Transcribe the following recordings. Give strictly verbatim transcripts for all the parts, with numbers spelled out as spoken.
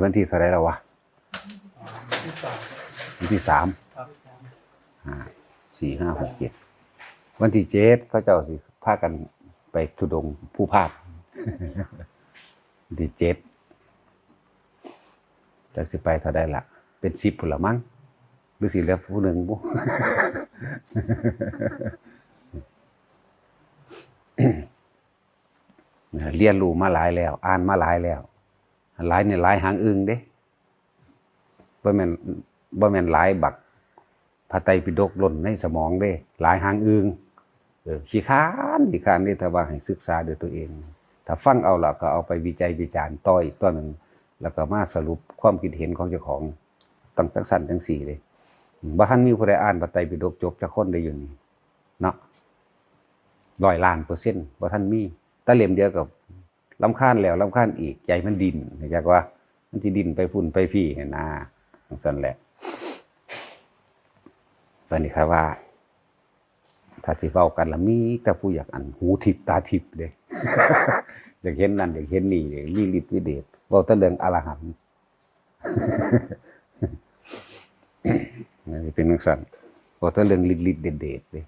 วันที่เท่าไหร่แล้ววะ ที่สาม วันที่สาม ครับ ห้า สี่ ห้า หก เจ็ด วันที่เจ็ดเขาเจ้าสิพากันไปธุดงค์ภูพาน วันที่เจ็ดจักสิไปเท่าใดล่ะ เป็นสิบพุ้นละมั้ง หรือสิเหลือผู้หนึ่งบุ เรียนรู้มาหลายแล้ว อ่านมาหลายแล้ว หลายเนี่ยหลายหางอึ่งเด้ บ่แม่นบ่แม่นหลายบักพระไตรปิฎกหล่นในสมองเด้ หลายหางอึ่ง เออ ขี้คร้านขี้คร้านเด้ ถ้าว่าให้ศึกษาด้วยตัวเอง ถ้าฟังเอาแล้วก็เอาไปวิจัยวิจารณ์ต่ออีกต่อหนึ่ง แล้วก็มาสรุปความคิดเห็นของเจ้าของ ต้องจังซั่นจังซี่เด้ บ่ทันมีผู้ใดอ่านพระไตรปิฎกจบจักคนได้อยู่นี่ เนาะ ร้อยล้านเปอร์เซ็นต์ บ่ทันมี แต่เล่มเดียวก็รำคาญแล้วรำคาญอีก ใจมันดิ้น จักว่า มันสิดิ้นไปพุ้นไปพี้หั้นนะ จังซั่นแหละ บัดนี้ข้อยว่า ถ้าสิเว้ากันละมีแต่ผู้อยากอันหูทิพย์ตาทิพย์เด้ อยากเห็นนั่นอยากเห็นนี่เด้ มีฤทธิ์มีเดช เว้าแต่เรื่องอรหันต์ นั่นสิเป็นจังซั่น เว้าแต่เรื่องฤทธิ์ฤทธิ์เดชเดชเด้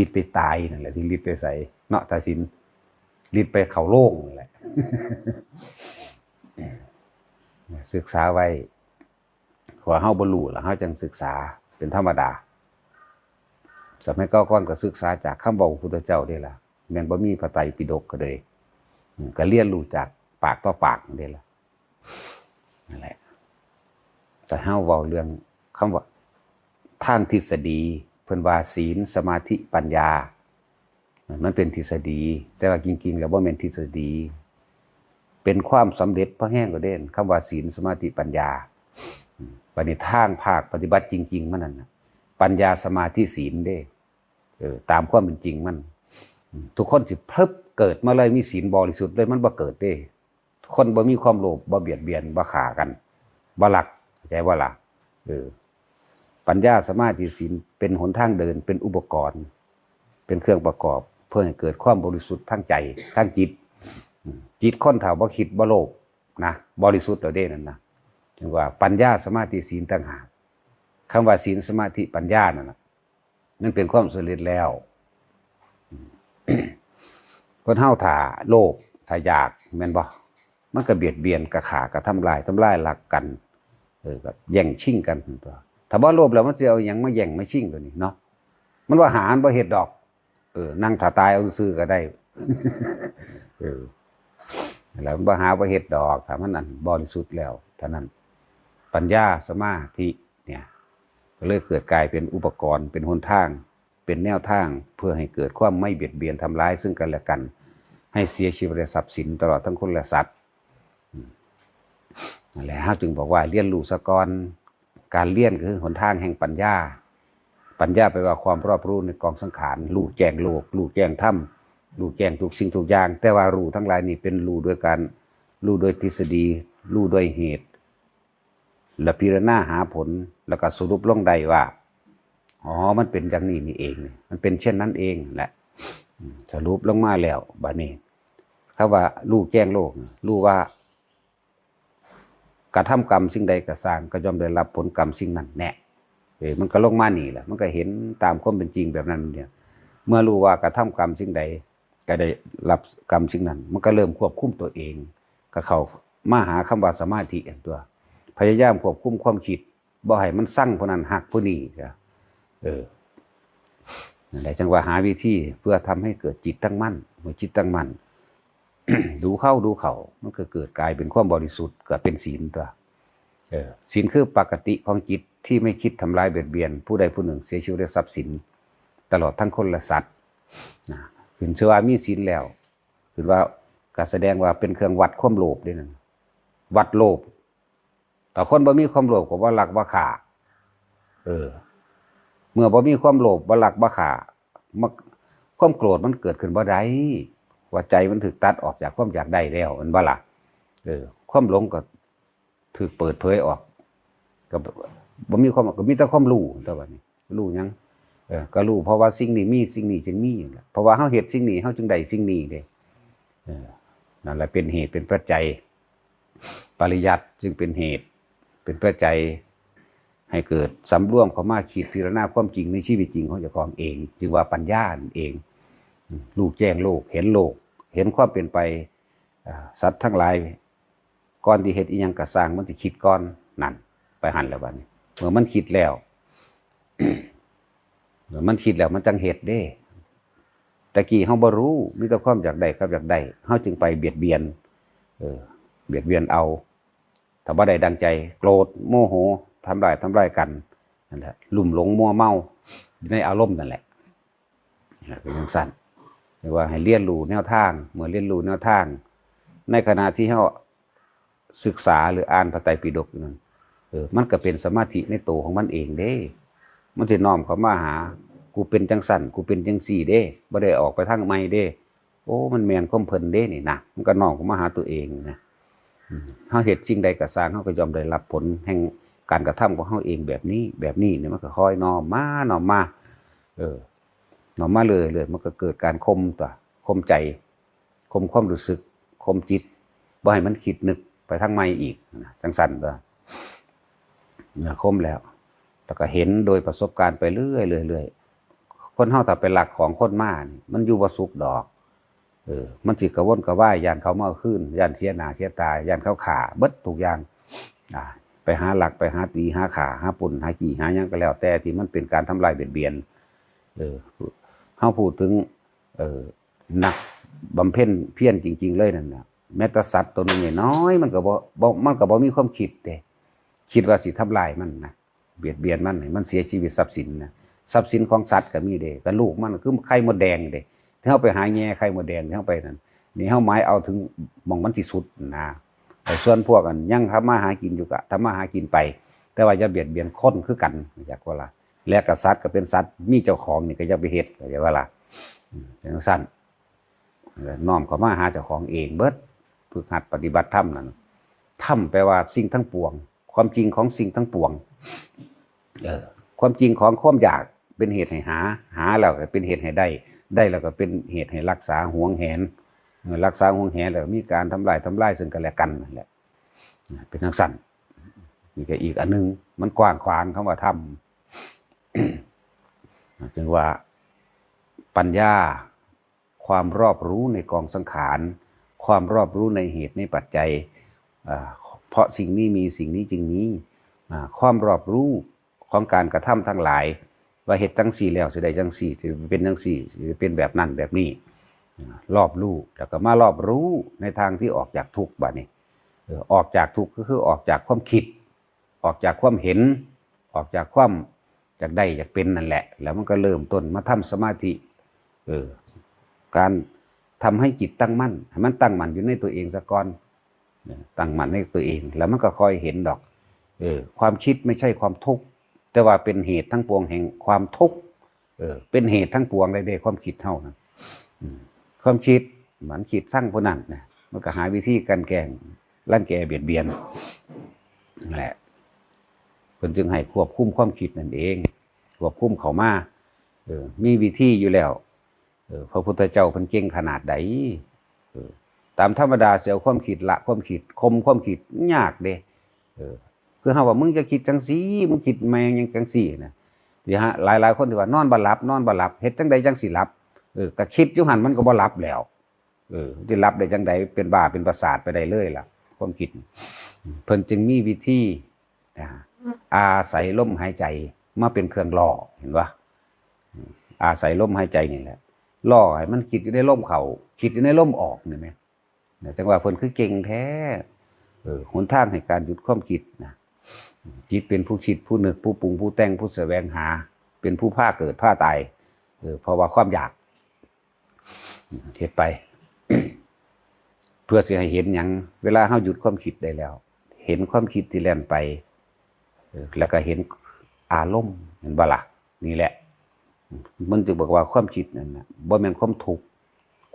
ฤทธิ์ไปตายนั่นแหละ ที่ฤทธิ์ไปไส เนาะ ตาสิน ฤทธิ์ไปเข้าโลงนั่นแหละ ศึกษาไว้ เพราะว่าเฮาบ่รู้ล่ะ เฮาจังศึกษาเป็นธรรมดา สมัยเก่าก่อนก็ศึกษาจากคำเว้าของพุทธเจ้าเด้ล่ะ แม่นบ่มีพระไตรปิฎกก็เลย อืม ก็เรียนรู้จากปากต่อปากนั่นเด้ล่ะ นั่นแหละ แต่เฮาเว้าเรื่องคำว่า ทางทฤษฎี เพิ่นว่าศีล สมาธิ ปัญญา มันเป็นทฤษฎี แต่ว่าจริงๆแล้วบ่แม่นทฤษฎี เป็นความสำเร็จพอแฮงแล้วเด้ คำว่าศีล สมาธิ ปัญญา อืม บัดนี้ทางภาคปฏิบัติจริงๆมันนั่นน่ะ ปัญญา สมาธิ ศีลเด้ เออ ตามความเป็นจริงมัน อืม ทุกคนสิพลึบเกิดมาเลยมีศีลบริสุทธิ์เลย มันบ่เกิดเด้ คนบ่มีความโลภ บ่เบียดเบียน บ่ฆ่ากัน บ่ลัก เข้าใจบ่ล่ะ เออ ปัญญา สมาธิ ศีล เป็นหนทางเดิน เป็นอุปกรณ์ เป็นเครื่องประกอบ เพื่อให้เกิดความบริสุทธิ์ทางใจ ทางจิต อืม จิตคนถ้าบ่คิดบ่โลภนะ บริสุทธิ์แล้วเด้นั่นนะ ถึงว่าปัญญา สมาธิ ศีล ต่างหาก คำว่าศีล สมาธิ ปัญญานั่นน่ะ มันเป็นความสำเร็จแล้ว คนเฮาถ้าโลภ ถ้าอยาก แม่นบ่ มันก็เบียดเบียน ก็ฆ่า ก็ทำลาย ทำลาย ลักกัน เออ ก็แย่งชิงกันตัว ถ้าบ่โลภแล้วมันสิเอาหยังมาแย่งมาชิงตัวนี้เนาะ มันบ่หา มันบ่เฮ็ดดอก เออ นั่งท่าตายเอาซื่อๆก็ได้ เออ แล้วมันบ่หาบ่เฮ็ดดอก ถ้ามันอันบริสุทธิ์แล้ว เท่านั้น ปัญญา สมาธิ เนี่ย ก็เลยเกิดกลายเป็นอุปกรณ์ เป็นหนทาง เป็นแนวทาง เพื่อให้เกิดความไม่เบียดเบียนทำร้ายซึ่งกันและกัน ให้เสียชีวิตและทรัพย์สิน ตลอดทั้งคนและสัตว์ อืม นั่นแหละ เฮาจึงบอกว่าเรียนรู้ซะก่อน การเรียนคือหนทางแห่งปัญญา ปัญญาแปลว่าความรอบรู้ในกองสังขาร รู้แจ้งโลก รู้แจ้งธรรม รู้แจ้งทุกสิ่งทุกอย่าง แต่ว่ารู้ทั้งหลายนี่เป็นรู้โดยการ รู้โดยทฤษฎี รู้โดยเหตุ และพิจารณาหาผล แล้วก็สรุปลงได้ว่า อ๋อ มันเป็นอย่างนี้นี่เอง มันเป็นเช่นนั้นเองแหละ อืม สรุปลงมาแล้ว บัดนี้ คำว่ารู้แจ้งโลก รู้ว่า กระทำกรรมสิ่งใดก็ซ่าง ก็ย่อมได้รับผลกรรมสิ่งนั้นแน่ เออ มันก็ลงมานี่แหละ มันก็เห็นตามความเป็นจริงแบบนั้นเนี่ย เมื่อรู้ว่ากระทำกรรมสิ่งใด ก็ได้รับกรรมสิ่งนั้น มันก็เริ่มควบคุมตัวเอง ก็เข้ามาหาคำว่าสมาธิอันตัว พยายามควบคุมความคิด บ่ให้มันซังผู้นั้นฮักผู้นี้จ้ะ เออ นั่นแหละ จังว่าหาวิธีเพื่อทำให้เกิดจิตตั้งมั่น เมื่อจิตตั้งมั่น ดูเข้าดูเข้า มันก็เกิดกลายเป็นความบริสุทธิ์ ก็เป็นศีลตัว เออ ศีลคือปกติของจิตที่ไม่คิดทำร้ายเบียดเบียนผู้ใดผู้หนึ่ง เสียชีวิตและทรัพย์สิน ตลอดทั้งคนและสัตว์ นะ ขึ้นชื่อว่ามีศีลแล้ว ขึ้นว่าก็แสดงว่าเป็นเครื่องวัดความโลภเด้นั่น วัดโลภ ถ้าคนบ่มีความโลภก็บ่ลักบ่ฆ่า เออ เมื่อบ่มีความโลภบ่ลักบ่ฆ่า มัน ความโกรธมันเกิดขึ้นบ่ได้ ว่าใจมันถูกตัดออกจากความอยากได้แล้ว แม่นบ่ล่ะ เออ ความหลงก็ถูกเปิดเผยออก ก็บ่มีความ ก็มีแต่ความรู้ แต่ว่านี่ รู้หยัง เออ ก็รู้เพราะว่าสิ่งนี้มี สิ่งนี้จึงมีนั่นแหละ เพราะว่าเฮาเฮ็ดสิ่งนี้ เฮาจึงได้สิ่งนี้เด้ เออ นั่นแหละเป็นเหตุเป็นปัจจัย ปริยัติจึงเป็นเหตุ เป็นปัจจัย ให้เกิดสำรวมเข้ามาคิดพิจารณาความจริงในชีวิตจริงของเจ้าของเอง จึงว่าปัญญานั่นเอง รู้แจ้งโลก เห็นโลก เห็นความเป็นไป อ่า สัตว์ทั้งหลาย ก่อนที่เฮ็ดอีหยังก็ซ่างมันสิคิดก่อน นั่น ไปหั่นแล้วบัดนี้ เมื่อมันคิดแล้ว เมื่อมันคิดแล้วมันจังเฮ็ดเด้ ตะกี้เฮาบ่รู้ มีแต่ความอยากได้กับอยากได้ เฮาจึงไปเบียดเบียน เออ เบียดเบียนเอา ถ้าบ่ได้ดังใจ โกรธ โมโห ทำร้าย ทำร้ายกัน นั่นแหละ ลุ่มหลงมัวเมา อยู่ในอารมณ์นั่นแหละ นะ เป็นจั่งซั้น เรียกว่าให้เรียนรู้แนวทาง เมื่อเรียนรู้แนวทาง ในขณะที่เฮาศึกษาหรืออ่านพระไตรปิฎกอยู่นั้น เออ มันก็เป็นสมาธิในตัวของมันเองเด้ มันสิน้อมเข้ามาหา กูเป็นจั่งซั้น กูเป็นจั่งซี้เด้ บ่ได้ออกไปทางใหม่เด้ โอ้ มันแม่นความเพิ่นเด้นี่นะ มันก็น้อมเข้ามาหาตัวเองนะ อืม เฮาเฮ็ดสิ่งใดก็ซ่าง เฮาก็ย่อมได้รับผลแห่งการกระทำของเฮาเองแบบนี้ แบบนี้เนี่ย มันก็ค่อยน้อมมา น้อมมา เออ น้อมมาเรื่อยๆ มันก็เกิดการข่มตัว ข่มใจ ข่มความรู้สึก ข่มจิต บ่ให้มันคิดนึกไปทางใหม่อีกนะ จั่งซั้นตัว เนี่ย ข่มแล้ว แล้วก็เห็นโดยประสบการณ์ไปเรื่อยๆ เรื่อยๆ คนเฮาถ้าไปลักของคนมานี่ มันอยู่บ่สุขดอก เออ มันสิกระวนกระวาย ย้านเขามาเอาคืน ย้านเสียหน้าเสียตา ย้านเขาฆ่า เบิดทุกอย่าง อ่า ไปหาลัก ไปหาตี หาฆ่า หาปล้น หาจี้ หาหยังก็แล้วแต่ที่มันเป็นการทำลายเบียดเบียน เออ เฮาพูดถึง เออ นักบำเพ็ญเพียรจริงๆ เลยนั่นน่ะ แม้แต่สัตว์ตัวหนึ่งน้อยๆ มันก็บ่ บ่ มันก็บ่มีความคิดเด้ คิดว่าสิทำลายมันนะ เบียดเบียนมันให้มันเสียชีวิตทรัพย์สินนะ ทรัพย์สินของสัตว์ก็มีเด้ ก็ลูกมันคือไข่มดแดงเด้ ที่เฮาไปหาแง่ไข่มดแดงที่เฮาไปนั่น นี่เฮาหมายเอาถึงหม่องมันสิสุดนะ แต่ส่วนพวกอันยังทำมาหากินอยู่ก็ทำมาหากินไป แต่ว่าอย่าเบียดเบียนคนคือกัน อยากว่าล่ะ และกษัตริย์ก็เป็นสัตว์มีเจ้าของนี่ก็อย่าไปเฮ็ด เข้าใจบ่ล่ะ อืม จั่งซั้น น้อมเข้ามาหาเจ้าของเองเบิด ฝึกหัดปฏิบัติธรรมนั่น ธรรมแปลว่าสิ่งทั้งปวง ความจริงของสิ่งทั้งปวง เออ ความจริงของความอยากเป็นเหตุให้หา หาแล้วก็เป็นเหตุให้ได้ ได้แล้วก็เป็นเหตุให้รักษาหวงแหน เออ รักษาหวงแหนแล้วก็มีการทำลาย ทำลายซึ่งกันและกันนั่นแหละ เป็นจั่งซั้น นี่ก็อีกอันหนึ่ง มันกว้างขวางคำว่าธรรม จึงว่าปัญญา ความรอบรู้ในกองสังขาร ความรอบรู้ในเหตุในปัจจัย อ่า เพราะสิ่งนี้มี สิ่งนี้จึงมี อ่า ความรอบรู้ของการกระทำทั้งหลาย ว่าเฮ็ดจั่งซี้แล้วสิได้จั่งซี้ สิเป็นจั่งซี้ สิเป็นแบบนั้นแบบนี้ อ่า รอบรู้ แล้วก็มารอบรู้ในทางที่ออกจากทุกข์บัดนี้ เออ ออกจากทุกข์ก็คือออกจากความคิด ออกจากความเห็น ออกจากความอยากได้อยากเป็นนั่นแหละ แล้วมันก็เริ่มต้นมาทำสมาธิ เออ การทำให้จิตตั้งมั่น ให้มันตั้งมั่นอยู่ในตัวเองซะก่อน เออ ตั้งมั่นในตัวเอง แล้วมันก็ค่อยเห็นดอก เออ ความคิดไม่ใช่ความทุกข์ แต่ว่าเป็นเหตุทั้งปวงแห่งความทุกข์ เออ เป็นเหตุทั้งปวงเลยเด้ ความคิดเฮานะ อืม ความคิด มันคิดซังผู้นั้นนะ มันก็หาวิธีกลั่นแกล้ง รังแกเบียดเบียน นั่นแหละ เพิ่นจึงให้ควบคุมความคิดนั่นเอง ควบคุมเข้ามา เออ มีวิธีอยู่แล้ว เออ พระพุทธเจ้าเพิ่นเก่งขนาดใด เออ ตามธรรมดาสิเอาความคิดละความคิด ข่มความคิดยากเด้ เออ คือเฮาว่ามึงจะคิดจั่งซี้ มึงคิดแม่งหยังจั่งซี้นะ ที่ฮะ หลายๆ คนที่ว่านอนบ่หลับ นอนบ่หลับ เฮ็ดจั่งใดจั่งสิหลับ เออ ก็คิดอยู่หั่นมันก็บ่หลับแล้ว เออ สิหลับได้จั่งใด เป็นบ้าเป็นประสาทไปได้เลยล่ะ ความคิด เพิ่นจึงมีวิธี อ่า อาศัยลมหายใจมาเป็นเครื่องล่อ เห็นบ่ อาศัยลมหายใจนี่แหละ ล่อให้มันคิดอยู่ในลมเข้า คิดอยู่ในลมออกนี่แหม นะ จั่งว่าเพิ่นคือเก่งแท้ เออ หนทางให้การหยุดความคิดนะ จิตเป็นผู้คิด ผู้นึก ผู้ปรุง ผู้แต่ง ผู้แสวงหา เป็นผู้พาเกิดพาตาย เออ เพราะว่าความอยาก เฮ็ดไป เพื่อสิให้เห็นหยัง เวลาเฮาหยุดความคิดได้แล้ว เห็นความคิดที่แล่นไป เออ แล้วก็เห็นอารมณ์ เห็นบ่ล่ะ นี่แหละ มันจึงบอกว่าความคิดนั่นน่ะ บ่แม่นความทุกข์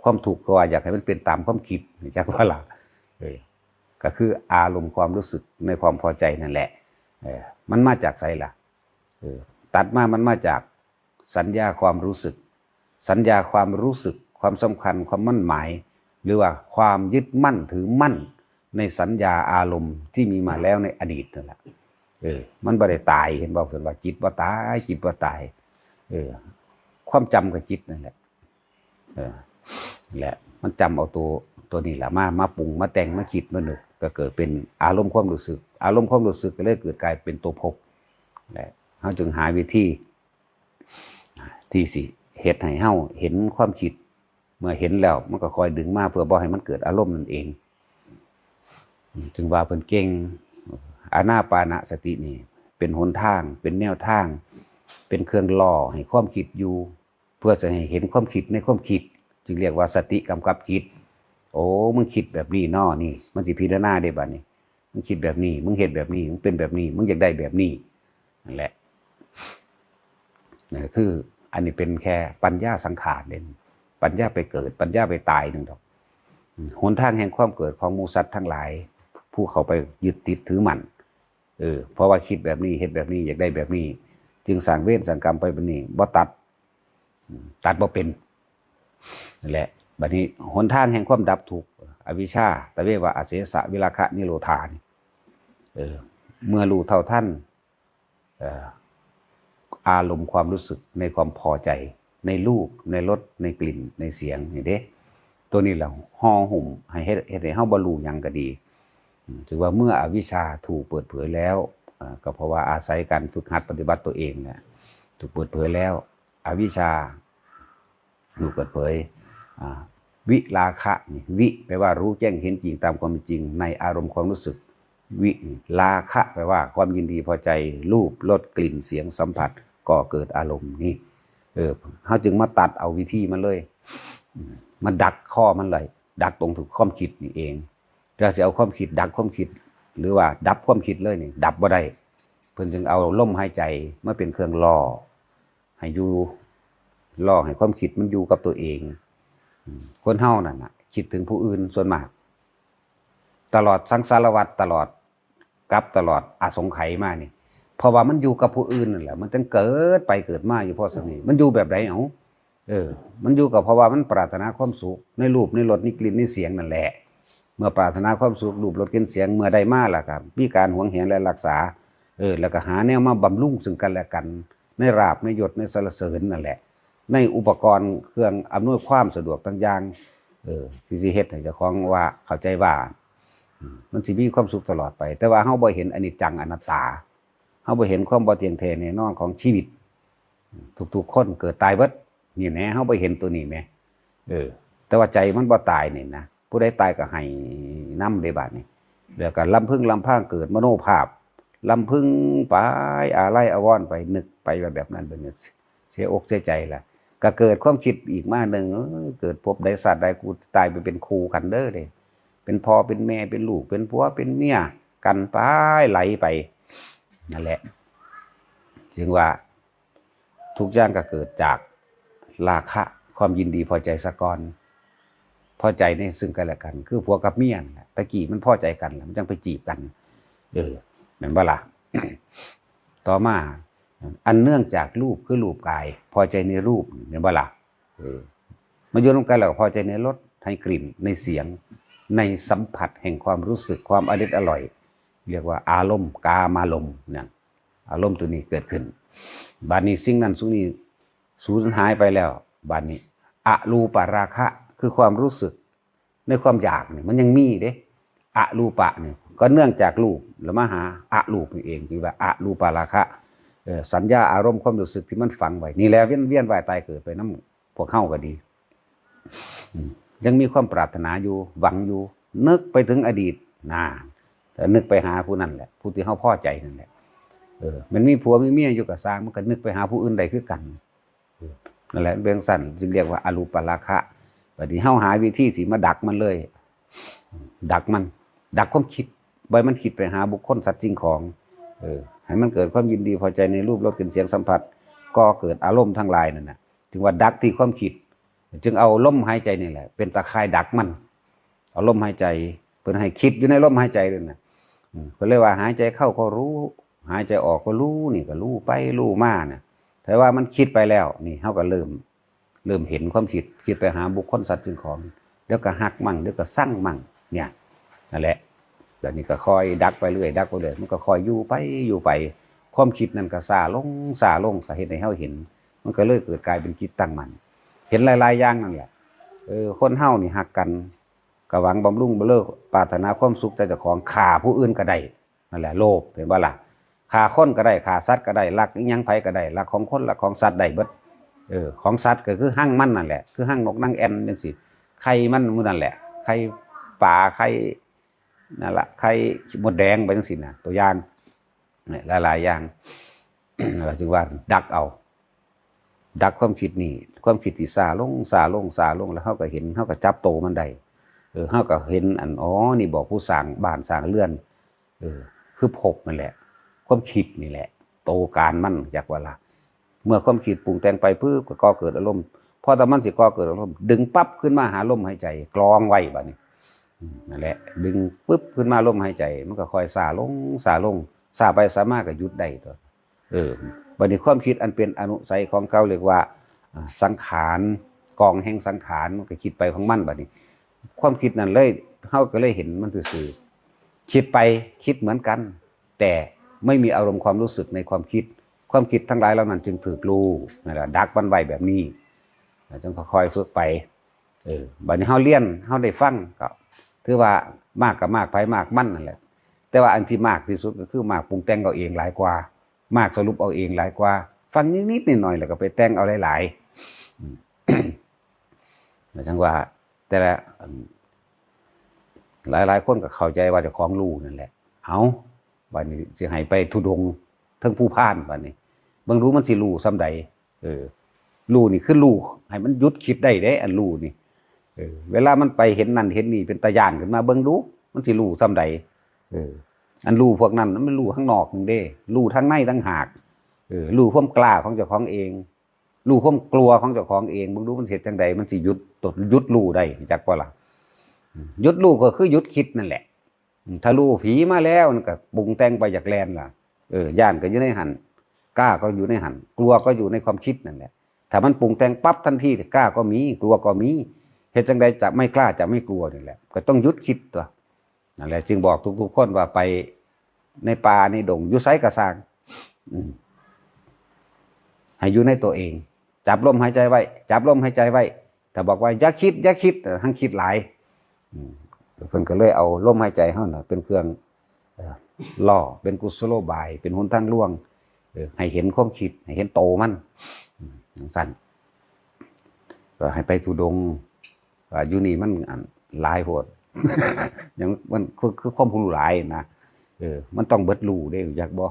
ความทุกข์ก็ว่าอยากให้มันเป็นตามความคิด จักบ่ล่ะ เออ ก็คืออารมณ์ความรู้สึกในความพอใจนั่นแหละ เออ มันมาจากไสล่ะ เออ ตัดมามันมาจากสัญญาความรู้สึก สัญญาความรู้สึก ความสำคัญ ความมั่นหมาย หรือว่าความยึดมั่นถือมั่น ในสัญญาอารมณ์ที่มีมาแล้วในอดีตนั่นแหละ เออ มันบ่ได้ตาย เห็นบ่ เพิ่นว่าจิตบ่ตาย จิตบ่ตาย เออ ความจำกับจิตนั่นแหละ เออ และมันจำเอาตัว ตัวนี้แหละมา มาปรุง มาแต่ง มาคิด มานึก ก็เกิดเป็นอารมณ์ความรู้สึก อารมณ์ความรู้สึกก็เลยเกิดกลายเป็นตัวภพ และเฮาจึงหาวิธี ที่สิเฮ็ดให้เฮาเห็นความคิด เมื่อเห็นแล้วมันก็คอยดึงมาเพื่อบ่ให้มันเกิดอารมณ์นั่นเอง จึงว่าเพิ่นเก่ง อานาปานสตินี่ เป็นหนทาง เป็นแนวทาง เป็นเครื่องล่อให้ความคิดอยู่ เพื่อจะให้เห็นความคิดในความคิด จึงเรียกว่าสติกำกับจิต โอ้ มึงคิดแบบนี้น้อนี่ มันสิพิจารณาได้บัดนี้ มึงคิดแบบนี้ มึงเฮ็ดแบบนี้ มึงเป็นแบบนี้ มึงอยากได้แบบนี้ นั่นแหละ นั่นคือ อันนี้เป็นแค่ปัญญาสังขารเด่น ปัญญาไปเกิด ปัญญาไปตายหนึ่งดอก หนทางแห่งความเกิดของหมู่สัตว์ทั้งหลาย ผู้เขาไปยึดติดถือมั่น เออ เพราะว่าคิดแบบนี้ เฮ็ดแบบนี้ อยากได้แบบนี้ จึงสร้างเวรสร้างกรรมไปแบบนี้ บ่ตัด ตัดบ่เป็น นั่นแหละ บัดนี้หนทางแห่งความดับทุกข์ อวิชชา ตะเววะ อเสสะ วิราคะ นิโรธานี่ เออ เมื่อรู้เท่าทัน เอ่อ อารมณ์ความรู้สึกในความพอใจ ในรูป ในรส ในกลิ่น ในเสียงนี่เด้ ตัวนี้แหละห่อหุ้มให้เฮ็ด เฮ็ดให้เฮาบ่รู้หยังก็ดี อืม ถือว่าเมื่ออวิชชาถูกเปิดเผยแล้ว อ่า ก็เพราะว่าอาศัยการฝึกหัดปฏิบัติตัวเองแหละ ถูกเปิดเผยแล้ว อวิชชาถูกเปิดเผย อ่า วิราคะนี่ วิ แปลว่ารู้แจ้งเห็นจริงตามความเป็นจริงในอารมณ์ความรู้สึก วิ ราคะ แปลว่าความยินดีพอใจ รูป รส กลิ่น เสียง สัมผัส ก่อเกิดอารมณ์นี่ เออ เฮาจึงมาตัดเอาวิธีมันเลย อืม มาดักข้อมันเลย ดักตรงถูกความคิดนี่เอง ถ้าสิเอาความคิดดักความคิด หรือว่าดับความคิดเลยนี่ ดับบ่ได้ เพิ่นจึงเอาลมหายใจมาเป็นเครื่องล่อ ให้อยู่ ล่อให้ความคิดมันอยู่กับตัวเอง อืม คนเฮานั่นน่ะ คิดถึงผู้อื่นส่วนมาก ตลอดสังสารวัฏ ตลอด กับตลอดอสงไขยมานี่ เพราะว่ามันอยู่กับผู้อื่นนั่นแหละ มันจึงเกิดไปเกิดมาอยู่พอสำนี้ มันอยู่แบบใดเอ้า เออ มันอยู่กับเพราะว่ามันปรารถนาความสุขในรูป ในรส ในกลิ่น ในเสียงนั่นแหละ เมื่อปรารถนาความสุขรูป รส กลิ่น เสียง เมื่อได้มาแล้วก็มีการหวงแหนและรักษา เออ แล้วก็หาแนวมาบำรุงซึ่งกันและกัน ในลาภ ในยศ ในสรรเสริญนั่นแหละ ในอุปกรณ์เครื่องอำนวยความสะดวกต่างอย่าง เออ ที่สิเฮ็ดให้เจ้าของว่าเข้าใจว่า อืม มันสิมีความสุขตลอดไป แต่ว่าเฮาบ่เห็นอนิจจังอนัตตา เฮาบ่เห็นความบ่เที่ยงแท้แน่นอนของชีวิต ทุกๆคนเกิดตายเบิด นี่แหม เฮาบ่เห็นตัวนี้แหม เออ แต่ว่าใจมันบ่ตายนี่นะ ผู้ใดตายก็ไห้นำเด้บาดนี้ แล้วก็ลำพึงลำพันเกิดมโนภาพ ลำพึงไป อาลัยอาวรณ์ไป นึกไปว่าแบบนั้นแบบนี้ เสียอกเสียใจล่ะ ก็เกิดความคิดอีกมาหนึ่ง เอ้ย เกิดภพใดชาติใดกูตายไปเป็นคู่กันเด้อเด้ เป็นพ่อเป็นแม่ เป็นลูก เป็นผัวเป็นเมียกันไป ไหลไป นั่นแหละ จึงว่าทุกอย่างก็เกิดจากราคะ ความยินดีพอใจซะก่อน พอใจในซึ่งกันและกัน คือผัวกับเมียนั่นแหละ ตะกี้มันพอใจกันแล้วมันจังไปจีบกัน เออ แม่นบ่ล่ะ ต่อมา อันเนื่องจากรูปคือรูปกาย พอใจในรูป แม่นบ่ล่ะ เออ มาอยู่ร่วมกันแล้วก็พอใจในรส ในกลิ่น ในเสียง ในสัมผัสแห่งความรู้สึก ความอริดอร่อย เรียกว่าอารมณ์ กามารมณ์เนี่ย อารมณ์ตัวนี้เกิดขึ้น บาดนี้สิ่งนั้นสิ่งนี้สูญหายไปแล้ว บาดนี้ อรูปราคะ คือความรู้สึกในความอยากนี่มันยังมีเด้ อรูปะนี่ก็เนื่องจากรูปแล้วมาหาอรูปนี่เอง ที่ว่าอรูปราคะ เออ สัญญาอารมณ์ความรู้สึกที่มันฝังไว้ นี่แหละเวียน เวียนว่ายตายเกิดไปนำพวกเฮาก็ดี อืม ยังมีความปรารถนาอยู่ หวังอยู่ นึกไปถึงอดีต น่า แต่นึกไปหาผู้นั่นแหละ ผู้ที่เฮาพอใจนั่นแหละ เออ มันมีผัวมีเมียอยู่ก็ซ่าง มันก็นึกไปหาผู้อื่นได้คือกัน เออ นั่นแหละ เรื่องสั้นจึงเรียกว่าอรูปราคะ บัดนี้เฮาหาวิธีสิมาดักมันเลย ดักมัน ดักความคิด บ่ให้มันคิดไปหาบุคคลสัตว์สิ่งของ เออ ให้มันเกิดความยินดีพอใจในรูป รส กลิ่น เสียง สัมผัส ก่อเกิดอารมณ์ทั้งหลายนั่นน่ะ จึงว่าดักที่ความคิด จึงเอาลมหายใจนี่แหละ เป็นตาข่ายดักมัน เอาลมหายใจ เพิ่นให้คิดอยู่ในลมหายใจนั่นน่ะ อืม เพิ่นเลยว่าหายใจเข้าก็รู้ หายใจออกก็รู้ นี่ก็รู้ไปรู้มาน่ะ แต่ว่ามันคิดไปแล้ว นี่เฮาก็เริ่ม เริ่มเห็นความคิด คิดไปหาบุคคลสัตว์สิ่งของ เดี๋ยวก็ฮักมั่ง เดี๋ยวก็ซังมั่ง เนี่ย นั่นแหละ แล้วนี่ก็ค่อยดักไปเรื่อย ดักไปเรื่อย มันก็ค่อยอยู่ไป อยู่ไป ความคิดนั่นก็ซาลง ซาลง ก็เฮ็ดให้เฮาเห็น มันก็เลยเกิดกลายเป็นจิตตั้งมั่น เห็นหลายๆอย่างนั่นแหละ เออ คนเฮานี่ฮักกัน ก็หวังบำรุงบำเรอ ปรารถนาความสุขแต่เจ้าของ ฆ่าผู้อื่นก็ได้ นั่นแหละ โลภ เห็นบ่ล่ะ ฆ่าคนก็ได้ ฆ่าสัตว์ก็ได้ ลักอิหยังไผก็ได้ ลักของคน ลักของสัตว์ได้เบิด เออ ของสัตว์ก็คือฮังมันนั่นแหละ คือฮังนกนางแอ่นจังซี่ ไข่มันหมู่นั่นแหละ ไข่ปลา ไข่นั่นล่ะ ไข่มดแดงไปจังซี่นะ ตัวอย่าง เนี่ย หลายๆอย่าง เราจึงว่าดักเอา ดักความคิดนี่ ความคิดที่ซาลง ซาลง ซาลง แล้วเฮาก็เห็น เฮาก็จับโตมันได้ เออ เฮาก็เห็นอัน อ๋อ นี่บอกผู้สร้างบ้านสร้างเรือน เออ คือภพนั่นแหละ ความคิดนี่แหละ โตการมัน จักว่าล่ะ เมื่อความคิดปรุงแต่งไปปุ๊บ ก็ก่อเกิดอารมณ์ พอแต่มันสิก่อเกิดอารมณ์ ดึงปั๊บขึ้นมาหาลมหายใจ กรองไว้บัดนี้ อืม นั่นแหละ ดึงปุ๊บขึ้นมาลมหายใจ มันก็ค่อยซาลง ซาลง ซาไปซามาก็หยุดได้ตัว เออ บัดนี้ความคิดอันเป็นอนุสัยของเขาเรียกว่า อ่า สังขาร กองแห่งสังขาร มันก็คิดไปของมันบัดนี้ ความคิดนั่นเลย เฮาก็เลยเห็นมันซื่อๆ คิดไป คิดเหมือนกัน แต่ไม่มีอารมณ์ความรู้สึกในความคิด ความคิดทั้งหลายเหล่านั้นจึงถูกรู้ นั่นแหละ ดักมันไว้แบบนี้ แล้วจึงค่อยๆฝึกไป เออ บัดนี้เฮาเรียน เฮาได้ฟัง ก็ถือว่ามากก็มากไผมากมันนั่นแหละ แต่ว่าอันที่มากที่สุดก็คือมากปรุงแต่งเอาเองหลายกว่า มากสรุปเอาเองหลายกว่า ฟังนิดๆหน่อยๆ แล้วก็ไปแต่งเอาหลายๆ อืม แล้วจังว่า แต่ละ อัน หลายๆคนก็เข้าใจว่าเจ้าของรู้นั่นแหละ เอา บัดนี้สิให้ไปธุดงค์เทิงภูพาน บัดนี้ เบิ่งดูมันสิรู้ส่ำใด เออ รู้นี่คือรู้ให้มันหยุดคิดได้เด้ อันรู้นี่ เออ เวลามันไปเห็นนั่นเห็นนี่เป็นตาย้านขึ้นมา เบิ่งดู มันสิรู้ส่ำใด เออ อันรู้พวกนั้นมันรู้ข้างนอกนึงเด้ รู้ทางในต่างหาก เออ รู้ความกล้าของเจ้าของเอง รู้ความกลัวของเจ้าของเอง เบิ่งดูมันเฮ็ดจังใด มันสิหยุด หยุดรู้ได้ จักบ่ล่ะ อืม หยุดรู้ก็คือหยุดคิดนั่นแหละ อืม ถ้ารู้ผีมาแล้วมันก็ปรุงแต่งไปอยากแล่นล่ะ เออ ย้านก็อยู่ในหั่น กล้าก็อยู่ในหั่น กลัวก็อยู่ในความคิดนั่นแหละ ถ้ามันปรุงแต่งปั๊บทันที กล้าก็มี กลัวก็มี เฮ็ดจังใดจะไม่กล้าจะไม่กลัวนี่แหละ ก็ต้องหยุดคิดตัว นั่นแหละ จึงบอกทุกๆคนว่าไปในป่าในดง อยู่ไสก็ซ่าง อืม ให้อยู่ในตัวเอง จับลมหายใจไว้ จับลมหายใจไว้ ถ้าบอกว่าอย่าคิด อย่าคิด เออ หังคิดหลาย อืม เพิ่นก็เลยเอาลมหายใจเฮาน่ะเป็นเครื่อง เอ่อ ล่อ เป็นกุศโลบาย เป็นหนทางลวง เออ ให้เห็นความคิด ให้เห็นโตมัน อืม จังซั่น ก็ให้ไปธุดงค์ ว่าอยู่นี่มันอันหลายโพด ยังมันคือ คือความรู้หลายนะ เออ มันต้องเบิดรู้เด้ อยากบ่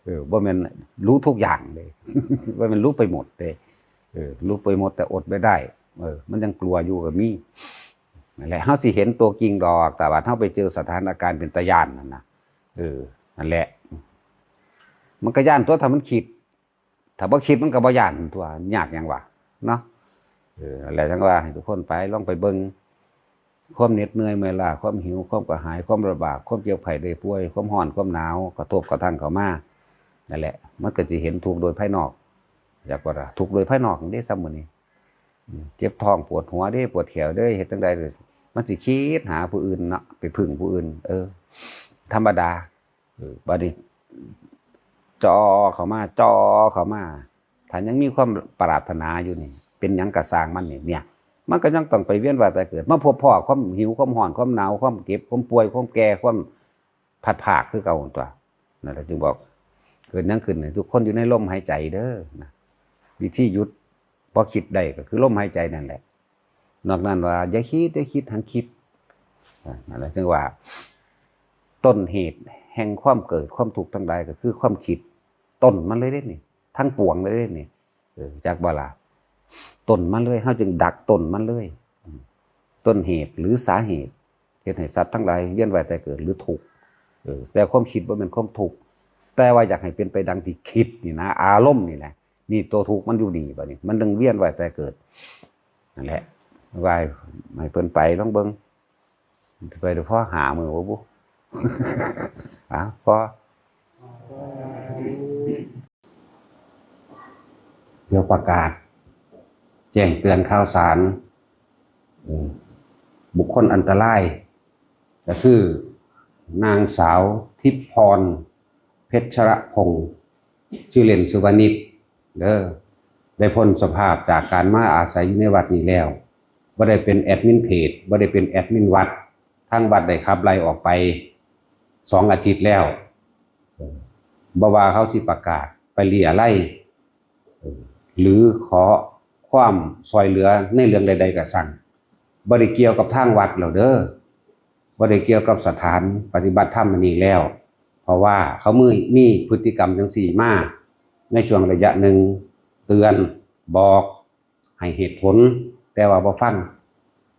เออ บ่แม่นรู้ทุกอย่างเด้ บ่แม่นรู้ไปหมดเด้ เออ รู้ไปหมดแต่อดไม่ได้ เออ มันยังกลัวอยู่ก็มี นั่นแหละ เฮาสิเห็นตัวจริงดอก แต่ว่าเฮาไปเจอสถานการณ์เป็นตาย้านนั่นนะ เออ นั่นแหละ มันก็ย้านตัว ถ้ามันคิด ถ้าบ่คิดมันก็บ่ย้านตัวยากหยังวะ เนาะ เออ นั่นแหละ จังว่าให้ทุกคนไป ลองไปเบิ่ง ความเหน็ดเหนื่อยเมื่อยล้า ความหิว ความกระหาย ความลำบาก ความเจ็บไข้ได้ป่วย ความร้อน ความหนาว กระทบกระทั่งเข้ามา นั่นแหละ มันก็สิเห็นทุกข์โดยภายนอก อยากว่าทุกข์โดยภายนอกนี่เด้ ซ้ำมื้อนี้ อืม เจ็บท้องปวดหัวเด้ ปวดแข้วเด้ เฮ็ดจังใด๋ มันสิคิดหาผู้อื่นเนาะ ไปพึ่งผู้อื่น เออ ธรรมดา เออ บัดนี้ จ่อเข้ามา จ่อเข้ามา ถ้ายังมีความปรารถนาอยู่นี่ เป็นหยังก็ซ่างมันนี่ เนี่ย มันก็ยังต้องไปเวียนว่ายตายเกิด มาพบพ้อความหิว ความร้อน ความหนาว ความเจ็บ ความป่วย ความแก่ ความพลัดพรากคือเก่าตั๊ว นั่นแหละจึงบอก เกิดหยังขึ้นให้ทุกคนอยู่ในลมหายใจเด้อ นะ วิธีหยุด พอคิดได้ก็คือลมหายใจนั่นแหละ นอกนั้นว่าอย่าคิด อย่าคิด หังคิด อ่า นั่นแหละจึงว่า ต้นเหตุแห่งความเกิดความทุกข์ทั้งหลายก็คือความคิด ต้นมันเลยเด้นี่ ทั้งปวงเลยเด้นี่ เออ จักบ่ล่ะ ต้นมันเลย เฮาจึงดักต้นมันเลย อืม ต้นเหตุหรือสาเหตุ เฮ็ดให้สัตว์ทั้งหลายเวียนว่ายตายเกิดหรือทุกข์ เออ แต่ความคิดบ่แม่นความทุกข์ แต่ว่าอยากให้เป็นไปดังที่คิดนี่นะ อารมณ์นี่แหละ นี่ตัวทุกข์มันอยู่นี่บัดนี้ มันจึงเวียนว่ายตายเกิด นั่นแหละ ว่าให้เพิ่นไปลองเบิ่ง ไปเดี๋ยวพอหามื้อบ่บุ อ่ะ พอ เดี๋ยวประกาศ แจ้งเตือนข่าวสาร เอ่อ บุคคลอันตราย ก็คือนางสาวทิพย์พร เพชรพงษ์ ชื่อเล่นชื่อว่านิดเด้อ ได้พ้นสภาพจากการมาอาศัยอยู่ในวัดนี้แล้ว บ่ได้เป็นแอดมินเพจ บ่ได้เป็นแอดมินวัด ทางวัดได้ขับไล่ออกไปสองอาทิตย์แล้ว เออ บ่ว่าเขาสิประกาศไปเรียอะไรย เออ หรือขอความช่วยเหลือในเรื่องใดๆก็สั่ง บ่ได้เกี่ยวกับทางวัดแล้วเด้อ บ่ได้เกี่ยวกับสถานปฏิบัติธรรมอันนี้แล้ว เพราะว่าเขามี มีพฤติกรรมจังซี่มาในช่วงระยะหนึ่ง เตือน บอก ให้เหตุผล แต่ว่าบ่ฟัง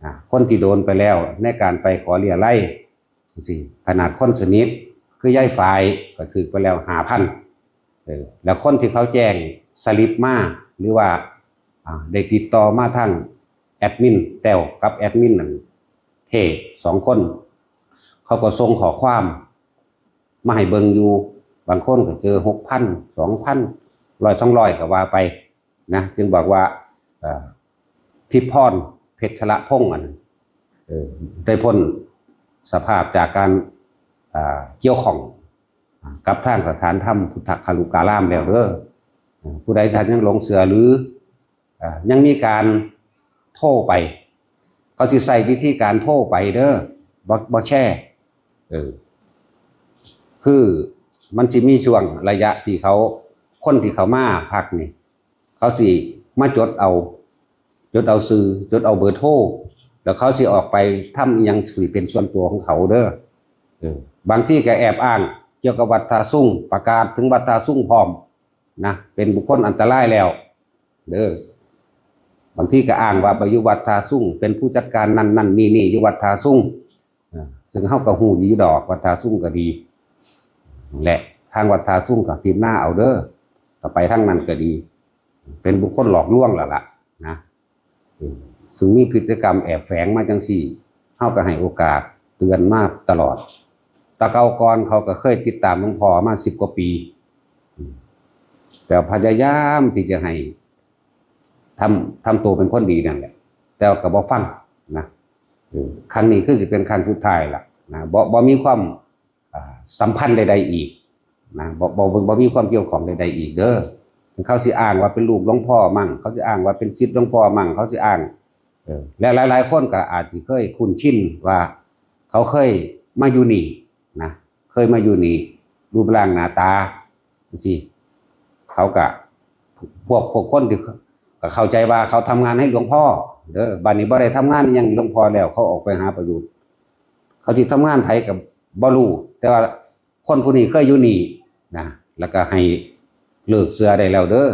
อ่า คนที่โดนไปแล้วในการไปขอเรียอะไรยจังซี่ ขนาดคนสนิทคือยายฝายก็ถืกไปแล้วห้าพัน เออ แล้วคนที่เขาแจ้งสลิปมา หรือว่า อ่า ได้ติดต่อมาทางแอดมินแต้วกับแอดมินนั่น เทพสองคน เขาก็ส่งข้อความมาให้เบิ่งอยู่ บางคนก็เจอหกพัน สองพัน ร้อย สองร้อย ก็ว่าไปนะ จึงบอกว่า เอ่อ ทิพย์พร เพชรพงษ์อันนั้น เออ ได้พ้นสภาพจากการ อ่า เกี่ยวข้องกับทางสถานธรรมพุทธคารุการามแล้วเด้อ เออ ผู้ใดท่านยังหลงเชื่อหรือ อ่า ยังมีการโทรไป เขาสิใช้วิธีการโทรไปเด้อ บ่ บ่แชร์ เออ คือมันสิมีช่วงระยะที่เขา คนที่เขามาพักนี่ เขาสิมาจดเอา จดเอาชื่อ จดเอาเบอร์โทร แล้วเขาสิออกไปทำอิหยังสิเป็นส่วนตัวของเขาเด้อ เออ บางทีก็แอบอ้างเกี่ยวกับวัดท่าซุง ประกาศถึงวัดท่าซุงพร้อมนะ เป็นบุคคลอันตรายแล้วเด้อ บางทีก็อ้างว่าไปอยู่วัดท่าซุง เป็นผู้จัดการนั่นนั่นนี่นี่อยู่วัดท่าซุง อ่า ซึ่งเฮาก็ฮู้อยู่ดอกวัดท่าซุงก็ดี และทางวัดท่าซุงก็พิมพ์หน้าเอาเด้อ ก็ไปทางนั้นก็ดี เป็นบุคคลหลอกลวงแล้วล่ะนะ เออ ซึ่งมีพฤติกรรมแอบแฝงมาจังซี่ เฮาก็ให้โอกาสเตือนมาตลอด แต่เก่าก่อนเขาก็เคยติดตามหลวงพ่อมาสิบกว่าปี อืม แต่พยายามที่จะให้ทำ ทำตัวเป็นคนดีนั่นแหละ แต่ว่าก็บ่ฟังนะ เออ ครั้งนี้คือสิเป็นครั้งสุดท้ายละนะ บ่ บ่มีความ อ่า สัมพันธ์ใดๆอีกนะ บ่ บ่ บ่ บ่มีความเกี่ยวข้องใดๆอีกเด้อ เขาสิอ้างว่าเป็นลูกหลวงพ่อมั่ง เขาสิอ้างว่าเป็นศิษย์หลวงพ่อมั่ง เขาสิอ้าง เออ และหลายๆคนก็อาจสิเคยคุ้นชินว่าเขาเคยมาอยู่นี่นะ เคยมาอยู่นี่ รูปร่างหน้าตาจังซี่ เขาก็ พวก พวกคนที่ก็เข้าใจว่าเขาทำงานให้หลวงพ่อเด้อ บัดนี้บ่ได้ทำงานอิหยังหลวงพ่อแล้ว เขาออกไปหาประโยชน์ เขาสิทำงานไผก็บ่รู้ แต่ว่าคนผู้นี้เคยอยู่นี่นะ แล้วก็ให้เลิกเชื่อได้แล้วเด้อ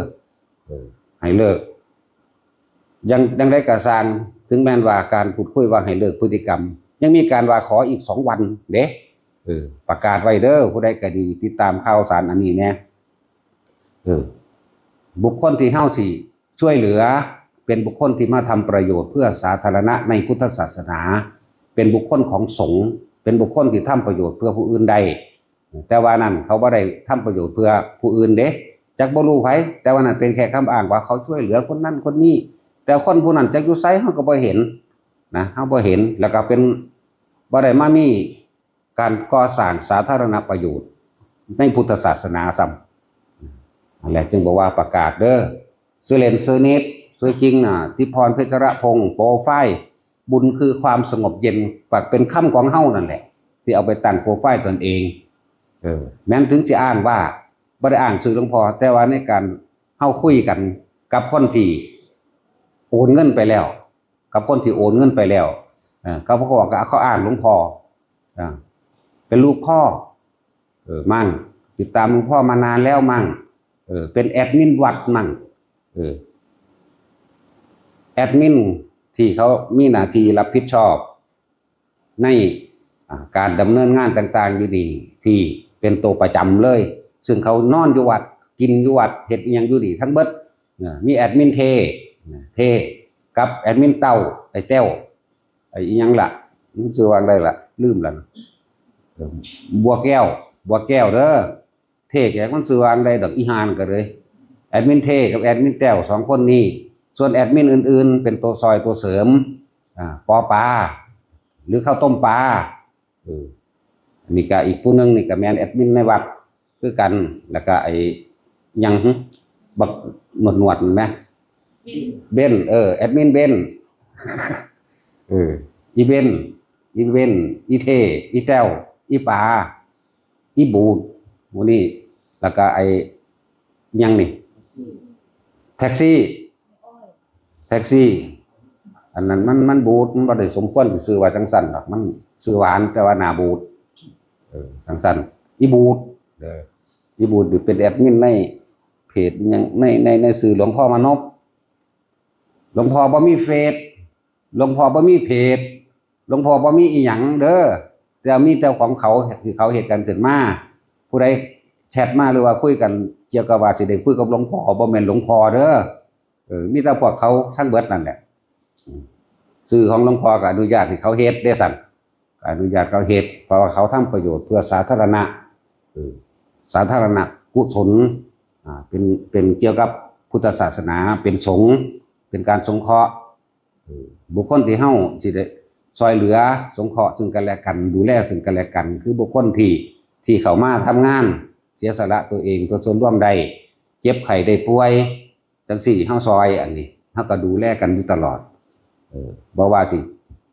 เออ ให้เลิก ยัง ยังได้กระซาง ถึงแม้นว่าการพูดคุยว่าให้เลิกพฤติกรรม ยังมีการว่าขออีกสองวันเด้ เออ ประกาศไว้เด้อ ผู้ใดก็ดี ติดตามข่าวสารอันนี้แหน่ เออ บุคคลที่เฮาสิช่วยเหลือ เป็นบุคคลที่มาทำประโยชน์เพื่อสาธารณะในพุทธศาสนา เป็นบุคคลของสงฆ์ เป็นบุคคลที่ทำประโยชน์เพื่อผู้อื่นได้ แต่ว่านั่นเขาบ่ได้ทำประโยชน์เพื่อผู้อื่นเด้ จักบ่รู้ไผ แต่ว่านั่นเป็นแค่คำอ้างว่าเขาช่วยเหลือคนนั้นคนนี้ แต่คนผู้นั้นจักอยู่ไสเฮาก็บ่เห็นนะ เฮาบ่เห็น แล้วก็เป็น บ่ได้มามีการก่อสร้างสาธารณประโยชน์ในพุทธศาสนาซ้ำ นั่นแหละจึงบอกว่าประกาศเด้อ ชื่อเล่นชื่อนิด ชื่อจริงน่ะ ทิพย์พร เพชรพงษ์ โปรไฟล์ บุญคือความสงบเย็น ก็เป็นคำของเฮานั่นแหละ ที่เอาไปตั้งโปรไฟล์ตนเอง เออ แม้นถึงสิอ้างว่าบ่ได้อ้างชื่อหลวงพ่อ แต่ว่าในการเฮาคุยกันกับคนที่โอนเงินไปแล้ว กับคนที่โอนเงินไปแล้ว เออ เขาบอกว่าเขาอ้างหลวงพ่อ อ่า เป็นลูกพ่อ เออ มั่ง ติดตามหลวงพ่อมานานแล้วมั่ง เออ เป็นแอดมินวัดมั่ง เออ แอดมินที่เขามีหน้าที่รับผิดชอบ ใน อ่า การดำเนินงานต่างๆอยู่นี่ ที่เป็นตัวประจำเลย ซึ่งเขานอนอยู่วัด กินอยู่วัด เฮ็ดอิหยังอยู่นี่ทั้งเบิด เออ มีแอดมินเท เท กับแอดมินเต้า ไอ้แต้ว ไอ้อิหยังล่ะ มันชื่อว่าจั่งใดล่ะ ลืมแล้วนะ เออ บัวแก้ว บัวแก้วเด้อ เทแกมันชื่อว่าจั่งใดดอก อีห่านั่นก็เลย แอดมินเทกับแอดมินแต้วสองคนนี้ ส่วนแอดมินอื่นๆ เป็นตัวซอยตัวเสริม อ่า ปอปลา หรือข้าวต้มปลา เออ อันนี้ก็อีกผู้หนึ่งนี่ก็แม่นแอดมินในวัดคือกัน แล้วก็ไอ้หยังหึ บักหนวดหนวดแม่นไหม เบน เออ แอดมินเบน เออ อีเบน อีเบน อีเท อีแต้ว อีป๋า อีบูด หมู่นี้ แล้วก็ไอ้หยังนี่ แท็กซี่ แท็กซี่ อันนั้นมัน มันบูด มันบ่ได้สมควรสิชื่อว่าจังซั่นดอก มันชื่อหวาน แต่ว่าหน้าบูด เออ จังซั่น อีบูด เออ อีบูดนี่เป็นแอดมินในเพจหยัง ใน ใน ในชื่อหลวงพ่อมานพ หลวงพ่อบ่มีเฟซ หลวงพ่อบ่มีเพจ หลวงพ่อบ่มีอีหยังเด้อ แต่มีแต่ของเขาที่เขาเฮ็ดกันขึ้นมา ผู้ใดแชทมาหรือว่าคุยกันเกี่ยวกับว่าสิได้คุยกับหลวงพ่อ บ่แม่นหลวงพ่อเด้อ เออ มีแต่พวกเขาทั้งเบิดนั่นแหละ อืม ชื่อของหลวงพ่อก็อนุญาตให้เขาเฮ็ดเด้ซั่น ก็อนุญาตเขาเฮ็ด เพราะว่าเขาทำประโยชน์เพื่อสาธารณะ เออ สาธารณกุศล อ่า เป็น เป็นเกี่ยวกับพุทธศาสนา เป็นสงฆ์ เป็นการสงเคราะห์ เออ บุคคลที่เฮาสิได้ช่วยเหลือสงเคราะห์ซึ่งกันและกัน ดูแลซึ่งกันและกัน คือบุคคลที่ ที่เข้ามาทำงาน เสียสละตัวเองเพื่อส่วนรวมได้ เจ็บไข้ได้ป่วย จังซี่ เฮาซอยอันนี้ เฮาก็ดูแลกันอยู่ตลอด เออ บ่ว่าสิ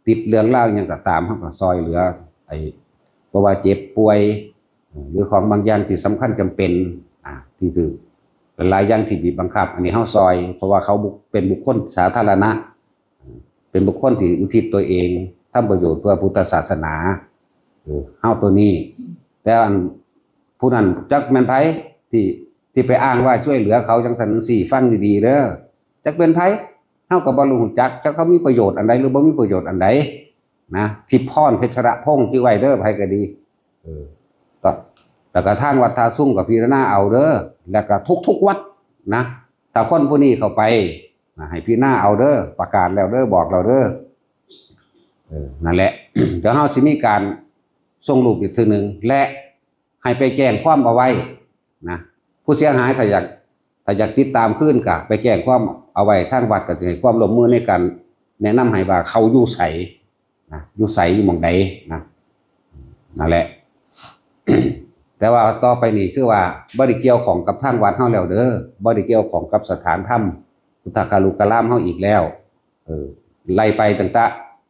ติดเรื่องราวหยังก็ตาม เฮาก็ซอยเหลือ ไอ้ บ่ว่าเจ็บป่วย เออ หรือของบางอย่างที่สำคัญจำเป็น อ่า ที่ถือหลายๆอย่างที่บีบบังคับ อันนี้เฮาซอย เพราะว่าเขาบุ เป็นบุคคลสาธารณะ เป็นบุคคลที่อุทิศตัวเอง ทำประโยชน์เพื่อพุทธศาสนา เออ เฮาตัวนี้ แต่อันผู้นั้นจักแม่นไผที่ ที่ไปอ้างว่าช่วยเหลือเขาจังซั่นจังซี่ ฟังดีๆเด้อ จักเป็นไผ เฮาก็บ่รู้จัก จักเขามีประโยชน์อันใดหรือบ่มีประโยชน์อันใดนะ ทิพย์พร เพชรพงษ์ ชื่อไว้เด้อ ไผก็ดี เออ ก็ แล้วก็ทางวัดท่าซุงก็พิจารณาเอาเด้อ แล้วก็ทุกๆวัดนะ ถ้าคนผู้นี้เข้าไปนะ ให้พิจารณาเอาเด้อ ประกาศแล้วเด้อ บอกแล้วเด้อ เออ นั่นแหละ เดี๋ยวเฮาสิมีการส่งรูปอีกเทื่อหนึ่ง และให้ไปแจ้งความเอาไว้นะ ผู้เสียหายถ้าอยาก ถ้าอยากติดตามคืนก็ไปแจ้งความเอาไว้ ทางวัดก็สิให้ความร่วมมือในการแนะนำให้ว่าเขาอยู่ไสนะ อยู่ไส อยู่หม่องใดนะ นั่นแหละ แต่ว่าต่อไปนี่คือว่าบ่ได้เกี่ยวข้องกับทางวัดเฮาแล้วเด้อ บ่ได้เกี่ยวข้องกับสถานธรรมพุทธคารุกรามเฮาอีกแล้ว เออ ไล่ไปตั้งแต่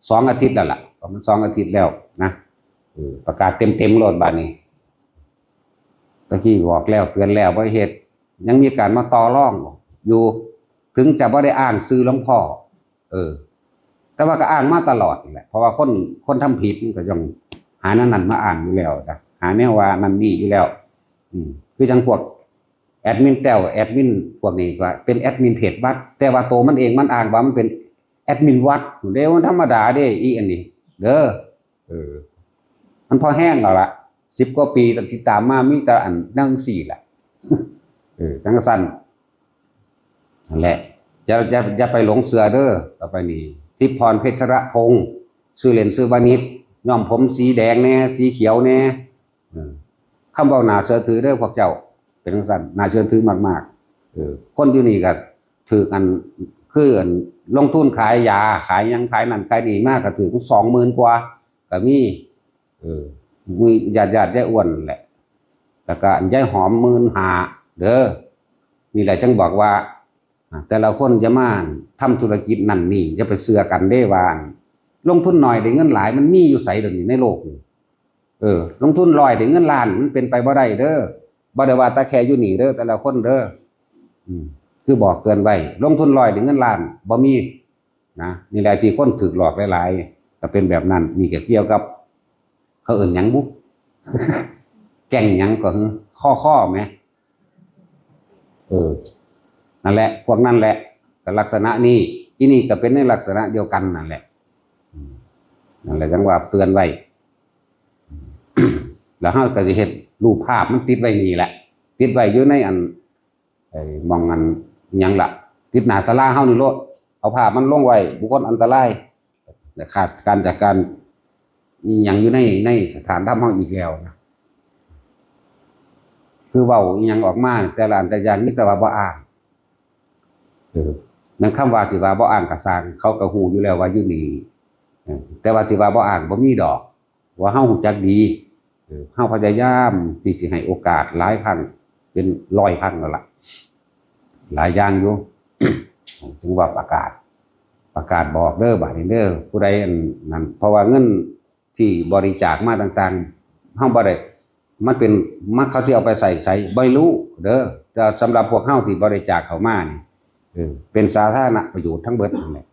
สองอาทิตย์แล้วล่ะ ประมาณสองอาทิตย์แล้วนะ เออ ประกาศเต็มๆโลดบาดนี้ ตะกี้บอกแล้วเตือนแล้วบ่เฮ็ด ยังมีการมาต่อรองอยู่ ถึงจะบ่ได้อ้างชื่อหลวงพ่อ เออ แต่ว่าก็อ้างมาตลอดนั่นแหละ เพราะว่าคน คนทำผิดมันก็ย่อมหาแนวนั้นมาอ้างอยู่แล้วนะ หาแนวว่านั่นนี่อยู่แล้ว อืม คือจังพวกแอดมินแต้ว แอดมินพวกนี้ก็เป็นแอดมินเพจวัด แต่ว่าตัวมันเองมันอ้างว่ามันเป็นแอดมินวัด เด้ มันธรรมดาเด้ อีอันนี้ เด้อ เออ มันพอแห้งแล้วล่ะ สิบกว่าปีที่ตามมามีแต่อันนั่งสี่แหละ เออ จังซั่น นั่นแหละ อย่า อย่า อย่าไปหลงเชื่อเด้อ ต่อไปนี้ ทิพย์พร เพชรพงษ์ ชื่อเล่นชื่อวานิช ย้อมผมสีแดงแน่ สีเขียวแน่ เออ คำเว้าน่าเชื่อถือเด้อพวกเจ้า เป็นจังซั่น น่าเชื่อถือมากๆ เออ คนอยู่นี่ก็ถืกอัน คืออัน ลงทุนขายยา ขายหยัง ขายนั่นขายนี่มาก็ถืกสองหมื่นกว่าก็มี เออ มีญาติๆยายอ้วนแหละ แล้วก็อันยายหอม หมื่นห้า เด้อ นี่แหละจังบอกว่า อ่า แต่ละคนอย่ามาทำธุรกิจนั่นนี่ อย่าไปเชื่อกันเด้ว่า ลงทุนน้อยได้เงินหลาย มันมีอยู่ไสเดี๋ยวนี้ในโลกนี่ เออ ลงทุนร้อยได้เงินล้าน มันเป็นไปบ่ได้เด้อ บ่ได้ว่าแต่แค่อยู่นี่เด้อ แต่ละคนเด้อ อืม คือบอกเตือนไว้ ลงทุนร้อยได้เงินล้าน บ่มีนะ นี่แหละที่คนถืกหลอกหลายๆ ก็เป็นแบบนั้น นี่ก็เกี่ยวกับ เขาเอิ้นหยังบุ แก๊งหยังก็คือ ข้อข้อไหม เออ นั่นแหละ พวกนั่นแหละ ก็ลักษณะนี้ อีนี่ก็เป็นในลักษณะเดียวกันนั่นแหละ อืม นั่นแหละจังว่าเตือนไว้ แล้วเฮาก็สิเฮ็ดรูปภาพมันติดไว้นี่แหละ ติดไว้อยู่ในอัน ไอ้หม่องอันหยังล่ะ ติดหน้าศาลาเฮานี่โลด เอาภาพมันลงไว้ บุคคลอันตราย ขาดการจัดการอิหยังอยู่ใน ในสถานธรรมเฮาอีกแล้วนะ คือเว้าอิหยังออกมา แต่ละอันแต่อย่างมีแต่ว่าบ่อ้าง เออ นั่นคำว่าสิว่าบ่อ้างก็ซ่าง เขาก็ฮู้อยู่แล้วว่าอยู่นี่ เออ แต่ว่าสิว่าบ่อ้างบ่มีดอก ว่าเฮารู้จักดี เออ เฮาพยายามที่สิให้โอกาสหลายครั้ง เป็นร้อยครั้งแล้วล่ะ หลายอย่างอยู่ ถึงว่าประกาศ ประกาศบอกเด้อ บาดนี้เด้อ ผู้ใดอันนั้น เพราะว่าเงินที่บริจาคมาต่างๆ เฮาบ่ได้ มันเป็น มันเขาสิเอาไปใส่ไสบ่รู้เด้อ แต่สำหรับพวกเฮาที่บริจาคเข้ามานี่ เออ เป็นสาธารณประโยชน์ทั้งเบิดนั่นแหละ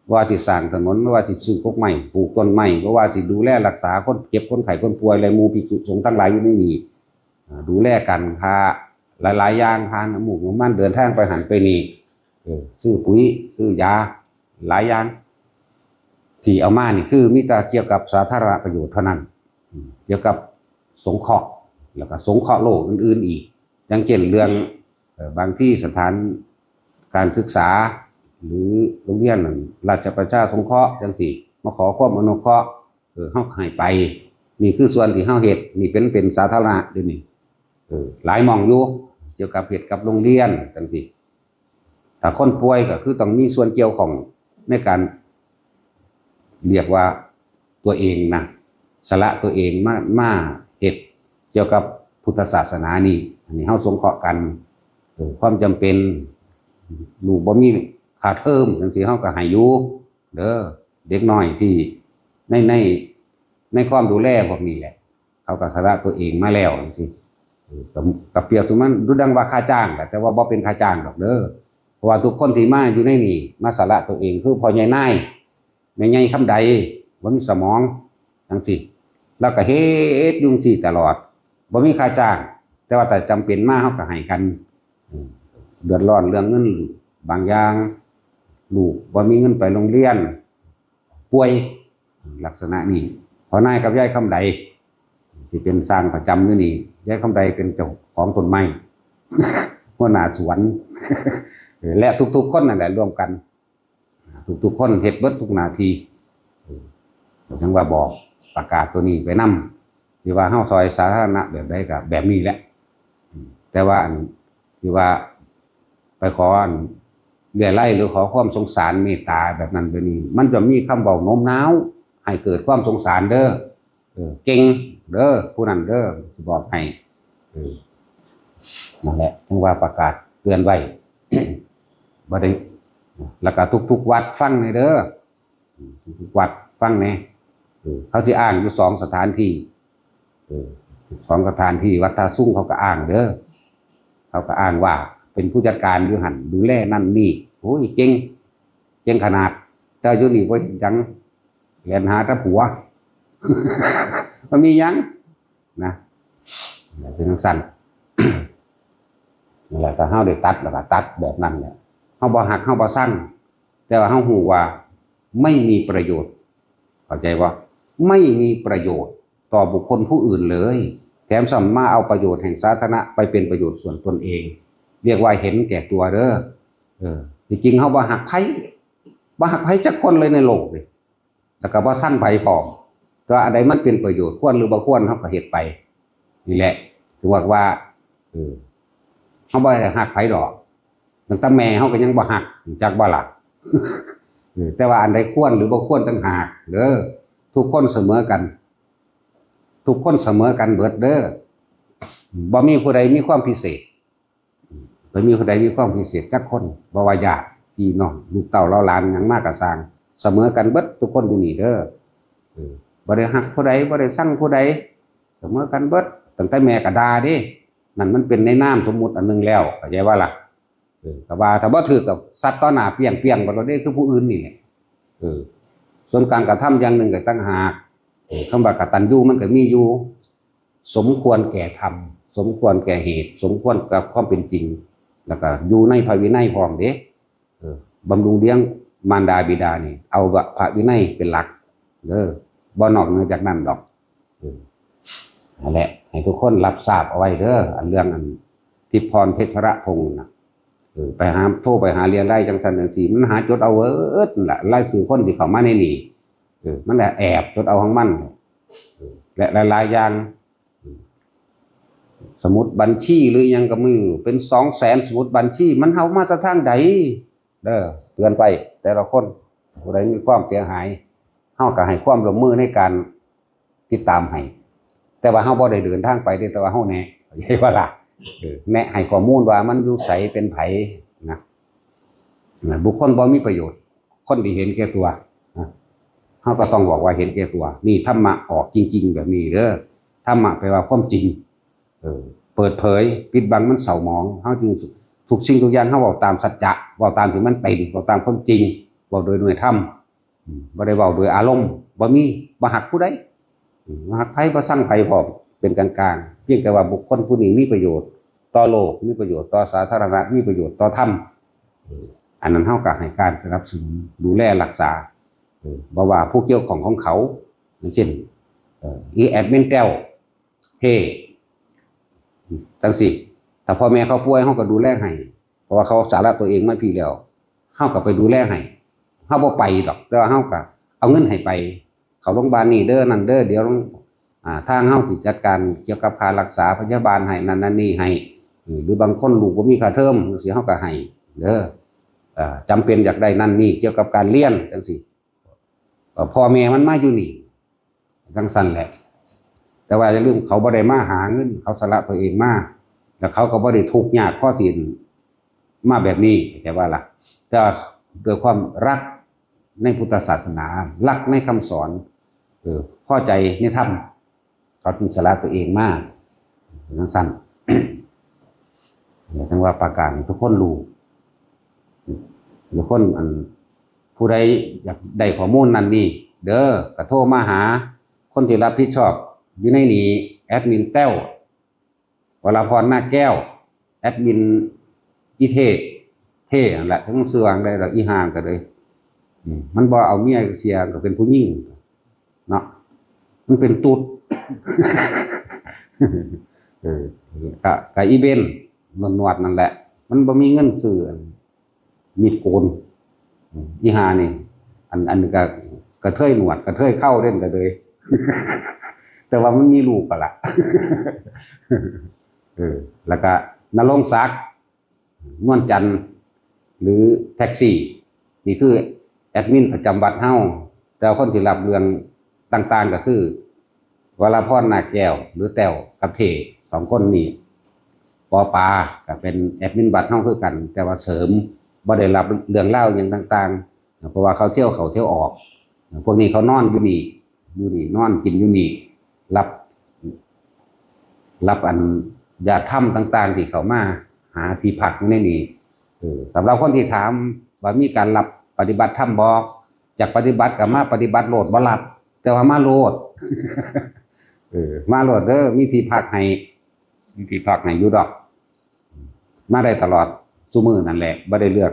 บ่ว่าสิสร้างถนน บ่ว่าสิซื้อกกไม้ ปลูกต้นไม้ บ่ว่าสิดูแลรักษาคนเจ็บคนไข้คนป่วย และหมู่ภิกษุสงฆ์ทั้งหลายอยู่ในนี้ อ่า ดูแลกัน ค่าหลายๆอย่าง ค่าน้ำมูกน้ำมัน เดินทางไปหั้นไปนี่ เออ ซื้อปุ๋ย ซื้อยา หลายอย่าง ที่เอามานี่คือมีแต่เกี่ยวกับสาธารณประโยชน์เท่านั้น อืม เกี่ยวกับสงเคราะห์ แล้วก็สงเคราะห์โลกอื่นๆอีก อย่างเช่นเรื่อง เอ่อ บางที่สถานการศึกษา หรือโรงเรียนราชประชาสงเคราะห์จังซี้ มาขอความอนุเคราะห์ เออ เฮาให้ไป นี่คือส่วนที่เฮาเฮ็ด นี่เป็น เป็นสาธารณะเด้นี่ เออ หลายหม่องอยู่ เกี่ยวกับเฮ็ดกับโรงเรียนจังซี้ ถ้าคนป่วยก็คือต้องมีส่วนเกี่ยวข้องในการ เรียกว่าตัวเองนะ สละตัวเองมา มาเฮ็ดเกี่ยวกับพุทธศาสนานี่ อันนี้เฮาสงเคราะห์กัน เออ ความจำเป็น ลูกบ่มีค่าเทอมจังซี้ เฮาก็ให้อยู่เด้อ เด็กน้อยที่ใน ใน ในความดูแลพวกนี้แหละ เขาก็สละตัวเองมาแล้วจังซี้ เออ ก็ ก็เปรียบเสมือนดูดังว่าค่าจ้างแหละ แต่ว่าบ่เป็นค่าจ้างดอกเด้อ เพราะว่าทุกคนที่มาอยู่ในนี่ มาสละตัวเอง คือพ่อใหญ่นาย แม่ใหญ่คำใด บ่มีสมองจังซี้ แล้วก็เฮ็ดอยู่จังซี้ตลอด บ่มีค่าจ้าง แต่ว่าถ้าจำเป็นมา เฮาก็ให้กัน อืม เดือดร้อนเรื่องเงินบางอย่าง ลูกบ่มีเงินไปโรงเรียน ป่วย ลักษณะนี้ พ่อนายกับยายคำใด ที่เป็นช่างประจำอยู่นี่ ยายคำใดเป็นเจ้าของต้นไม้ หัวหน้าสวน เออ และทุกๆคนนั่นแหละร่วมกัน ทุกๆคนเฮ็ดเบิดทุกหน้าที่ เออ จั่งว่าบอกประกาศตัวนี้ไปนำ ที่ว่าเฮาซอยสาธารณะแบบใดก็แบบนี้แหละ อืม แต่ว่าอันที่ว่าไปขออันเรียลัยหรือขอความสงสารเมตตาแบบนั้นแบบนี้ มันจะมีคำเว้าโน้มน้าวให้เกิดความสงสารเด้อ เออ เก่งเด้อ ผู้นั้นเด้อ สิบอกให้ เออ นั่นแหละ จั่งว่าประกาศเตือนไว้ บ่ได้ แล้วก็ทุกๆวัดฟังแหน่เด้อ อืม ทุกๆวัดฟังแหน่ เออ เขาสิอ้างอยู่สองสถานที่ เออ สองสถานที่ วัดท่าซุงเขาก็อ้างเด้อ เขาก็อ้างว่าเป็นผู้จัดการอยู่หั่น ดูแลนั่นนี่ โอ้ย เก่ง เก่งขนาด แต่อยู่นี่บ่เฮ็ดหยัง แล่นหาแต่ผัว มันมีหยัง นะ เป็นจั่งซั้น นั่นแหละ ถ้าเฮาได้ตัดแล้วก็ตัดแบบนั้นแหละ เฮาบ่ฮัก เฮาบ่ซัง แต่ว่าเฮาฮู้ว่าไม่มีประโยชน์ เข้าใจบ่ ไม่มีประโยชน์ต่อบุคคลผู้อื่นเลย แถมซ้ำมาเอาประโยชน์แห่งสาธารณะไปเป็นประโยชน์ส่วนตนเอง เรียกว่าเห็นแก่ตัวเด้อ เออ ที่จริงเฮาบ่ฮักไผ บ่ฮักไผจักคนเลยในโลกนี่ แล้วก็บ่ซังไผพร้อม แต่ว่าอันใดมันเป็นประโยชน์ ควรหรือบ่ควร เฮาก็เฮ็ดไป นี่แหละ ถือว่า ว่า เออ เฮาบ่ได้ฮักไผดอก ตั้งแต่แม่เฮาก็ยังบ่ฮัก จักบ่ล่ะ เออ แต่ว่าอันใดควรหรือบ่ควรต่างหากเด้อ ทุกคนเสมอกัน ทุกคนเสมอกันเบิดเด้อ บ่มีผู้ใดมีความพิเศษ บ่มีผู้ใดมีความพิเศษจักคน บ่ว่าญาติพี่น้อง ลูกเต้าเหล่าหลานหยังมาก็ซ่าง เสมอกันเบิดทุกคนอยู่นี่เด้อ เออ บ่ได้ฮักผู้ใด บ่ได้ซังผู้ใด เสมอกันเบิด ตั้งแต่แม่ก็ด่าเด้ นั่นมันเป็นในนามสมมุติอันหนึ่งแล้ว เข้าใจบ่ล่ะ เออ ก็ว่าถ้าบ่ถืกก็ซัดต่อหน้าเปรี้ยงๆ บัดโลดเด้ คือผู้อื่นนี่แหละ เออ ส่วนการกระทำอย่างหนึ่งก็ต่างหาก เออ คำว่ากตัญญูมันก็มีอยู่ สมควรแก่ธรรม สมควรแก่เหตุ สมควรกับความเป็นจริง แล้วก็อยู่ในพระวินัยพร้อมเด้ เออ บำรุงเลี้ยงมารดาบิดานี่ เอาพระวินัยเป็นหลักเด้อ บ่นอกเหนือจากนั้นดอก เออ นั่นแหละ ให้ทุกคนรับทราบเอาไว้เด้อ อันเรื่องอันทิพย์พรเพชรพงษ์น่ะ เออ ไปหา โทรไปหาเรียนไล่จังซั่นจังซี่ มันหาจดเอาเวิดนั่นล่ะ รายชื่อคนที่เข้ามาในนี่ เออ มันแหละแอบจดเอาของมัน เออ และหลายๆอย่าง เออ สมุดบัญชีหรือหยังก็มีอยู่เป็นสองแสนสมุดบัญชี มันเอามาแต่ทางใด เด้อ เตือนไปแต่ละคน ผู้ใดมีความเสียหาย เฮาก็ให้ความร่วมมือในการ ติดตามให้ แต่ว่าเฮาบ่ได้เดินทางไปเด้ แต่ว่าเฮาแนะ เข้าใจบ่ล่ะ เออ แนะให้ข้อมูลว่ามันอยู่ไส เป็นไผ นะ นะ บุคคลบ่มีประโยชน์ คนที่เห็นแก่ตัว นะ เฮาก็ต้องบอกว่าเห็นแก่ตัว นี่ธรรมะออกจริงๆแบบนี้เด้อ ธรรมะแปลว่าความจริง เออ เปิดเผย ปิดบังมันเศร้าหมอง เฮาจึง ทุกสิ่งทุกอย่างเฮาเว้าตามสัจจะ เว้าตามที่มันเป็น เว้าตามความจริง เว้าโดยเนื้อธรรม อืม บ่ได้เว้าโดยอารมณ์ บ่มี บ่ฮักผู้ใด อืม บ่ฮักไผ บ่ชังไผพร้อม เป็นกลางๆ เพียงแต่ว่าบุคคลผู้นี้มีประโยชน์ต่อโลก มีประโยชน์ต่อสาธารณะ มีประโยชน์ต่อธรรม เออ อันนั้นเฮาก็ให้การสนับสนุน ดูแลรักษา เออ บ่ว่าผู้เกี่ยวข้องของเขา อย่างเช่น เอ่อ อีแอดมินแต้ว เท่ จั่งซี้ ถ้าพ่อแม่เขาป่วย เฮาก็ดูแลให้ เพราะว่าเขาสละตัวเองมาพี้แล้ว เฮาก็ไปดูแลให้ เฮาบ่ไปดอก แต่ว่าเฮาก็เอาเงินให้ไป เข้าโรงพยาบาลนี่เด้อ นั่นเด้อ เดี๋ยว อ่า ทางเฮาสิจัดการเกี่ยวกับค่ารักษาพยาบาลให้ นั่นนั่นนี่ให้ เออ หรือบางคนลูกบ่มีค่าเทอมจั่งซี้ เฮาก็ให้เด้อ เอ่อ จำเป็นอยากได้นั่นนี่เกี่ยวกับการเรียนจั่งซี้ เอ่อ พ่อแม่มันมาอยู่นี่ จั่งซั้นแหละ แต่ว่าอย่าลืม เขาบ่ได้มาหาเงิน เขาสละตัวเองมา แล้วเขาก็บ่ได้ทุกข์ยากพอสิมาแบบนี้ เข้าใจบ่ล่ะ แต่ว่าด้วยความรักในพุทธศาสนา รักในคำสอน เออ พอใจในธรรม เขาจึงสละตัวเองมา จั่งซั้น จั่งว่าประกาศให้ทุกคนรู้ ทุกคน อัน ผู้ใดอยากได้ข้อมูลนั่นนี่ เด้อ ก็โทรมาหาคนที่รับผิดชอบอยู่ในนี้ แอดมินแต้ว วราพร นาคแก้ว แอดมินอีเท่ เท่นั่นแหละ จั่งชื่อว่าจั่งใดล่ะ อีห่าก็เลย อืม มันบ่เอาเมียเสีย ก็เป็นผู้หญิงเนาะ มันเป็นตุ๊ด เออ ก็ ก็อีเบน หนวดๆนั่นแหละ มันบ่มีเงินซื้อมีดโกน อืม อีห่านี่ อัน อันก็กระเทยหนวด กระเทยเคราเด้ กระเทย แต่ว่ามันมีลูกก็ละ เออ แล้วก็ณรงค์ศักดิ์ นวลจันทร์ หรือแท็กซี่ นี่คือแอดมินประจำวัดเฮา แต่คนที่รับเรื่องต่างๆก็คือ วราพร นาคแก้ว หรือแต้ว กับเท่ สองคนนี้ ปอปา ก็เป็นแอดมินวัดเฮาคือกัน แต่ว่าเสริม บ่ได้รับเรื่องราวหยังต่างๆ เพราะว่าเขาเที่ยวเข้าเที่ยวออก พวกนี้เขานอนอยู่นี่ อยู่นี่ นอนกินอยู่นี่ รับ รับอันญาติธรรมต่างๆที่เขามาหาที่พักอยู่ในนี่ เออ สำหรับคนที่ถามว่ามีการรับปฏิบัติธรรมบ่ อยากปฏิบัติก็มาปฏิบัติโลด บ่รับ แต่ว่ามาโลด เออ มาโลดเด้อ มีที่พักให้ มีที่พักให้อยู่ดอก มาได้ตลอดซุมื้อนั่นแหละ บ่ได้เลือก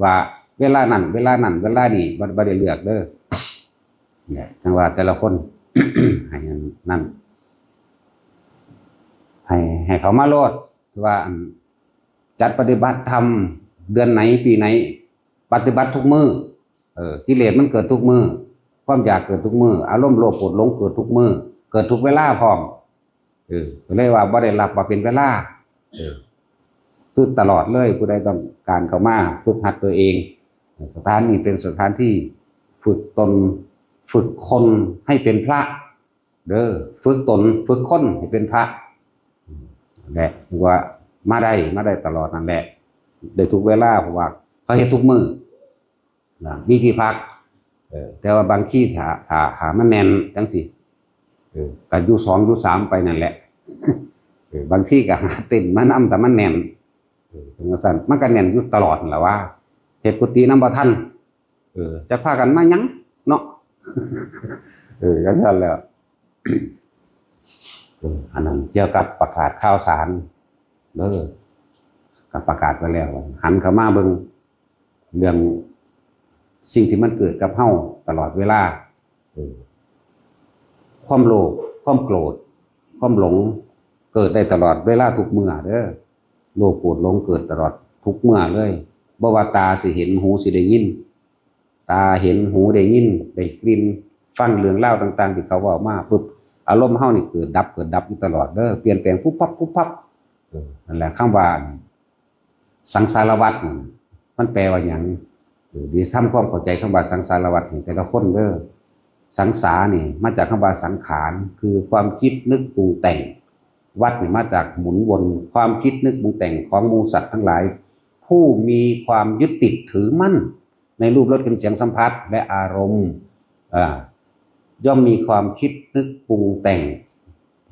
ว่าเวลานั้น เวลานั้น เวลานี้ บ่ บ่ได้เลือกเด้อ เนี่ย จั่งว่าแต่ละคน ให้นั่น ให้ ให้เขามาโลด ว่า อัน จัดปฏิบัติธรรมเดือนไหนปีไหน ปฏิบัติทุกมื้อ เออ กิเลสมันเกิดทุกมื้อ ความอยากเกิดทุกมื้อ อารมณ์โลภโกรธหลงเกิดทุกมื้อ เกิดทุกเวลาพร้อม เออ ก็เลยว่าบ่ได้รับว่าเป็นเวลา เออ คือตลอดเลย ผู้ใดต้องการเข้ามาฝึกหัดตัวเอง สถานนี้เป็นสถานที่ฝึกตน ฝึกคนให้เป็นพระ เด้อ ฝึกตน ฝึกคนให้เป็นพระ นั่นแหละ ถือว่ามาได้ มาได้ตลอดนั่นแหละ ได้ทุกเวลา เพราะว่าเขาเฮ็ดทุกมื้อ นะ มีที่พัก เออ แต่ว่าบางทีถ้า ถ้า ถ้ามันแน่นจั่งซี้ เออ ก็อยู่สองอยู่สามไปนั่นแหละ เออ บางทีก็หาเต็นท์มานำ แต่มันแน่น เออ จั่งซั้น มันก็แน่นอยู่ตลอดนั่นล่ะว่า เฮ็ดกุฏินำบ่ทัน เออ จะพากันมาหยังเนาะ เออ จั่งซั้นแหละ เออ อันนั้นเกี่ยวกับประกาศข่าวสาร เด้อ ก็ประกาศไปแล้ว หันเข้ามาเบิ่ง เรื่องสิ่งที่มันเกิดกับเฮาตลอดเวลา เออ ความโลภ ความโกรธ ความหลง เกิดได้ตลอดเวลาทุกเมื่อเด้อ โลภโกรธหลงเกิดตลอดทุกเมื่อเลย บ่ว่าตาสิเห็น หูสิได้ยิน ตาเห็น หูได้ยิน ได้กลิ่น ฟังเรื่องราวต่างๆที่เขาเว้ามาปุ๊บ อารมณ์เฮานี่เกิดดับ เกิดดับอยู่ตลอดเด้อ เปลี่ยนแปลงปุ๊บปั๊บปุ๊บปั๊บ เออ นั่นแหละคำว่า สังสารวัฏนี่มันแปลว่าหยัง เออ ดีทำความเข้าใจคำว่าสังสารวัฏให้แต่ละคนเด้อ สังสานี่มาจากคำว่าสังขาร คือความคิดนึกปรุงแต่ง วัฏนี่มาจากหมุนวน ความคิดนึกปรุงแต่งของหมู่สัตว์ทั้งหลาย ผู้มีความยึดติดถือมั่นในรูปรสกลิ่นเสียงสัมผัสและอารมณ์ อ่า ย่อมมีความคิดนึกปรุงแต่ง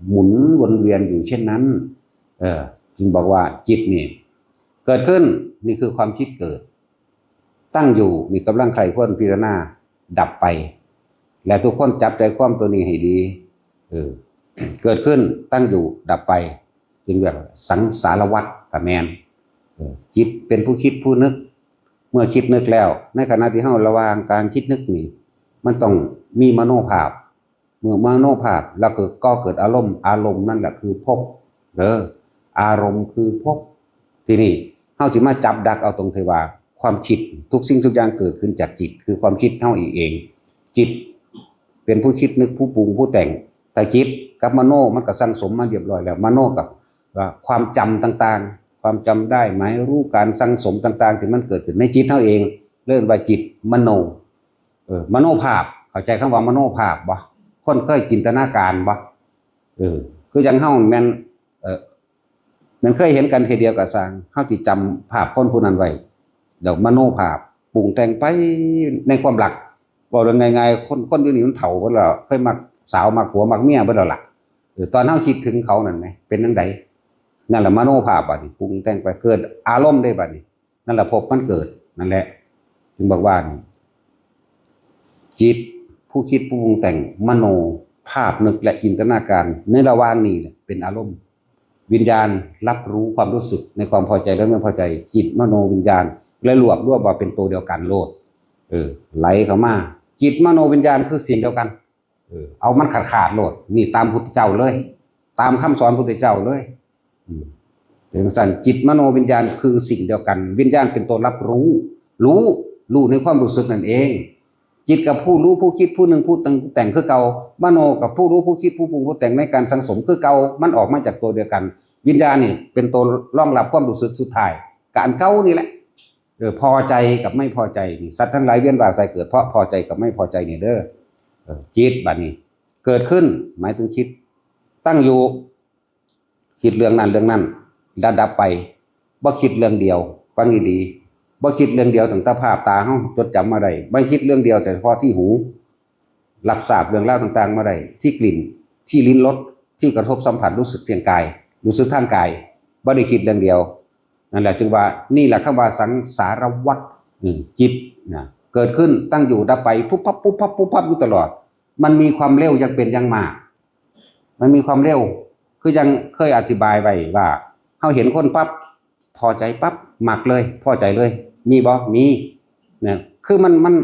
หมุนวนเวียนอยู่เช่นนั้น เออ จึงบอกว่าจิตนี่เกิดขึ้น นี่คือความคิดเกิด ตั้งอยู่ นี่กำลังใคร่ครวญพิจารณา ดับไป และทุกคนจับใจความตัวนี้ให้ดี เออ เกิดขึ้น ตั้งอยู่ ดับไป จึงแบบสังสารวัฏกะแม่น เออ จิตเป็นผู้คิดผู้นึก เมื่อคิดนึกแล้ว ในขณะที่เฮาระหว่างการคิดนึกนี่ มันต้องมีมโนภาพ เมื่อมโนภาพแล้วก็ก่อเกิดอารมณ์ อารมณ์นั่นแหละคือภพ เด้อ อารมณ์คือภพ ทีนี้เฮาสิมาจับดักเอาตรงที่ว่าความคิด ทุกสิ่งทุกอย่างเกิดขึ้นจากจิต คือความคิดเฮาเอง จิตเป็นผู้คิดนึก ผู้ปรุง ผู้แต่ง แต่จิตกับมโนมันก็สั่งสมมาเรียบร้อยแล้ว มโนกับว่าความจำต่างๆ ความจำได้ หมายรู้ การสั่งสมต่างๆ ที่มันเกิดขึ้นในจิตเฮาเอง เรียกว่าจิตมโน เออ มโนภาพ เข้าใจคำว่ามโนภาพบ่ คนเคยจินตนาการบ่ เออ คือจั่งเฮาแม่น เออ แม่นเคยเห็นกันเทื่อเดียวก็ซ่าง เฮาสิจำภาพคนผู้นั้นไว้ แล้วมโนภาพปรุงแต่งไปในความรัก เว้าเรื่องง่ายๆ คน คนอยู่นี่มันเฒ่าเบิดแล้ว เคยมักสาวมักผัวมักเมียเบิดแล้วล่ะ เออ ตอนเฮาคิดถึงเขานั่นแหม เป็นจั่งใด นั่นแหละมโนภาพบัดนี้ ปรุงแต่งไป เกิดอารมณ์ได้บัดนี้ นั่นแหละภพมันเกิด นั่นแหละ จึงบอกว่านี่ จิต ผู้คิด ผู้ปรุงแต่ง มโนภาพนึกและจินตนาการ ในระหว่างนี้แหละเป็นอารมณ์ วิญญาณรับรู้ความรู้สึกในความพอใจและไม่พอใจ จิตมโนวิญญาณ และรวบรวมว่าเป็นตัวเดียวกันโลด เออ ไหลเข้ามา จิตมโนวิญญาณคือสิ่งเดียวกัน เออ เอามันขาดขาดโลด นี่ตามพุทธเจ้าเลย ตามคำสอนพุทธเจ้าเลย อืม เป็นจั่งซั่น จิตมโนวิญญาณคือสิ่งเดียวกัน วิญญาณเป็นตัวรับรู้ รู้ รู้ในความรู้สึกนั่นเอง จิตกับผู้รู้ผู้คิดผู้นึกผู้แต่งคือเก่า มโนกับผู้รู้ผู้คิดผู้ปรุงผู้แต่งในการสั่งสมคือเก่า มันออกมาจากตัวเดียวกัน วิญญาณนี่เป็นตัวรองรับความรู้สึกสุดท้าย กะอันเก่านี่แหละ เออ พอใจกับไม่พอใจนี่ สัตว์ทั้งหลายเวียนว่ายตายเกิดเพราะพอใจกับไม่พอใจนี่เด้อ เออ จิตบัดนี้ เกิดขึ้น หมายถึงคิด ตั้งอยู่ คิดเรื่องนั้นเรื่องนั้น ดับดับไป บ่คิดเรื่องเดียว ฟังดีๆ บ่คิดเรื่องเดียวตั้งแต่ภาพตาเฮาจดจำมาได้ บ่คิดเรื่องเดียวเฉพาะที่หู รับทราบเรื่องราวต่างๆ มาได้ ที่กลิ่น ที่ลิ้นรส ที่กระทบสัมผัสรู้สึกเพียงกาย รู้สึกทางกาย บ่ได้คิดเรื่องเดียว นั่นแหละจึงว่า นี่แหละคำว่าสังสารวัฏ อืม จิตนะ เกิดขึ้น ตั้งอยู่ ดับไป ปุ๊บปั๊บ ปุ๊บปั๊บ ปุ๊บปั๊บ อยู่ตลอด มันมีความเร็วอย่างเป็นอย่างมาก มันมีความเร็ว คือยังเคยอธิบายไว้ว่า เฮาเห็นคนปั๊บ พอใจปั๊บ มักเลย พอใจเลย มีบ่ มี นะ คือมัน มัน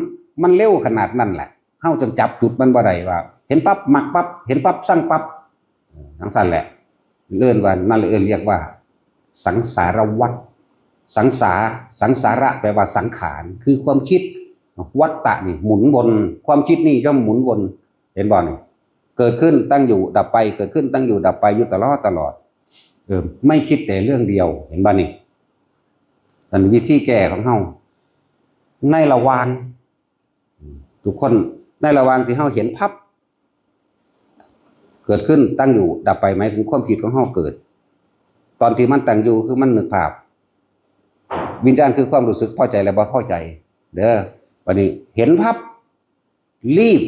มันเร็วขนาดนั้นแหละ เฮาจนจับจุดมันบ่ได้ว่า เห็นปั๊บ มักปั๊บ เห็นปั๊บ ซังปั๊บ เออ จั่งซั่นแหละ เอิ้นว่า นั่นเลยเอิ้นเรียกว่า สังสารวัฏ สังสา สังสาระแปลว่าสังขาร คือความคิด วัฏฏะนี่หมุนวน ความคิดนี่ย่อมหมุนวน เห็นบ่นี่ เกิดขึ้นตั้งอยู่ดับไป เกิดขึ้นตั้งอยู่ดับไปอยู่ตลอดตลอด เออ ไม่คิดแต่เรื่องเดียว เห็นบ่นี่ นั่นวิธีแก้ของเฮา ในระหว่าง ทุกคน ในระหว่างที่เฮาเห็นปั๊บ เกิดขึ้นตั้งอยู่ดับไป หมายถึงความคิดของเฮาเกิด ตอนที่มันตั้งอยู่คือมันนึกภาพ วิญญาณคือความรู้สึกพอใจและบ่พอใจ เด้อ บัดนี้เห็นปั๊บ รีบ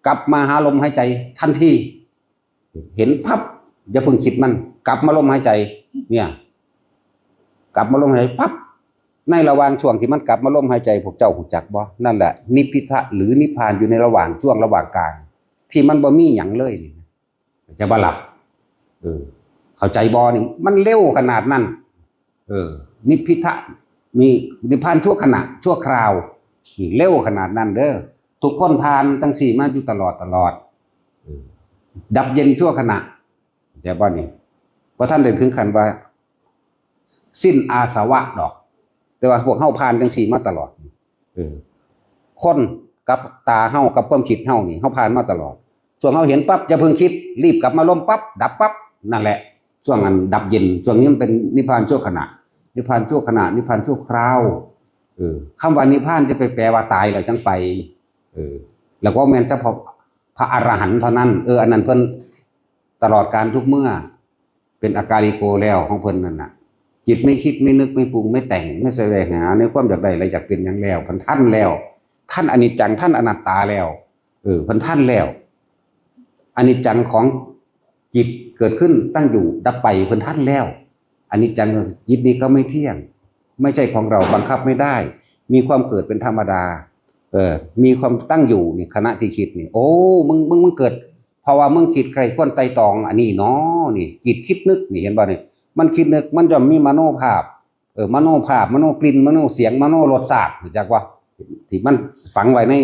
กลับมาหาลมหายใจทันที เห็นปั๊บ อย่าเพิ่งคิดมัน กลับมาลมหายใจ เนี่ย กลับมาลมหายใจปั๊บ ในระหว่างช่วงที่มันกลับมาลมหายใจ พวกเจ้าฮู้จักบ่ นั่นแหละ นิพพิทะหรือนิพพานอยู่ในระหว่างช่วงระหว่างกลาง ที่มันบ่มีหยังเลยนี่นะ จะบ่หลับ เออ เข้าใจบ่นี่ มันเร็วขนาดนั้น เออ นิพพิทะ มีนิพพานชั่วขณะ ชั่วคราว นี่เร็วขนาดนั้นเด้อ ทุกคนผ่านจั่งซี้มาอยู่ตลอดตลอด เออ ดับเย็นชั่วขณะ เข้าใจบ่นี่ บ่ทันได้ถึงขั้นว่า สิ้นอาสวะดอก แต่ว่าพวกเฮาผ่านจั่งซี้มาตลอด เออ คนกับตาเฮากับความคิดเฮานี่ เฮาผ่านมาตลอด ช่วงเฮาเห็นปั๊บ อย่าเพิ่งคิด รีบกลับมาลมปั๊บ ดับปั๊บ นั่นแหละ ช่วงอันดับเย็น ช่วงนี้มันเป็นนิพพานชั่วขณะ นิพพานชั่วขณะ นิพพานชั่วคราว เออ คำว่านิพพานจะไปแปลว่าตายแล้วจั่งไป เออ แล้วก็แม่นเฉพาะ พระอรหันต์เท่านั้น เออ อันนั้นเพิ่นตลอดกาลทุกเมื่อ เป็นอากาลิโกแล้วของเพิ่นนั่นน่ะ จิตไม่คิดไม่นึกไม่ปรุงไม่แต่ง ไม่แสวงหาในความอยากได้และอยากเป็นหยังแล้ว เพิ่นทันแล้ว ทันอนิจจัง ทันอนัตตาแล้ว เออ เพิ่นทันแล้ว อนิจจังของจิตเกิดขึ้นตั้งอยู่ดับไป เพิ่นทันแล้ว อนิจจัง จิตนี้ก็ไม่เที่ยง ไม่ใช่ของเรา บังคับไม่ได้ มีความเกิดเป็นธรรมดา เออ มีความตั้งอยู่นี่ ขณะที่คิดนี่ โอ้ มึง มึง มึงเกิด เพราะว่ามึงคิดใคร่ครวญไตร่ตรองอันนี้เนาะ นี่ จิตคิดนึกนี่ เห็นบ่นี่ มันคิดนึก มันย่อมมีมโนภาพ เออ มโนภาพ มโนกลิ่น มโนเสียง มโนรสชาติ รู้จักบ่ ที่มันฝังไว้ใน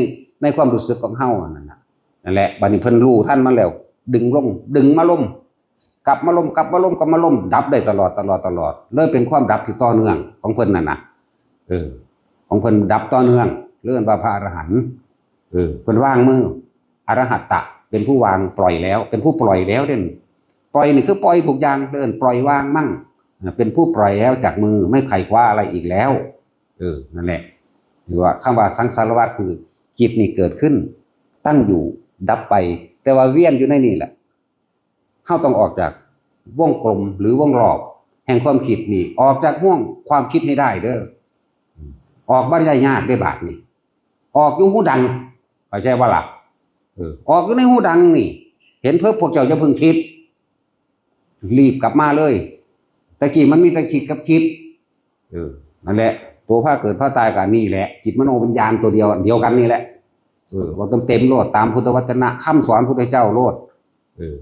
ในความรู้สึกของเฮานั่นน่ะ นั่นแหละ บัดนี้เพิ่นรู้ทันมันแล้ว ดึงลง ดึงมาลม กลับมาลม กลับมาลม กลับมาลม ดับได้ตลอด ตลอด ตลอด เลยเป็นความดับที่ต่อเนื่องของเพิ่นนั่นน่ะ เออ ของเพิ่นดับต่อเนื่อง เรียกว่าพระอรหันต์ เออ เพิ่นวางมือ อรหัตตะ เป็นผู้วางปล่อยแล้ว เป็นผู้ปล่อยแล้วเด้ ปล่อยนี่คือปล่อยทุกอย่าง เอิ้นปล่อยวางมั่ง เออ เป็นผู้ปล่อยแล้วจากมือ ไม่ไขว่คว้าอะไรอีกแล้ว เออ นั่นแหละ ถือว่าคำว่าสังสารวัฏคือจิตนี่เกิดขึ้น ตั้งอยู่ ดับไป แต่ว่าเวียนอยู่ในนี่แหละ เฮาต้องออกจากวงกลมหรือวงรอบแห่งความคิดนี่ ออกจากห่วงความคิดให้ได้เด้อ ออกบ่ได้ยากเด้บาดนี่ ออกอยู่หูดัง เข้าใจบ่ล่ะ เออ ออกอยู่ในหูดังนี่ เห็นเพิ่น พวกเจ้าอย่าเพิ่งคิด รีบกลับมาเลย ตะกี้มันมีแต่คิดกับคิด เออ นั่นแหละ ตัวพาเกิดพาตายก็อันนี้แหละ จิตมโนวิญญาณตัวเดียว เดียวกันนี่แหละ เออ เว้าเต็มๆโลด ตามพุทธวจนะ คำสอนพุทธเจ้าโลด เออ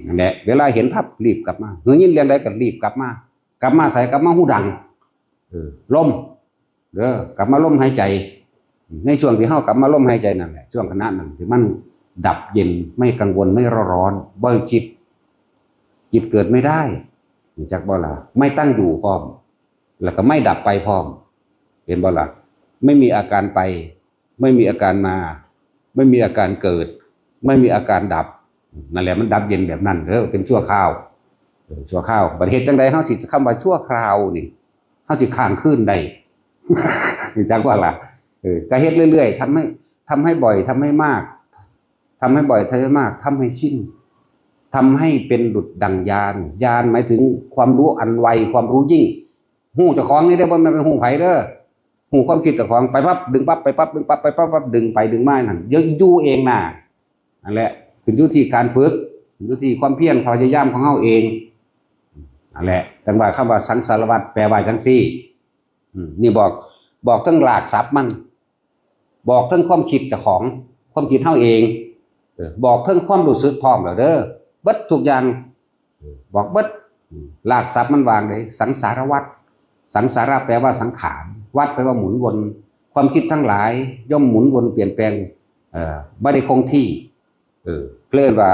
นั่นแหละ เวลาเห็นปั๊บรีบกลับมา ได้ยินเรื่องใดก็รีบกลับมา กลับมาไส กลับมาหูดัง เออ ลม เด้อ กลับมาลมหายใจ ในช่วงที่เฮากลับมาลมหายใจนั่นแหละ ช่วงขณะนั้นที่มันดับเย็น ไม่กังวล ไม่เร่าร้อน บ่คิด จิตเกิดไม่ได้ รู้จักบ่ล่ะ ไม่ตั้งอยู่พร้อม แล้วก็ไม่ดับไปพร้อม เห็นบ่ล่ะ ไม่มีอาการไป ไม่มีอาการมา ไม่มีอาการเกิด ไม่มีอาการดับ นั่นแหละ มันดับเย็นแบบนั้นเด้อ เป็นชั่วคราว เออ ชั่วคราว บัดเฮ็ดจั่งใดเฮาสิ คำว่าชั่วคราวนี่ เฮาสิค้างคืนได้ รู้จักบ่ล่ะ เออ ก็เฮ็ดเรื่อยๆ ทำให้ ทำให้บ่อย ทำให้มาก ทำให้บ่อย ทำให้มาก ทำให้ชิน ทำให้เป็นดุจดั่งญาณ ญาณหมายถึงความรู้อันไว ความรู้ยิ่ง ฮู้เจ้าของนี่เด้อ บ่แม่นไปฮู้ไผเด้อ ฮู้ความคิดเจ้าของ ไปปั๊บดึงปั๊บ ไปปั๊บดึงปั๊บ ไปปั๊บปั๊บดึงไปดึงมานั่น เดี๋ยวอยู่เองน่ะ นั่นแหละ ขึ้นอยู่ที่การฝึก ขึ้นอยู่ที่ความเพียรพยายามของเฮาเอง นั่นแหละ จั่งว่าคำว่าสังสารวัฏแปลว่าจั่งซี่ อืม นี่บอก บอกทั้งรากศัพท์มัน บอกทั้งความคิดเจ้าของ ความคิดเฮาเอง เออ บอกทั้งความรู้สึกพร้อมแล้วเด้อ เบิดทุกอย่าง เออ บอกเบิด อืม รากศัพท์มันว่าจั่งใด สังสารวัฏ สังสาระแปลว่าสังขาร วัฏแปลว่าหมุนวน ความคิดทั้งหลายย่อมหมุนวนเปลี่ยนแปลง เอ่อ บ่ได้คงที่ เออ เพิ่นว่า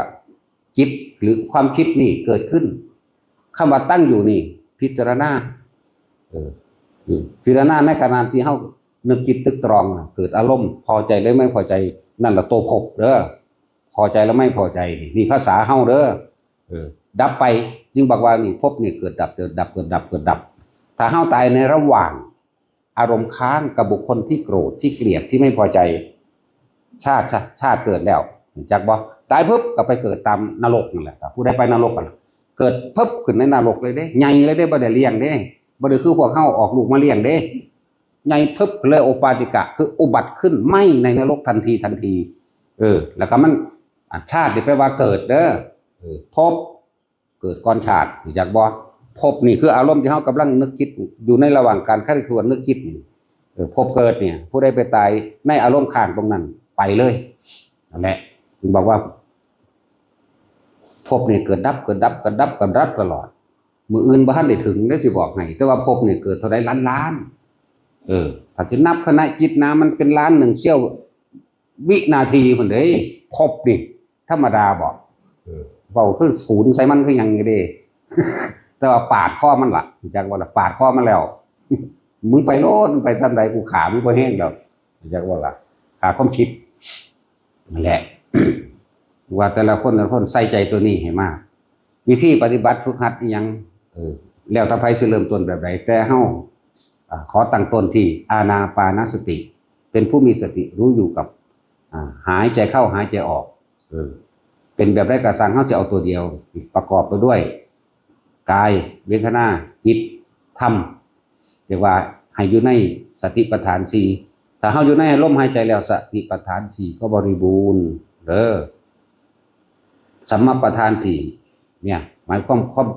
จิตหรือความคิดนี่เกิดขึ้น คำว่าตั้งอยู่นี่ พิจารณา เออ อืม พิจารณาในขณะที่เฮานึกคิดตึกตรองน่ะ เกิดอารมณ์พอใจหรือไม่พอใจ นั่นล่ะตัวภพเด้อ พอใจและไม่พอใจนี่ นี่ภาษาเฮาเด้อ เออ ดับไป จึงบอกว่านี่ภพนี่เกิดดับ เกิดดับ เกิดดับ เกิดดับ ถ้าเฮาตายในระหว่าง อารมณ์ค้างกับบุคคลที่โกรธ ที่เกลียด ที่ไม่พอใจ ชาติ ชาติ ชาติเกิดแล้ว รู้จักบ่ ตายปุ๊บก็ไปเกิดตามนรกนั่นแหละครับ ผู้ใดไปนรกกัน เกิดปุ๊บขึ้นในนรกเลยเด้ ใหญ่เลยเด้ บ่ได้เลี้ยงเด้ บ่ได้คือพวกเฮาออกลูกมาเลี้ยงเด้ ใหญ่ปุ๊บเลย โอปปาติกะ คืออุบัติขึ้นไหม้ในนรกทันทีทันที เออ แล้วก็มัน อ่ะ ชาตินี่แปลว่าเกิดเด้อ เออ ภพ เกิดก่อนชาติ รู้จักบ่ ภพนี่คืออารมณ์ที่เฮากำลังนึกคิดอยู่ในระหว่างการใคร่ครวญนึกคิดนี่ เออ ภพเกิดเนี่ย ผู้ใดไปตายในอารมณ์ค้างตรงนั้น ไปเลย นั่นแหละ จึงบอกว่า ภพนี่เกิดดับ เกิดดับ เกิดดับ เกิดดับตลอด มื้ออื่นบ่ทันได้ถึงเด้อสิบอกให้ แต่ว่าภพนี่เกิดเท่าใดล้านล้าน เออ ถ้าสินับขณะจิตนะ มันเป็นล้านหนึ่งเสี้ยววินาทีพุ้นเด้ ภพนี่ ธรรมดาบ่ เออ เว้าคือศูนย์ใส่มันคือหยังนี่เด้ แต่ว่าปาดคอมันล่ะ รู้จักบ่ล่ะ ปาดคอมันแล้ว มึงไปโลด มึงไปส่ำใด กูฆ่ามึงบ่แฮงดอก รู้จักบ่ล่ะ ฆ่าความคิด นั่นแหละ ว่าแต่ละคน แต่ละคนใส่ใจตัวนี้ให้มาก วิธีปฏิบัติฝึกหัดอิหยัง เออ แล้วแต่ไผสิเริ่มต้นแบบใด แต่เฮา อ่า ขอตั้งต้นที่อานาปานสติ เป็นผู้มีสติรู้อยู่กับ อ่า หายใจเข้าหายใจออก เออ เป็นแบบใดก็ช่าง เฮาจะเอาตัวเดียว ประกอบไปด้วย กาย เวทนา จิต ธรรม เรียกว่าให้อยู่ในสติปัฏฐานสี่ ถ้าเฮาอยู่ในลมหายใจแล้ว สติปัฏฐานสี่ก็บริบูรณ์เด้อ สัมมาปัฏฐานสี่เนี่ย หมายความความ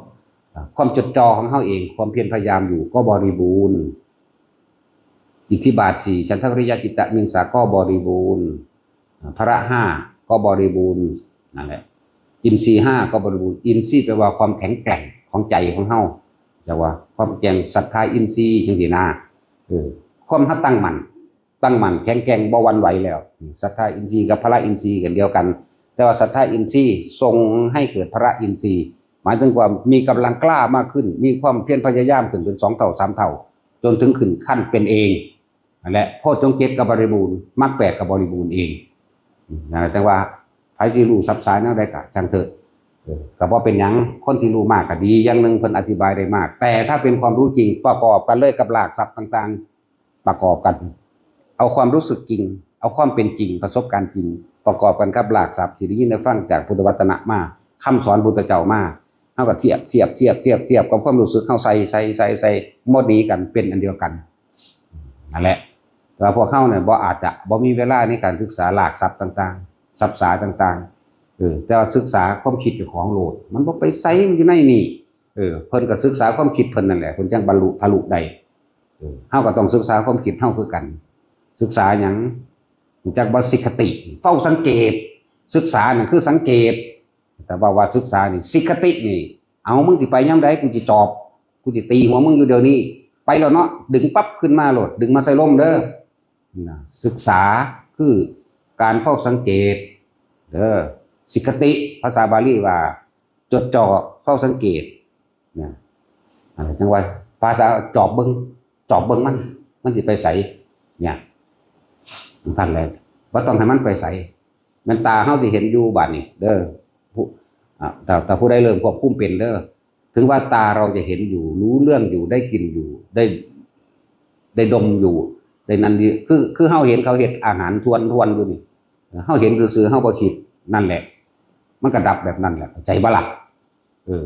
ความจดจ่อของเฮาเอง ความเพียรพยายามอยู่ก็บริบูรณ์ อิทธิบาทสี่ ฉันทะวิริยะจิตตะวิมังสาก็บริบูรณ์ พละห้าก็บริบูรณ์ นั่นแหละ อินทรีย์ห้าก็บริบูรณ์ อินทรีย์แปลว่าความแข็งแกร่งของใจของเฮา แต่ว่าความแข็งศรัทธาอินทรีย์จังซี่นะ เออ ความเฮาตั้งมั่น ตั้งมั่นแข็งแกร่ง บ่หวั่นไหวแล้ว ศรัทธาอินทรีย์กับพละอินทรีย์กันเดียวกัน แต่ว่าศรัทธาอินทรีย์ส่งให้เกิดพละอินทรีย์ หมายถึงว่ามีกำลังกล้ามากขึ้น มีความเพียรพยายามขึ้นเป็นสองเท่าสามเท่า จนถึงขึ้นขั้นเป็นเอง นั่นแหละ โพชฌงค์เจ็ดก็บริบูรณ์ มรรคแปดก็บริบูรณ์เอง นั่นแหละ แต่ว่าไผสิรู้ทรัพย์สายแนวใดก็ช่างเถอะ เออ ก็บ่เป็นหยัง คนที่รู้มากก็ดี อย่างหนึ่งเพิ่นอธิบายได้มาก แต่ถ้าเป็นความรู้จริงประกอบกันเลยกับรากศัพท์ต่างๆ ประกอบกัน เอาความรู้สึกจริง เอาความเป็นจริง ประสบการณ์จริง ประกอบกันกับรากศัพท์ที่ได้ยินได้ฟังจากพุทธวจนะมา คำสอนพุทธเจ้ามา เฮาก็เทียบ เทียบ เทียบ เทียบ เทียบกับความรู้สึกเฮา ใส่ ใส่ ใส่ ใส่ หมดนี้กันเป็นอันเดียวกัน นั่นแหละ แต่ว่าพวกเฮาเนี่ยบ่ อาจจะบ่มีเวลาในการศึกษารากศัพท์ต่างๆ ศัพท์สาต่างๆ เออ แต่ว่าศึกษาความคิดเจ้าของโลด มันบ่ไปไส มันอยู่ในนี่ เออ เพิ่นก็ศึกษาความคิดเพิ่นนั่นแหละ เพิ่นจั่งบรรลุทะลุได้ เออ เฮาก็ต้องศึกษาความคิดเฮาคือกัน ศึกษาหยัง รู้จักบ่ สิกขติ เฝ้าสังเกต ศึกษานั่นคือสังเกต แต่ว่า ว่าศึกษานี่ สิกขตินี่ เอา มึงสิไปยามใด กูสิจอบ กูสิตีหัวมึงอยู่เดี๋ยวนี้ ไปแล้วเนาะ ดึงปั๊บขึ้นมาโลด ดึงมาใส่ลมเด้อ นะ ศึกษาคือการเฝ้าสังเกตเด้อ สิกขติ ภาษาบาลีว่า จดจ่อ เฝ้าสังเกต นะ อะไรจั่งว่า ภาษา จอบเบิ่ง จอบเบิ่งมัน มันสิไปไส เนี่ย ท่านแหละ บ่ต้องให้มันไปไส แม่นตาเฮาสิเห็นอยู่บาดนี้เด้อ ผู้ อ่า แต่ แต่ผู้ใดเริ่มควบคุมเป็นเด้อ ถึงว่าตาเราจะเห็นอยู่ รู้เรื่องอยู่ ได้กลิ่นอยู่ ได้ ได้ดมอยู่ ได้นั่นอยู่ คือ คือเฮาเห็นเขาเฮ็ดอาหารทวนๆ อยู่นี่ เฮาเห็นซื่อๆ เฮาบ่คิด นั่นแหละ มันก็ดับแบบนั้นแหละ เข้าใจบ่ล่ะ เออ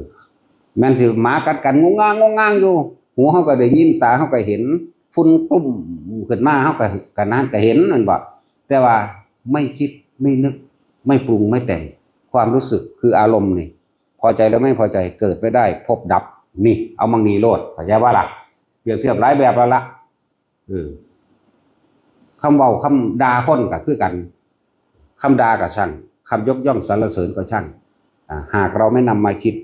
แม่นสิหมากัดกันงงงางงงงางอยู่ หูเฮาก็ได้ยิน ตาเฮาก็เห็น ฝุ่นกลุ่มขึ้นมา เฮาก็ ก็นั่นก็เห็น แม่นบ่ แต่ว่าไม่คิด ไม่นึก ไม่ปรุง ไม่แต่ง ความรู้สึกคืออารมณ์นี่ พอใจและไม่พอใจเกิดไม่ได้ พบดับ นี่ เอาหม่องนี้โลด เข้าใจบ่ล่ะ เปรียบเทียบหลายแบบแล้วล่ะ เออ คำเว้า คำด่าคนก็คือกัน คำด่าก็ช่าง คำยกย่องสรรเสริญก็ช่าง อ่า หากเราไม่นำมาคิด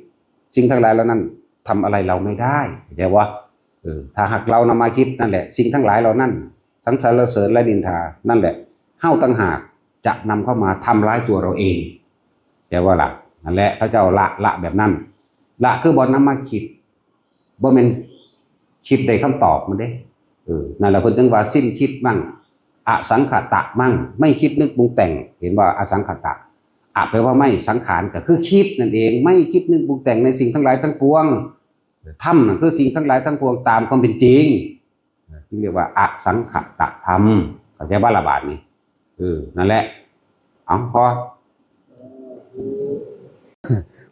สิ่งทั้งหลายเหล่านั้นทำอะไรเราไม่ได้ เข้าใจบ่ เออ ถ้าหากเรานำมาคิดนั่นแหละ สิ่งทั้งหลายเหล่านั้น ทั้งสรรเสริญและนินทา นั่นแหละ เฮาต่างหากจะนำเข้ามาทำร้ายตัวเราเอง เข้าใจบ่ล่ะ นั่นแหละ เขาเจ้าละ ละแบบนั้น ละคือบ่นำมาคิด บ่แม่นคิดได้คำตอบมันเด้ เออ นั่นแหละเพิ่นจึงว่าสิ้นคิดมั่ง อสังขตะมั่ง ไม่คิดนึกปรุงแต่ง เห็นบ่ อสังขตะ อะ แปลว่าไม่ สังขารก็คือคิดนั่นเอง ไม่คิดนึกปรุงแต่งในสิ่งทั้งหลายทั้งปวง ธรรมนั่นคือสิ่งทั้งหลายทั้งปวงตามความเป็นจริง จึงเรียกว่าอสังขตะธรรม เข้าใจบ่ล่ะบาดนี้ เออ นั่นแหละ เอา พอ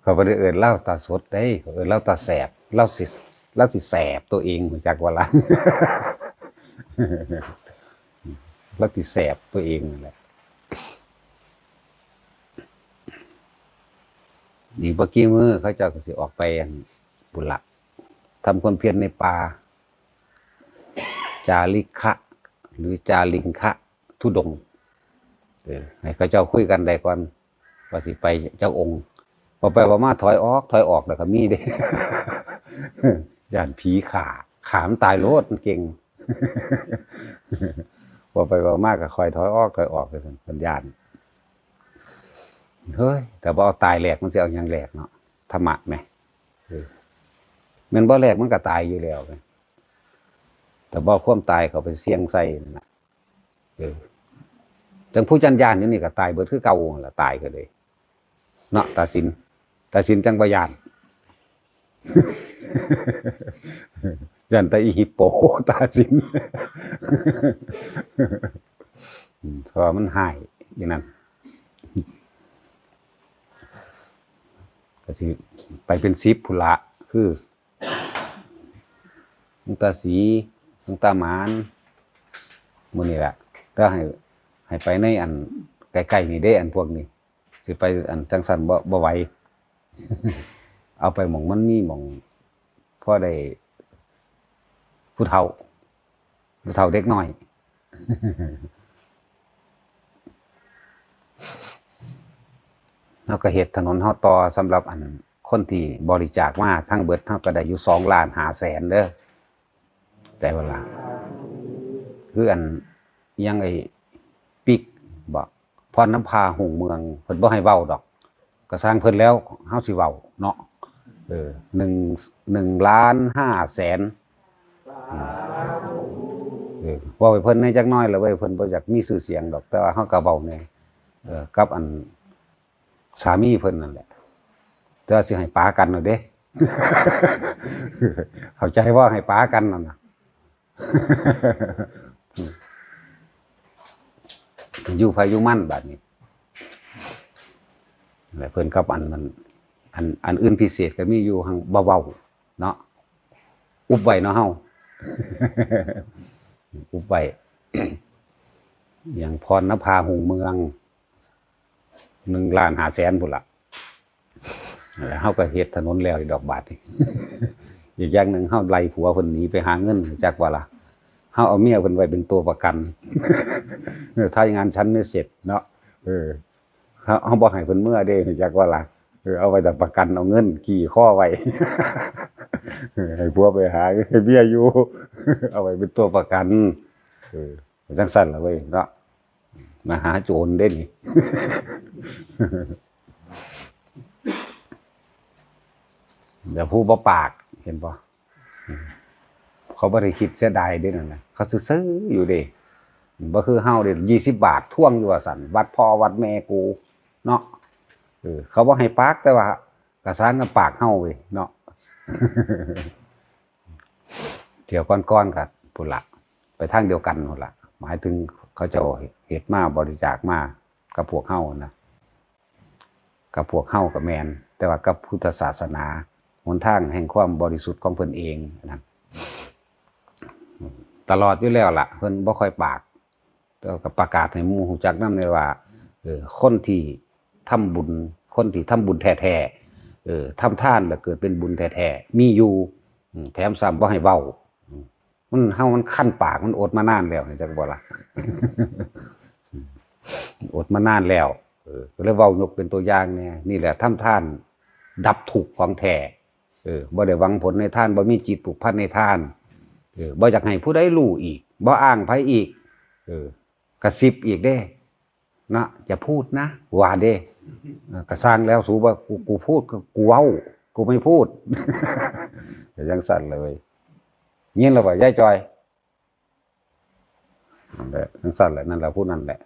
เขาบ่ได้เอิ้นลาวตาสดเด้ เขาเอิ้นลาวตาแสบ ลาวสิ ลาวสิแสบตัวเอง รู้จักบ่ล่ะ ลาวสิแสบตัวเองนั่นแหละ อีกบ่กี่มื้อเขาเจ้าก็สิออกไปอันบุญละ ทำความเพียรในป่า จาริคะ หรือจาริงคะ ธุดงค์ เออ ให้เขาเจ้าคุยกันได้ก่อน ว่าสิไปจักองค์ พอไปว่ามาถอยออก ถอยออกแล้วก็มีเด้ ย่านผีฆ่า ฆ่ามันตายโลด มันเก่ง พอไปว่ามาก็ค่อยถอยออก ถอยออกไปซั่น เพิ่นย้าน เฮ้ย แต่บ่เอาตายแลก มันสิเอาหยังแลกเนาะ ธรรมะแหม เออ แม่นบ่แลก มันก็ตายอยู่แล้วแหม แต่บ่เอาความตายเข้าไปเสี่ยงใส่นั่นน่ะ เออ จั่งผู้จั่นย้านอยู่นี่ก็ตายเบิดคือเก่าหั่นล่ะ ตายก็เลย เนาะ ตาสิน ตาสินจั่งบ่ย้าน ย้านแต่อีฮิปโป ตาสิน อืม เพราะว่ามันฮ้ายอย่างนั้น ก็สิไปเป็นสิบพุ้นละ คือหลวงตาศรี หลวงตาหมาน มื้อนี้ล่ะ แต่ให้ ให้ไปในอันใกล้ๆนี่เด้ อันพวกนี้ สิไปอันจั่งซั้นบ่ บ่ไหว เอาไปหม่องมันมีหม่องพอได้ผู้เฒ่า ผู้เฒ่าเด็กน้อย เฮาก็เฮ็ดถนนเฮาต่อสำหรับอันคนที่บริจาคมาทั้งเบิด เฮาก็ได้อยู่สองล้านห้าแสนเด้อ แต่ว่าล่ะ คืออันยังไอ้ปิ๊กบ่ พรนภา ฮุ่งเมือง เพิ่นบ่ให้เว้าดอก ก็ซ่างเพิ่นแล้ว เฮาสิเว้าเนาะ เออ หนึ่ง หนึ่งล้านห้าแสน เออ เว้าให้เพิ่นแหน่จักหน่อยละเว้ย เพิ่นบ่อยากมีชื่อเสียงดอก แต่ว่าเฮาก็เว้าแหน่ เออ กับอันสามีเพิ่นนั่นแหละ แต่ว่าสิให้ปากันน่ะเด้ เข้าใจว่าให้ปากันนั่นน่ะ อยู่ไผอยู่มันบาดนี้ แล้วเพิ่นกับอันนั้น อัน อันอื่นพิเศษก็มีอยู่ หั่นบ่เว้าเนาะ อุบไว้เนาะเฮา อุบไว้ อย่างพรนภา ฮุ่งเมือง หนึ่งล้านห้าแสนพุ้นล่ะ แล้วเฮาก็เฮ็ดถนนแล้วอีกดอกบาดนี้ อีกอย่างหนึ่งเฮาไล่ผัวเพิ่นหนีไปหาเงิน จักว่าล่ะ เฮาเอาเมียเพิ่นไว้เป็นตัวประกัน เออ ถ้างานฉันไม่เสร็จเนาะ เออ เฮา เฮาบ่ให้เพิ่นเมือเด้ จักว่าล่ะ เออ เอาไว้แต่ประกัน เอาเงินกี่ข้อไว้ เออ ให้ผัวไปหา ให้เมียอยู่ เอาไว้เป็นตัวประกัน เออ จั่งซั้นล่ะเว้ยเนาะ มหาโจรเด้นี่ เดี๋ยวผู้บ่ปาก เห็นบ่ เขาบ่ได้คิดเสียดายเด้นั่นน่ะ เขาซื่อๆอยู่เด้ บ่คือเฮาเด้ ยี่สิบบาททวงอยู่ว่าซั่น วัดพ่อวัดแม่กูเนาะ เออ เขาบ่ให้ปาก แต่ว่ากะซ่างกับปากเฮาเว้ยเนาะ เที่ยวก่อนๆก็พุ้นละ ไปทางเดียวกันพุ้นละ หมายถึงเขาเจ้าเฮ็ดมาบริจาคมากับพวกเฮานะ กับพวกเฮาก็แม่น แต่ว่ากับพุทธศาสนา หนทางแห่งความบริสุทธิ์ของเพิ่นเองนั่น ตลอดอยู่แล้วล่ะ เพิ่นบ่ค่อยปาก แต่ว่าก็ประกาศให้หมู่ฮู้จักนำเลยว่า เออ คนที่ทำบุญ คนที่ทำบุญแท้ๆ เออ ทำทานแล้วเกิดเป็นบุญแท้ๆ มีอยู่ อืม แถมซ้ำบ่ให้เว้า อืม มัน เฮามันคันปาก มันอดมานานแล้ว จักบ่ล่ะ อดมานานแล้ว เออ ก็เลยเว้ายกเป็นตัวอย่างแหน่ นี่แหละทำทานดับทุกข์ของแท้ เออ บ่ได้หวังผลในทาน บ่มีจิตผูกพันในทาน เออ บ่อยากให้ผู้ใดรู้อีก บ่อ้างไผอีก เออ กระซิบอีกเด้ นะ อย่าพูดนะ ว่าเด้ เออ ก็ซ่างแล้ว สูว่ากู กูพูด ก็กูเว้า กูไม่พูด ก็จั่งซั้นเลย ยินแล้วว่ายายจอย นั่นแหละ จั่งซั้นแหละ นั่นแหละ ผู้นั่นแหละ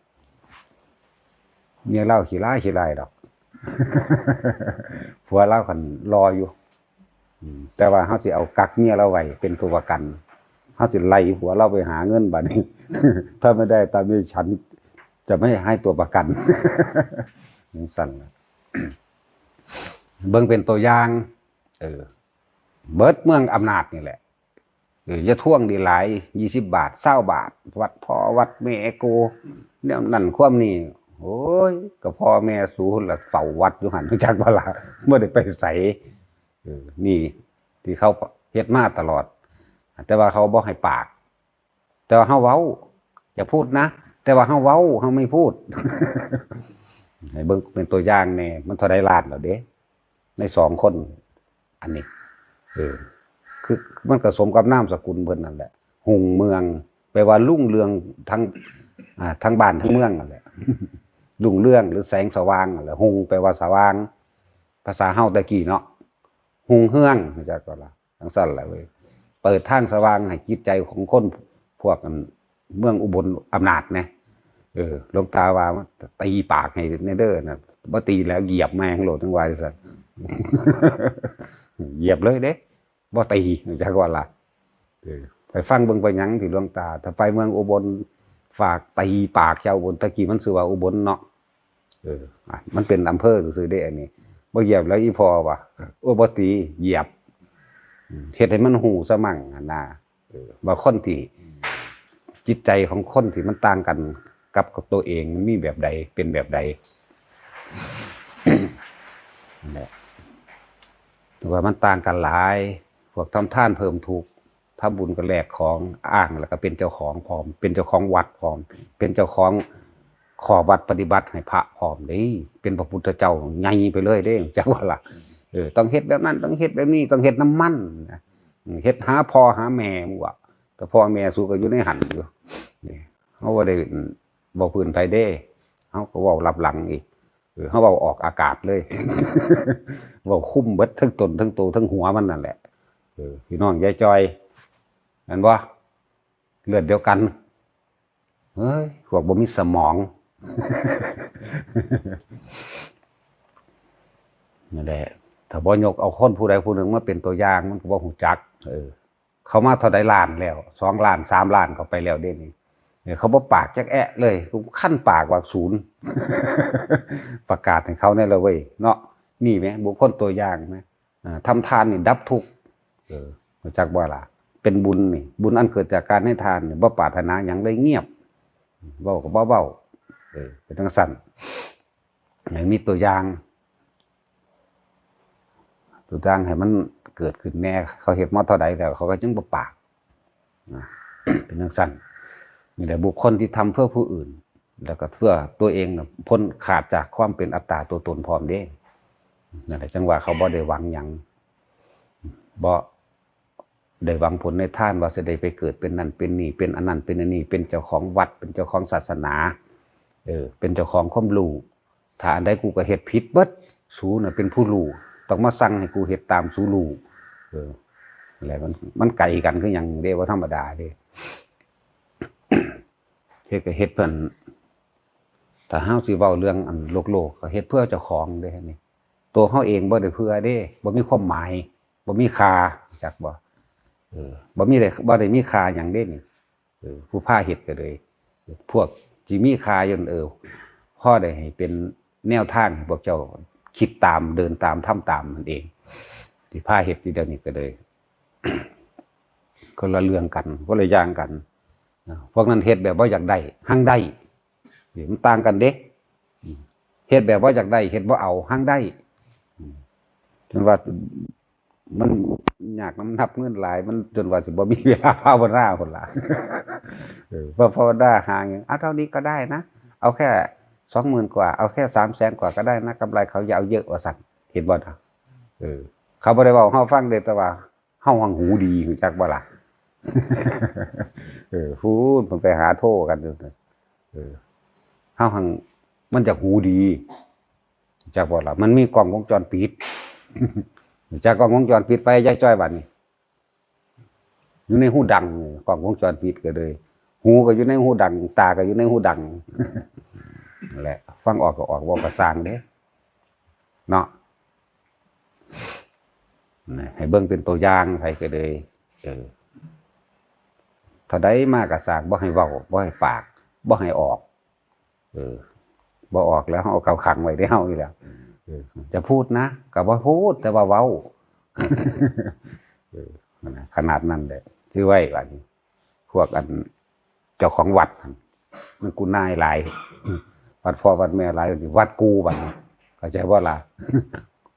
เมียลาวขี้ร้ายขี้ร้ายดอก ผัวลาวคันรออยู่ อืม แต่ว่าเฮาสิเอากักเมียลาวไว้เป็นตัวประกัน เฮาสิไล่ผัวลาวไปหาเงินบัดนี้ ถ้าไม่ได้ตามนี้ฉันจะไม่ให้ตัวประกัน จั่งซั้นแหละ เบิ่งเป็นตัวอย่าง เออ เบิดเมืองอำนาจนี่แหละ เออ อย่าทวงได้หลาย ยี่สิบบาท ซาวบาท วัดพ่อวัดแม่โก แนวนั้นความนี้ โอ้ย ก็พ่อแม่สูละเฝ้าวัดอยู่หั่น จักบ่ล่ะ บ่ได้ไปไส เออ นี่ที่เขาเฮ็ดมาตลอด แต่ว่าเขาบ่ให้ปาก แต่ว่าเฮาเว้า อย่าพูดนะ แต่ว่าเฮาเว้า เฮาไม่พูด ให้เบิ่งเป็นตัวอย่างแหน่ มันเท่าใดล้านแล้วเด้ ในสองคน อันนี้ เออ คือมันก็สมกับนามสกุลเพิ่นนั่นแหละ ฮุ่งเมือง แปลว่ารุ่งเรืองทั้ง อ่า ทั้งบ้านทั้งเมืองนั่นแหละ รุ่งเรืองหรือแสงสว่างนั่นแหละ ฮุ่งแปลว่าสว่าง ภาษาเฮาแต่กี้เนาะ ฮุ่งเฮือง จักบ่ล่ะ จั่งซั้นแหละเว้ย เปิดทางสว่างให้จิตใจของคนพวกอันเมืองอุบลอำนาจแหน่ เออ หลวงตาว่า "ตีปากให้แหน่เด้อ" นะ บ่ตีแล้วเหยียบแม่งโลด จั่งว่าซั่น เหยียบเลยเด้ บ่ตี จักว่าล่ะ เออ ไปฟังเบิ่งไปหยังที่หลวงตา ถ้าไปเมืองอุบล ฝากตีปากชาวอุบล ตะกี้มันชื่อว่าอุบลเนาะ เออ อ่ะ มันเป็นอำเภอซื่อๆเด้ อันนี้ บ่เหยียบแล้วอีพ่อวะ โอ้ บ่ตี เหยียบ อืม เฮ็ดให้มันฮู้ซะมั่งหั่นนะ เออ ว่าคนที่ จิตใจของคนที่มันต่างกันกับตัวเองมันมีแบบใด เป็นแบบใด นั่นแหละ แต่ว่ามันต่างกันหลาย พวกทำทานเพิ่มทุกข์ ทำบุญก็แลกของ อ้างแล้วก็เป็นเจ้าของพร้อม เป็นเจ้าของวัดพร้อม เป็นเจ้าของข้อวัดปฏิบัติให้พระพร้อมเด้ เป็นพระพุทธเจ้าใหญ่ไปเลยเด้ จักว่าล่ะ เออ ต้องเฮ็ดแบบนั้น ต้องเฮ็ดแบบนี้ ต้องเฮ็ดนำมันนะ เฮ็ดหาพ่อหาแม่มึงวะ แต่พ่อแม่สูก็อยู่ในหั่นอยู่ นี่ เฮาบ่ได้เว้าพื้นไผเด้ เฮาก็เว้าลับหลังอีก เออ เฮาเว้าออกอากาศเลย เว้าคุมเบิดทั้งตนทั้งโตทั้งหัวมันนั่นแหละ เออ พี่น้องยายจอย แม่นบ่ เลือดเดียวกัน เฮ้ย พวกบ่มีสมอง นั่นแหละ ถ้าบ่ยกเอาคนผู้ใดผู้หนึ่งมาเป็นตัวอย่าง มันก็บ่ฮู้จัก เออ เขามาเท่าใดล้านแล้ว สองล้าน สามล้าน เขาไปแล้วเด้นี่ เออ เขาบ่ปากจักแอะเลย กูคันปากว่าศูนย์ ประกาศให้เขาแน่ละเว้ย เนาะ นี่แหม บุคคลตัวอย่างแหม อ่า ทำทานนี่ดับทุกข์ เออ รู้จักบ่ล่ะ เป็นบุญนี่ บุญอันเกิดจากการให้ทานนี่ บ่ปรารถนาหยังเลย เงียบ เว้าก็บ่เว้า เออ เป็นจั่งซั้น ให้มีตัวอย่าง ตัวอย่างให้มันเกิดขึ้นแน่ เขาเฮ็ดมาเท่าใดแล้ว เขาก็ยังบ่ปาก นะ เป็นจั่งซั้น นี่แหละบุคคลที่ทำเพื่อผู้อื่น แล้วก็เพื่อตัวเองน่ะ พ้นขาดจากความเป็นอัตตาตัวตนพร้อมเด้ นั่นแหละ จั่งว่าเขาบ่ได้หวังหยัง บ่ได้หวังผลในทานว่าสิได้ไปเกิดเป็นนั่นเป็นนี่ เป็นอันนั้นเป็นอันนี้ เป็นเจ้าของวัด เป็นเจ้าของศาสนา เออ เป็นเจ้าของความรู้ ถ้าอันใดกูก็เฮ็ดผิดเบิด สูน่ะเป็นผู้รู้ ต้องมาสั่งให้กูเฮ็ดตามสูรู้ เออ อะไรมัน มันไกลกันคือหยังเด้ บ่ธรรมดาเด้ เฮ็ดก็เฮ็ดเพิ่น ถ้าเฮาสิเว้าเรื่องอันโลกๆ ก็เฮ็ดเพื่อเจ้าของเด้นี่ ตัวเฮาเองบ่ได้เพื่อเด้ บ่มีความหมาย บ่มีค่า จักบ่ เออ บ่มีได้ บ่ได้มีค่าหยังเด้นี่ เออ ผู้พาเฮ็ดก็เลย พวกที่มีค่าอยู่นั่น เออ พอได้ให้เป็นแนวทางให้พวกเจ้าคิดตาม เดินตาม ทำตามนั่นเอง ที่พาเฮ็ดอยู่เดี๋ยวนี้ก็เลย คนละเรื่องกัน คนละอย่างกัน นะ พวกนั้นเฮ็ดแบบบ่อยากได้ หั่งได้ นี่มันต่างกันเด้ อืม เฮ็ดแบบบ่อยากได้ เฮ็ดบ่เอา หั่งได้ อืม จนว่ามันยากนำนับเงินหลาย มันจนว่าสิบ่มีเวลาภาวนาพุ้นล่ะ เออ พอภาวนาหาเงิน เอาเท่านี้ก็ได้นะ เอาแค่สองหมื่นกว่า เอาแค่สามแสนกว่าก็ได้นะ กำไรเขาอย่าเอาเยอะ ว่าซั่น เห็นบ่นะ เออ เขาบ่ได้เว้าให้เฮาฟังเด้ แต่ว่า เฮาหังหูดี รู้จักบ่ล่ะ เออ พู้น เพิ่นไปหาโทรกันอยู่ เออ เฮาหัง มันอยากหูดี รู้จักบ่ล่ะ มันมีกล้องวงจรปิด รู้จักกล้องวงจรปิดไป ยายจ้อย บัดนี้ อยู่ในหูดัง กล้องวงจรปิดก็เลย หูก็อยู่ในหูดัง ตาก็อยู่ในหูดัง นั่นแหละ ฟังออกก็ออก บ่ก็ซ่างเด้ เนาะ นะ ให้เบิ่งเป็นตัวอย่าง ไผก็เลย เออ เท่าใดมาก็ซ่าง บ่ให้เว้า บ่ให้ปาก บ่ให้ออก เออ บ่ออกแล้ว เอาเข้าขังไว้เด้ เฮานี่แหละ เออ จะพูดนะ ก็บ่พูด แต่ว่าเว้า เออ นั่นน่ะ ขนาดนั้นแหละ ถือไว้บัดนี้ พวกอัน เจ้าของวัดหั่น มันกูนายหลาย วัดพ่อวัดแม่หลาย วัดกูบัดนี้ เข้าใจบ่ล่ะ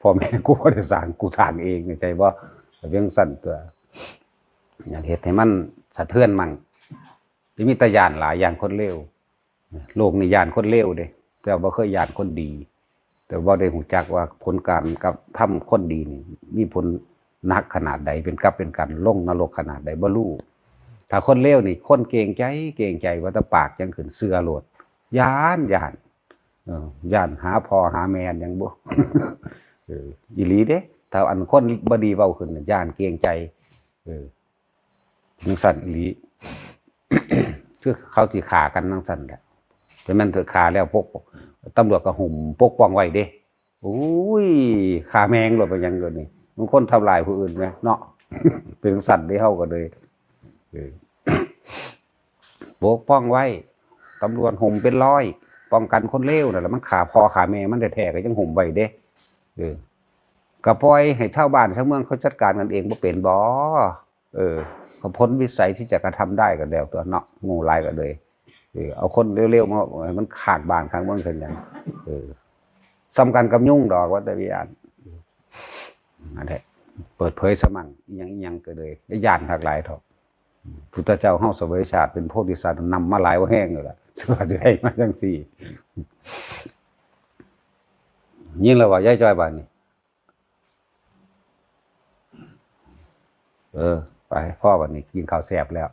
พ่อแม่กูบ่ได้สร้าง กูสร้างเอง เข้าใจบ่ เป็นจั่งซั้นตั๊ว อยากเฮ็ดให้มันสะเทือนมั่ง สิมีแต่ย้านหลาย ย้านคนเลว โลกนี่ย้านคนเลวเด้ แต่บ่เคยย้านคนดี แต่บ่ได้ฮู้จักว่าผลการกระทำคนดีนี่ มีผลหนักขนาดใด เป็นกรรมเป็นการลงนรกขนาดใด บ่รู้ ถ้าคนเลวนี่ คนเกรงใจ เกรงใจ ว่าแต่ปากจั่งขึ้น เชื่อโลด ย้าน ย้าน เออ ย้านหาพ่อหาแม่หยังบ่ เออ อีหลีเด้ ถ้าอันคนบ่ดีเว้าขึ้นน่ะ ย้านเกรงใจ เออ จั่งซั้นอีหลี คือเขาสิฆ่ากันจั่งซั้นแหละ แต่แม่นเถาะ ฆ่าแล้วปก ตำรวจก็หุ้มปกป้องไว้เด้ โอ้ย ฆ่าแม่งโลด เป็นหยังเดี๋ยวนี้ มันคนทำลายผู้อื่นแหมเนาะ เป็นจั่งซั้นเด้ เฮาก็เลย เออ ปกป้องไว้ ตำรวจหุ้มเป็นร้อย ป้องกันคนเลวนั่นแหละ มันฆ่าพ่อฆ่าแม่มันแท้ๆ ก็ยังหุ้มไว้เด้ เออ ก็ปล่อยให้ชาวบ้านชาวเมืองเขาจัดการกันเอง บ่เป็นบ่ เออ ก็พ้นวิสัยที่จะกระทำได้ก็แล้วตัวเนาะ งูหลายก็เลย เออ เอาคนเร็วๆมาให้มันข้างบ้านข้างเมืองกันอย่าง เออ สำคัญกับยุงดอก ว่าแต่วิญญาณ นั่นแหละ เปิดเผยสมั่ง อิหยังอิหยังก็เลย ย่านคักหลายเถาะ พุทธเจ้าเฮาเสวยชาติเป็นโพธิสัตว์นำมาหลายว่าแห้งอยู่ละ สิว่าสิได้มาจังซี่ ยินแล้วบ่ ยายจ้อย บาดนี้ เออ ไป พ่อ บาดนี้กินข้าวแซ่บแล้ว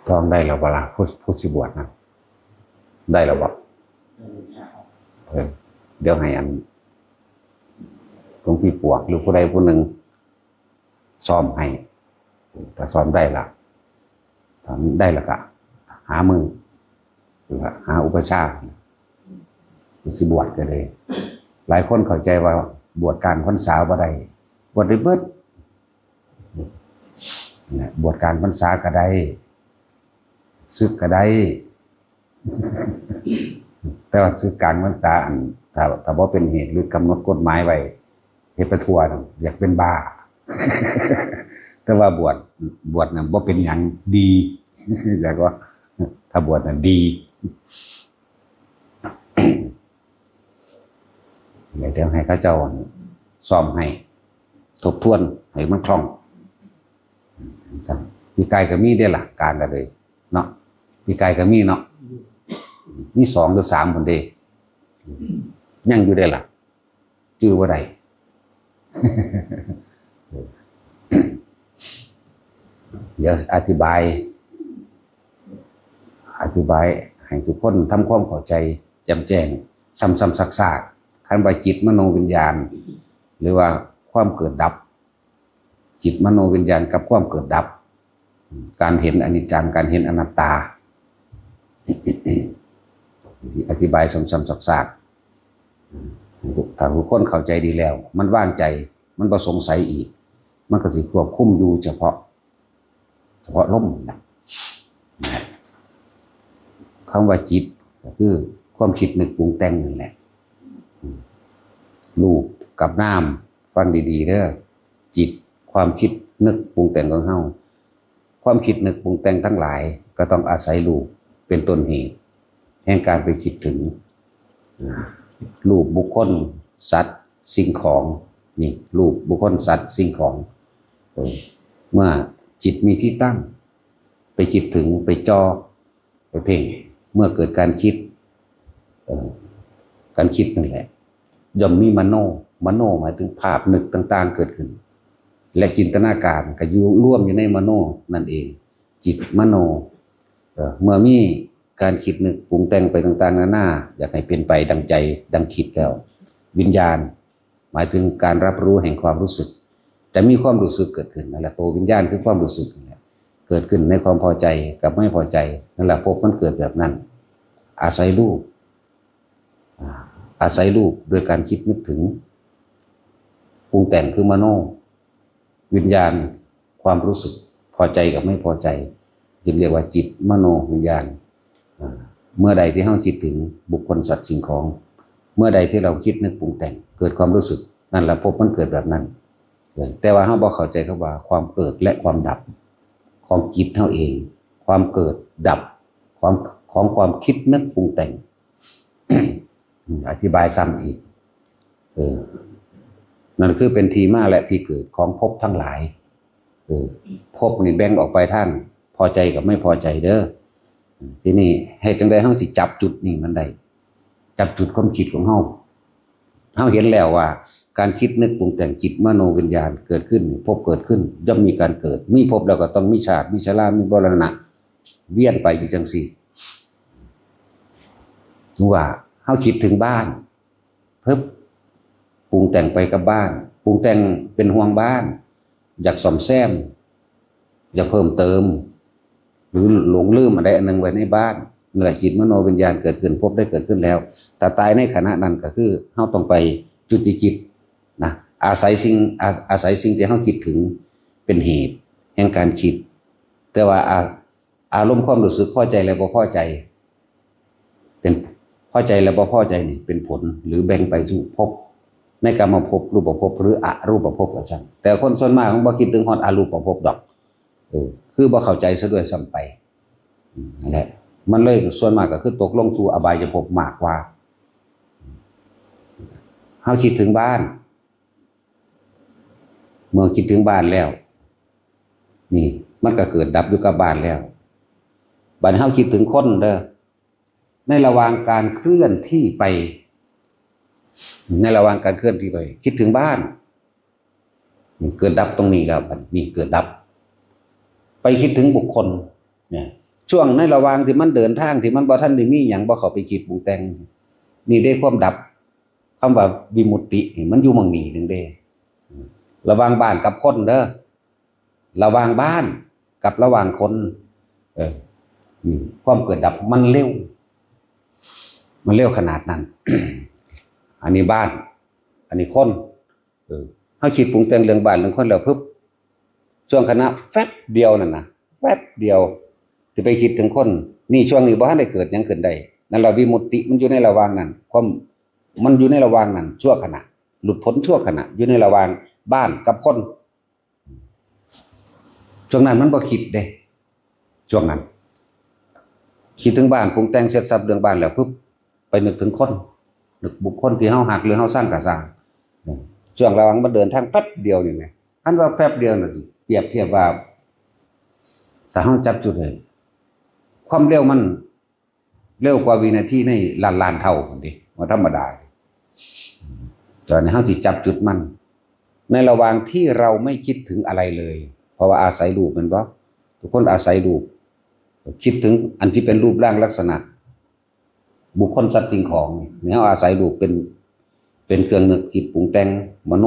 ต้องได้แล้วบ่ล่ะ ผู้ ผู้สิบวชนะ ได้แล้วบ่ เออ เดี๋ยวให้อัน หลวงพี่ปวกหรือผู้ใดผู้หนึ่ง ซ่อมให้ ถ้าซ่อมได้ละ ถ้าได้ละก็หามือ หรือว่าหาอุปัชฌาย์ สิบวชก็เลย หลายคนเข้าใจว่าบวชกลางพรรษาบ่ได้ บวชได้เบิด นะ บวชกลางพรรษาก็ได้ สึกก็ได้ แต่ว่าสึกกลางพรรษา อัน ถ้า ถ้าบ่เป็นเหตุหรือกำหนดกฎหมายไว้ เฮ็ดไปทั่วน่ะ อยากเป็นบ้า แต่ว่าบวช บวชน่ะบ่เป็นหยัง ดี อยากว่า ถ้าบวชน่ะดี เดี๋ยวให้เขาเจ้าซ่อมให้ ทบทวนให้มันคล่อง ปีกายก็มีเด้ล่ะ กลางก็เลยเนาะ ปีกายก็มีเนาะ มีสองหรือสามคนเด้ ยังอยู่เด้ล่ะ จื่อบ่ได้ เดี๋ยวอธิบาย อธิบายให้ทุกคนทำความเข้าใจแจ่มแจ้ง ซ้ำๆซากๆ คันว่าจิตมโนวิญญาณ หรือว่าความเกิดดับ จิตมโนวิญญาณกับความเกิดดับ การเห็นอนิจจัง การเห็นอนัตตา อธิบายซ้ำๆซากๆ ถ้าทุกคนเข้าใจดีแล้ว มันวางใจ มันบ่สงสัยอีก มันก็สิควบคุมอยู่เฉพาะ เฉพาะลมนะ คำว่าจิตก็คือความคิดนึกปรุงแต่งนั่นแหละ รูปกับนาม ฟังดีๆเด้อ จิต ความคิดนึกปรุงแต่งของเฮา ความคิดนึกปรุงแต่งทั้งหลาย ก็ต้องอาศัยรูปเป็นต้นเหตุ แห่งการไปคิดถึง อ่า รูปบุคคล สัตว์ สิ่งของ นี่ รูปบุคคล สัตว์ สิ่งของ เออ เมื่อจิตมีที่ตั้ง ไปคิดถึง ไปจ่อ ไปเพ่ง เมื่อเกิดการคิด เอ่อ การคิดนั่นแหละ ย่อมมีมโน มโนหมายถึงภาพนึกต่างๆเกิดขึ้น และจินตนาการก็อยู่รวมอยู่ในมโนนั่นเอง จิตมโน เอ่อ เมื่อมีการคิดนึกปรุงแต่งไปต่างๆนานา อยากให้เป็นไปดังใจดังคิดแล้ว วิญญาณ หมายถึงการรับรู้แห่งความรู้สึก จะมีความรู้สึกเกิดขึ้น นั่นแหละ ตัววิญญาณคือความรู้สึกนั่นแหละ เกิดขึ้นในความพอใจกับไม่พอใจ นั่นแหละ ภพมันเกิดแบบนั้น อาศัยรูป อ่า อาศัยรูปโดยการคิดนึกถึง ปรุงแต่งคือมโน วิญญาณ ความรู้สึกพอใจกับไม่พอใจ จึงเรียกว่าจิตมโนวิญญาณ อ่า เมื่อใดที่เราคิดถึงบุคคลสัตว์สิ่งของ เมื่อใดที่เราคิดนึกปรุงแต่ง เกิดความรู้สึก นั่นแหละ ภพมันเกิดแบบนั้น เออ แต่ว่าเราบ่เข้าใจคำว่าความเกิดและความดับ ของจิตเราเอง ความเกิดดับ ความ ของความคิดนึกปรุงแต่ง อธิบายซ้ำอีก เออ นั่นคือเป็นที่มาและที่เกิดของภพทั้งหลาย เออ ภพนี่แบ่งออกไปทางพอใจกับไม่พอใจเด้อ ทีนี้เฮ็ดจั่งใดเราสิจับจุดนี้มันได้ จับจุดความคิดของเรา เราเห็นแล้วว่าการคิดนึกปรุงแต่งจิตมโนวิญญาณเกิดขึ้น ภพเกิดขึ้น ย่อมมีการเกิด มีภพแล้วก็ต้องมีชาติ มีชรา มีมรณะ เวียนไปอยู่จั่งซี้ สมมุติว่าเราคิดถึงบ้าน ปึ๊บ ปรุงแต่งไปกับบ้าน ปรุงแต่งเป็นห่วงบ้าน อยากซ่อมแซม อยากเพิ่มเติม หรือหลงลืมอันใดอันหนึ่งไว้ในบ้าน นั่นแหละ จิตมโนวิญญาณเกิดขึ้น ภพได้เกิดขึ้นแล้ว แต่ตายในขณะนั้นก็คือเราต้องไปจุติจิตนะ อาศัยสิ่ง อา- อาศัยสิ่งที่เราคิดถึงเป็นเหตุแห่งการคิด แต่ว่าอา- อารมณ์ความรู้สึกพอใจและบ่พอใจ เป็น พอใจและบ่พอใจนี่เป็นผล หรือแบ่งไปสู่ภพ ในกามภพ รูปภพ หรืออรูปภพก็ช่าง แต่คนส่วนมากมันบ่คิดถึงฮอดอรูปภพดอก เออ คือบ่เข้าใจซะด้วยซ้ำไป อืม นั่นแหละ มันเลยส่วนมากก็คือตกลงสู่อบายภพมากกว่า เฮาคิดถึงบ้าน เมื่อคิดถึงบ้านแล้ว นี่ มันก็เกิดดับอยู่กับบ้านแล้ว บัดนี้เฮาคิดถึงคนเด้อ ในระหว่างการเคลื่อนที่ไป ในระหว่างการเคลื่อนที่ไป คิดถึงบ้าน นี่เกิดดับตรงนี้แล้ว บัดนี้เกิดดับ ไปคิดถึงบุคคล เนี่ย ช่วงในระหว่างที่มันเดินทาง ที่มันบ่ทันได้มีหยัง บ่เข้าไปคิดปรุงแต่ง นี่ได้ความดับ คำว่าวิมุตตินี่มันอยู่หม่องนี้หนึ่งเด้ ระหว่างบ้านกับคนเด้อ ระหว่างบ้านกับระหว่างคน เออ นี่ความเกิดดับมันเร็ว มันเร็วขนาดนั้น อันนี้บ้าน อันนี้คน เออ เฮาคิดปรุงแต่งเรื่องบ้านเรื่องคนแล้วปุ๊บ ช่วงขณะแฟบเดียวนั่นนะ แฟบเดียว สิไปคิดถึงคน นี่ช่วงนี้บ่ทันได้เกิดหยังขึ้นได้ นั่นล่ะวิมุตติมันอยู่ในระหว่างนั้น ความ มันอยู่ในระหว่างนั้น ชั่วขณะ หลุดพ้นชั่วขณะ อยู่ในระหว่างบ้านกับคน ช่วงนั้นมันบ่คิดเด้ ช่วงนั้น คิดถึงบ้าน ปรุงแต่งเสร็จสรรพเรื่องบ้านแล้วปุ๊บ ไปนึกถึงคน นึกบุคคลที่เฮาฮักหรือเฮาซังก็ซ่าง ช่วงระหว่างมันเดินทางแป๊บเดียวนี่แหม คันว่าแป๊บเดียวน่ะ เปรียบเทียบว่า ถ้าเฮาจับจุดให้ ความเร็วมันเร็วกว่าวินาทีในล้านล้านเท่าพุ้นเด้ บ่ธรรมดา ตอนนี้เฮาสิจับจุดมัน ในระหว่างที่เราไม่คิดถึงอะไรเลย เพราะว่าอาศัยรูปแม่นบ่ ทุกคนอาศัยรูป คิดถึงอันที่เป็นรูปร่างลักษณะ บุคคลสัตว์สิ่งของ นี่เฮาอาศัยรูปเป็น เป็นเครื่องนึกคิดปรุงแต่งมโน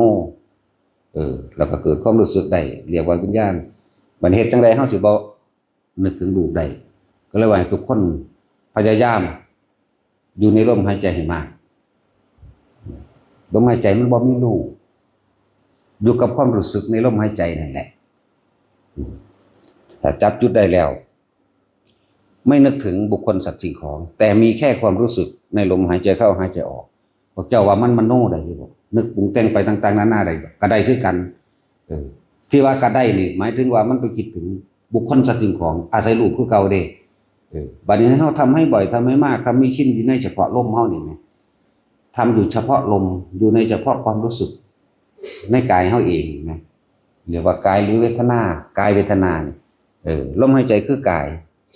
เออ แล้วก็เกิดความรู้สึกได้ เรียกว่าวิญญาณ บัดนี้เฮ็ดจั่งใดเฮาสิบ่นึกถึงรูปได้ ก็เลยว่าให้ทุกคนพยายามอยู่ในลมหายใจให้มาก ลมหายใจมันบ่มีรูป อยู่กับความรู้สึกในลมหายใจนั่นแหละ ถ้าจับจุดได้แล้ว ไม่นึกถึงบุคคลสัตว์สิ่งของ แต่มีแค่ความรู้สึกในลมหายใจเข้าหายใจออก พวกเจ้าว่ามันมโนได้อยู่บ่ นึกปรุงแต่งไปต่างๆนานาได้บ่ ก็ได้คือกัน เออ ที่ว่าก็ได้นี่ หมายถึงว่ามันไปคิดถึงบุคคลสัตว์สิ่งของ อาศัยรูปคือเก่าเด้ เออ บัดนี้ให้เฮาทำให้บ่อย ทำให้มาก ทำให้ชินอยู่ในเฉพาะลมเฮานี่แหม ทำอยู่เฉพาะลม อยู่ในเฉพาะความรู้สึก ในกายเฮาเองนะ เรียกว่ากายหรือเวทนา กายเวทนานี่ เออ ลมหายใจคือกาย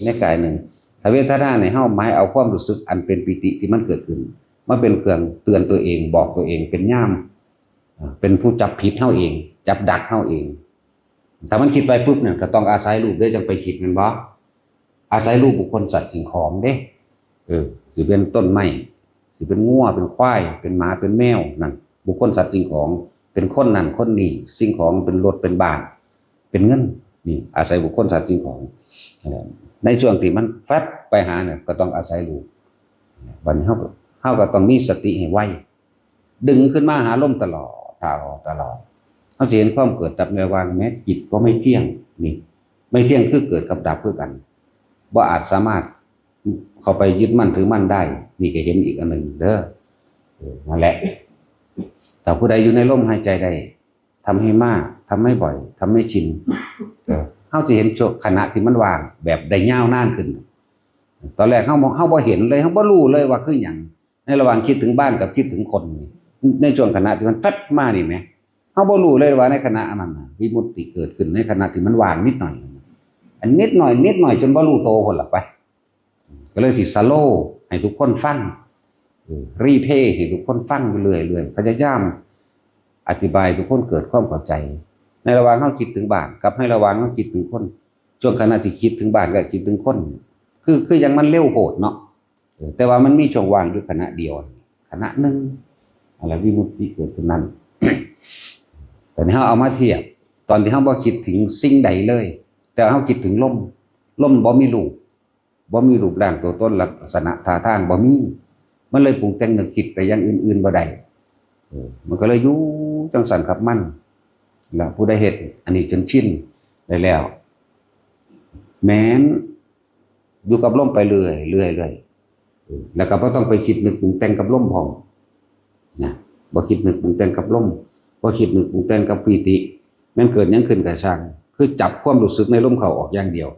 ในกายหนึ่ง ถ้าเวทนาเนี่ย เฮาหมายเอาความรู้สึกอันเป็นปีติที่มันเกิดขึ้น มาเป็นเครื่องเตือนตัวเอง บอกตัวเอง เป็นยาม อ่า เป็นผู้จับผิดเฮาเอง จับดักเฮาเอง ถ้ามันคิดไปปุ๊บเนี่ย ก็ต้องอาศัยรูปเด้จั่งไปคิดแม่นบ่ อาศัยรูปบุคคลสัตว์สิ่งของเด้ เออ สิเป็นต้นไม้ สิเป็นงัว เป็นควาย เป็นหมา เป็นแมว นั่น บุคคลสัตว์สิ่งของ เป็นคนนั่นคนนี้ สิ่งของ เป็นรถ เป็นบ้าน เป็นเงิน นี่ อาศัยบุคคลสัตว์สิ่งของ ในช่วงที่มันแฟบไปหาเนี่ย ก็ต้องอาศัยรูป บัดนี้เฮาก็ เฮาก็ต้องมีสติให้ไว ดึงขึ้นมาหาลมตลอด ตลอด ตลอด เฮาจะเห็นความเกิดดับในระหว่างแม้จิตก็ไม่เที่ยง นี่ ไม่เที่ยงคือเกิดกับดับคือกัน บ่อาจสามารถเข้าไปยึดมั่นถือมั่นได้ นี่ก็เห็นอีกอันหนึ่งเด้อ เออ นั่นแหละ ถ้าผู้ใดอยู่ในลมหายใจได้ ทำให้มาก ทำให้บ่อย ทำให้ชิน เออ เฮาสิเห็นช่วงขณะที่มันว่างแบบได้ยาวนานขึ้น ตอนแรกเฮาบ่ เฮาบ่เห็นเลย เฮาบ่รู้เลยว่าคือหยัง ในระหว่างคิดถึงบ้านกับคิดถึงคนนี่ ในช่วงขณะที่มันแฟบมานี่แหม เฮาบ่รู้เลยว่าในขณะนั้นน่ะ วิมุตติเกิดขึ้นในขณะที่มันว่างนิดหน่อย อันนิดหน่อย นิดหน่อยจนบ่รู้โตพุ้นล่ะไป ก็เลยสิสโลว์ให้ทุกคนฟัง เออ รีเพลย์ให้ทุกคนฟังอยู่เรื่อยๆ พยายามอธิบายให้ทุกคนเกิดความเข้าใจ ในระหว่างเฮาคิดถึงบ้านกับในระหว่างเฮาคิดถึงคน ช่วงขณะที่คิดถึงบ้านกับคิดถึงคน คือ คือจั่งมันเร็วโพดเนาะ เออ แต่ว่ามันมีช่วงว่างอยู่ขณะเดียว ขณะหนึ่ง อะไรวิมุตติเกิดขึ้นนั่น แต่นี้เฮาเอามาเทียบ ตอนที่เฮาบ่คิดถึงสิ่งใดเลย แต่เฮาคิดถึงลม ลมบ่มีรูป บ่มีรูปร่างตัวตนลักษณะท่าทางบ่มี มันเลยปรุงแต่งนึกคิดไปอย่างอื่นๆบ่ได้ เออ มันก็เลยอยู่จั่งซั่นกับมัน แล้วผู้ใดเฮ็ดอันนี้จนชินได้แล้ว แม้นอยู่กับลมไปเรื่อยๆ เรื่อย แล้วก็บ่ต้องไปคิดนึกปรุงแต่งกับลมพร้อมนะ บ่คิดนึกปรุงแต่งกับลม บ่คิดนึกปรุงแต่งกับปีติ แม่นเกิดหยังขึ้นก็ช่าง คือจับความรู้สึกในลมเข้าออกอย่างเดียว